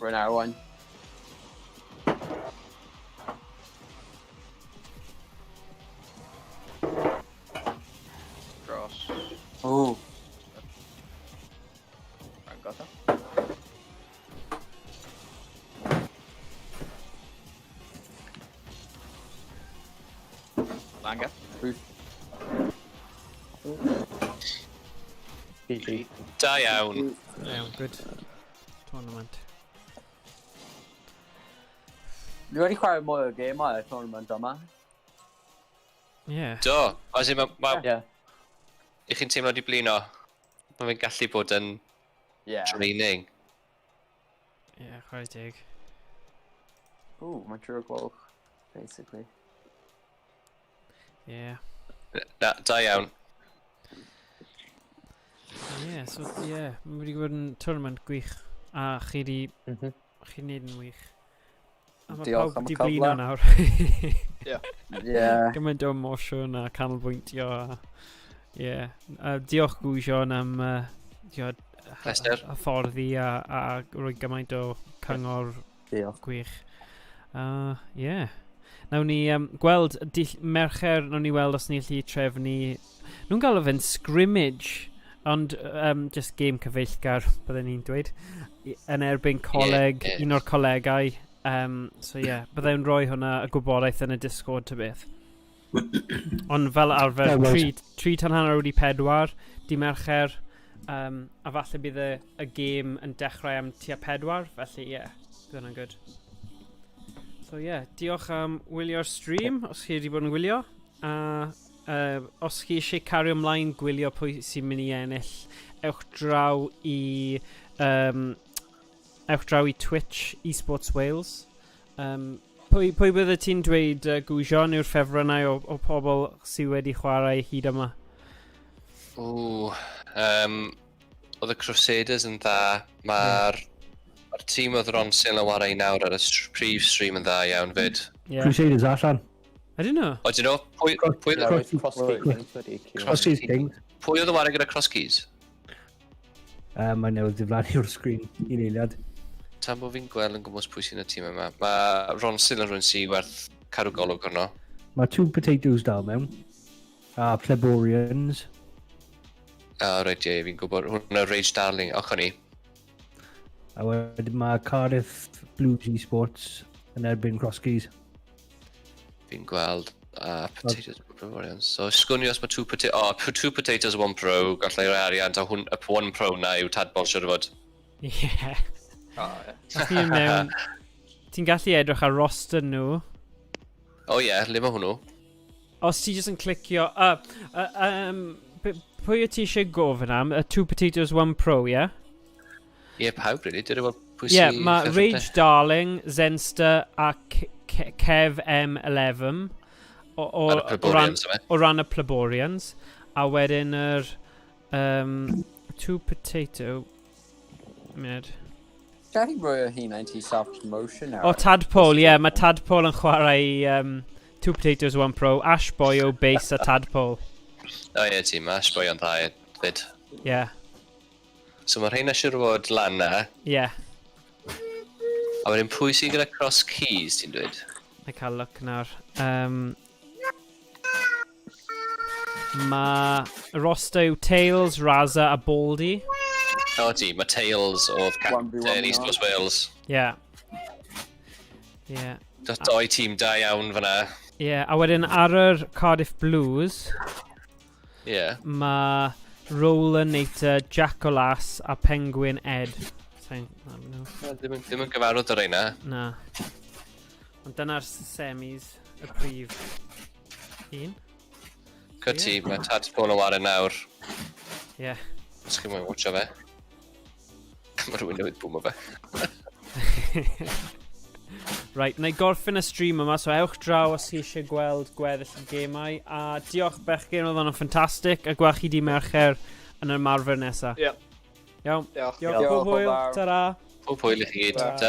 Rwy'n ar one.
Dros.
Ooh.
Rwy'n gotha. Lan, Geth.
Boost.
GG.
Da iawn.
Iawn, good tournament.
Dwi wedi chwarae mwy o gemau y tournament yma.
Yeah.
Do. As in, ma,
Yeah.
I chi'n teimlo di blino? Mae fe'n gallu bod yn
Yeah.
draining.
Yeah, chwarae teg.
Ooh, mae'n trwy'r gloch, basically.
Yeah.
Na, da iawn.
Yeah, so, yeah, mae wedi bod yn tournament gwych. A chi di... Chi'n neud yn wych. A mae
Diolch
pawb
am y
di blino
cyfle.
nawr.
Yeah.
Yeah.
Gymaint o emosiwn a canolbwyntio. A, yeah. Diolch Gwsion am
Pleser.
hyfforddi a rhoi gymaint o cyngor
Diolch.
gwych. Yeah. Nawn ni gweld dydd Mercher, nawn ni weld os ni'n gallu trefnu... Nhw'n galw fe'n scrimmage, ond just game cyfeillgar, bydden ni'n dweud, yn erbyn coleg,
Yeah, yeah.
un o'r colegau. So yeah, byddai'n rhoi hwnna y gwybodaeth yn y Discord ta beth. Ond fel arfer,
Yeah, right.
3:45, di Mercher, A falle bydd y gêm yn dechrau am tua 4, felly ie, yeah, bydd hwnna'n good. So ie, yeah, diolch am wylio'r stream, os chi wedi bod yn gwylio. A os chi eisiau cario ymlaen gwylio pwy sy'n mynd i ennill, ewch draw i Twitch Esports Wales. Pwy bydde ti'n dweud, Gwsion, yw'r ffefrynnau o pobl sydd wedi chwarae hyd yma?
Ww, oedd y Crusaders yn dda. Mae'r yeah. ma tîm oedd Ron Sil yn chwarae nawr ar y prif stream yn dda iawn fyd.
Yeah.
Crusaders allan.
I don't know.
O, dyn nhw? Pwy,
Cross Keys Kings.
Pwy oedd yn chwarae gyda Cross Keys?
Mae newydd diflannu o'r sgrin un eiliad.
Tan bod fi'n gweld yn gwmws pwy sy'n y tîm yma. Mae Ron Sil yn rhywun sy'n werth cadw golwg arno.
Mae Two Potatoes dal mewn. A Pleborians.
A reit, ie, fi'n gwybod. Hwna Rage Darling, och ni.
A wedyn mae Cardiff Blues Esports yn erbyn Cross Keys.
Fi'n gweld a Potatoes Pleborians. So, sgwn i os mae Two Potatoes... Oh, Two Potatoes, One Pro, gallai roi arian, ta hwn, y One Pro na yw Tadbol, siwr o fod.
Ie.
Oh, ie.
Os ti'n mewn... Ti'n gallu edrych ar roster nhw.
O ie, le mae hwnnw?
Os ti jyst yn clicio... Pwy wyt ti eisiau gofyn am? Y Two Potatoes One Pro, ie? Yeah?
Ie, pawb, really. Dwi'n gwybod pwy
Ie, yeah, mae Rage Darling, Zenster a Kev M11
Ar y Pleborians, yma.
O ran y Pleborians. A wedyn yr Two Potato... Munud.
Gallu rhoi o hunain ti self-promotion nawr.
O, Tadpole, ie. Yeah, mae Tadpole yn chwarae Two Potatoes One Pro, Ash Boy o Base a Tadpole.
O ie, ti, mae Ash Boy yn dda fyd.
Ie. Yeah.
So mae rheina siwr o fod lan na.
Ie. Yeah.
A wedyn pwy sy'n gyda Cross Keys, ti'n dweud?
Na i cael look nawr. Mae roster yw Tails, Raza a Baldy.
O ti, mae Tails oedd
1v1
captain Esports Wales.
Ie. Yeah. Ie. Yeah.
Doi tîm da iawn fyna.
Ie, yeah, a wedyn ar yr Cardiff Blues, mae Roller Nator, Jack Olas a Penguin Ed. Sa'n... I don't know.
Na, ddim yn gyfarwydd o'r reina.
Na. Ond dyna'r semis, y prif un.
Cyti, mae Tadpole yn ware nawr.
Ie. Yeah.
Os chi'n moyn watcho fe. Mae rhywun newydd bwmo fe.
Right, na i gorffen y stream yma, so ewch draw os chi eisiau gweld gweddill y gemau. A diolch bechgyn, oedd hwnna'n ffantastig, a gweld chi di Mercher yn yr ymarfer nesaf.
Ie.
Iawn.
Diolch.
Diolch, pob
Diolch,
hwyl,
bawb.
ta-ra.
Pob hwyl i chi gyd.
Ta.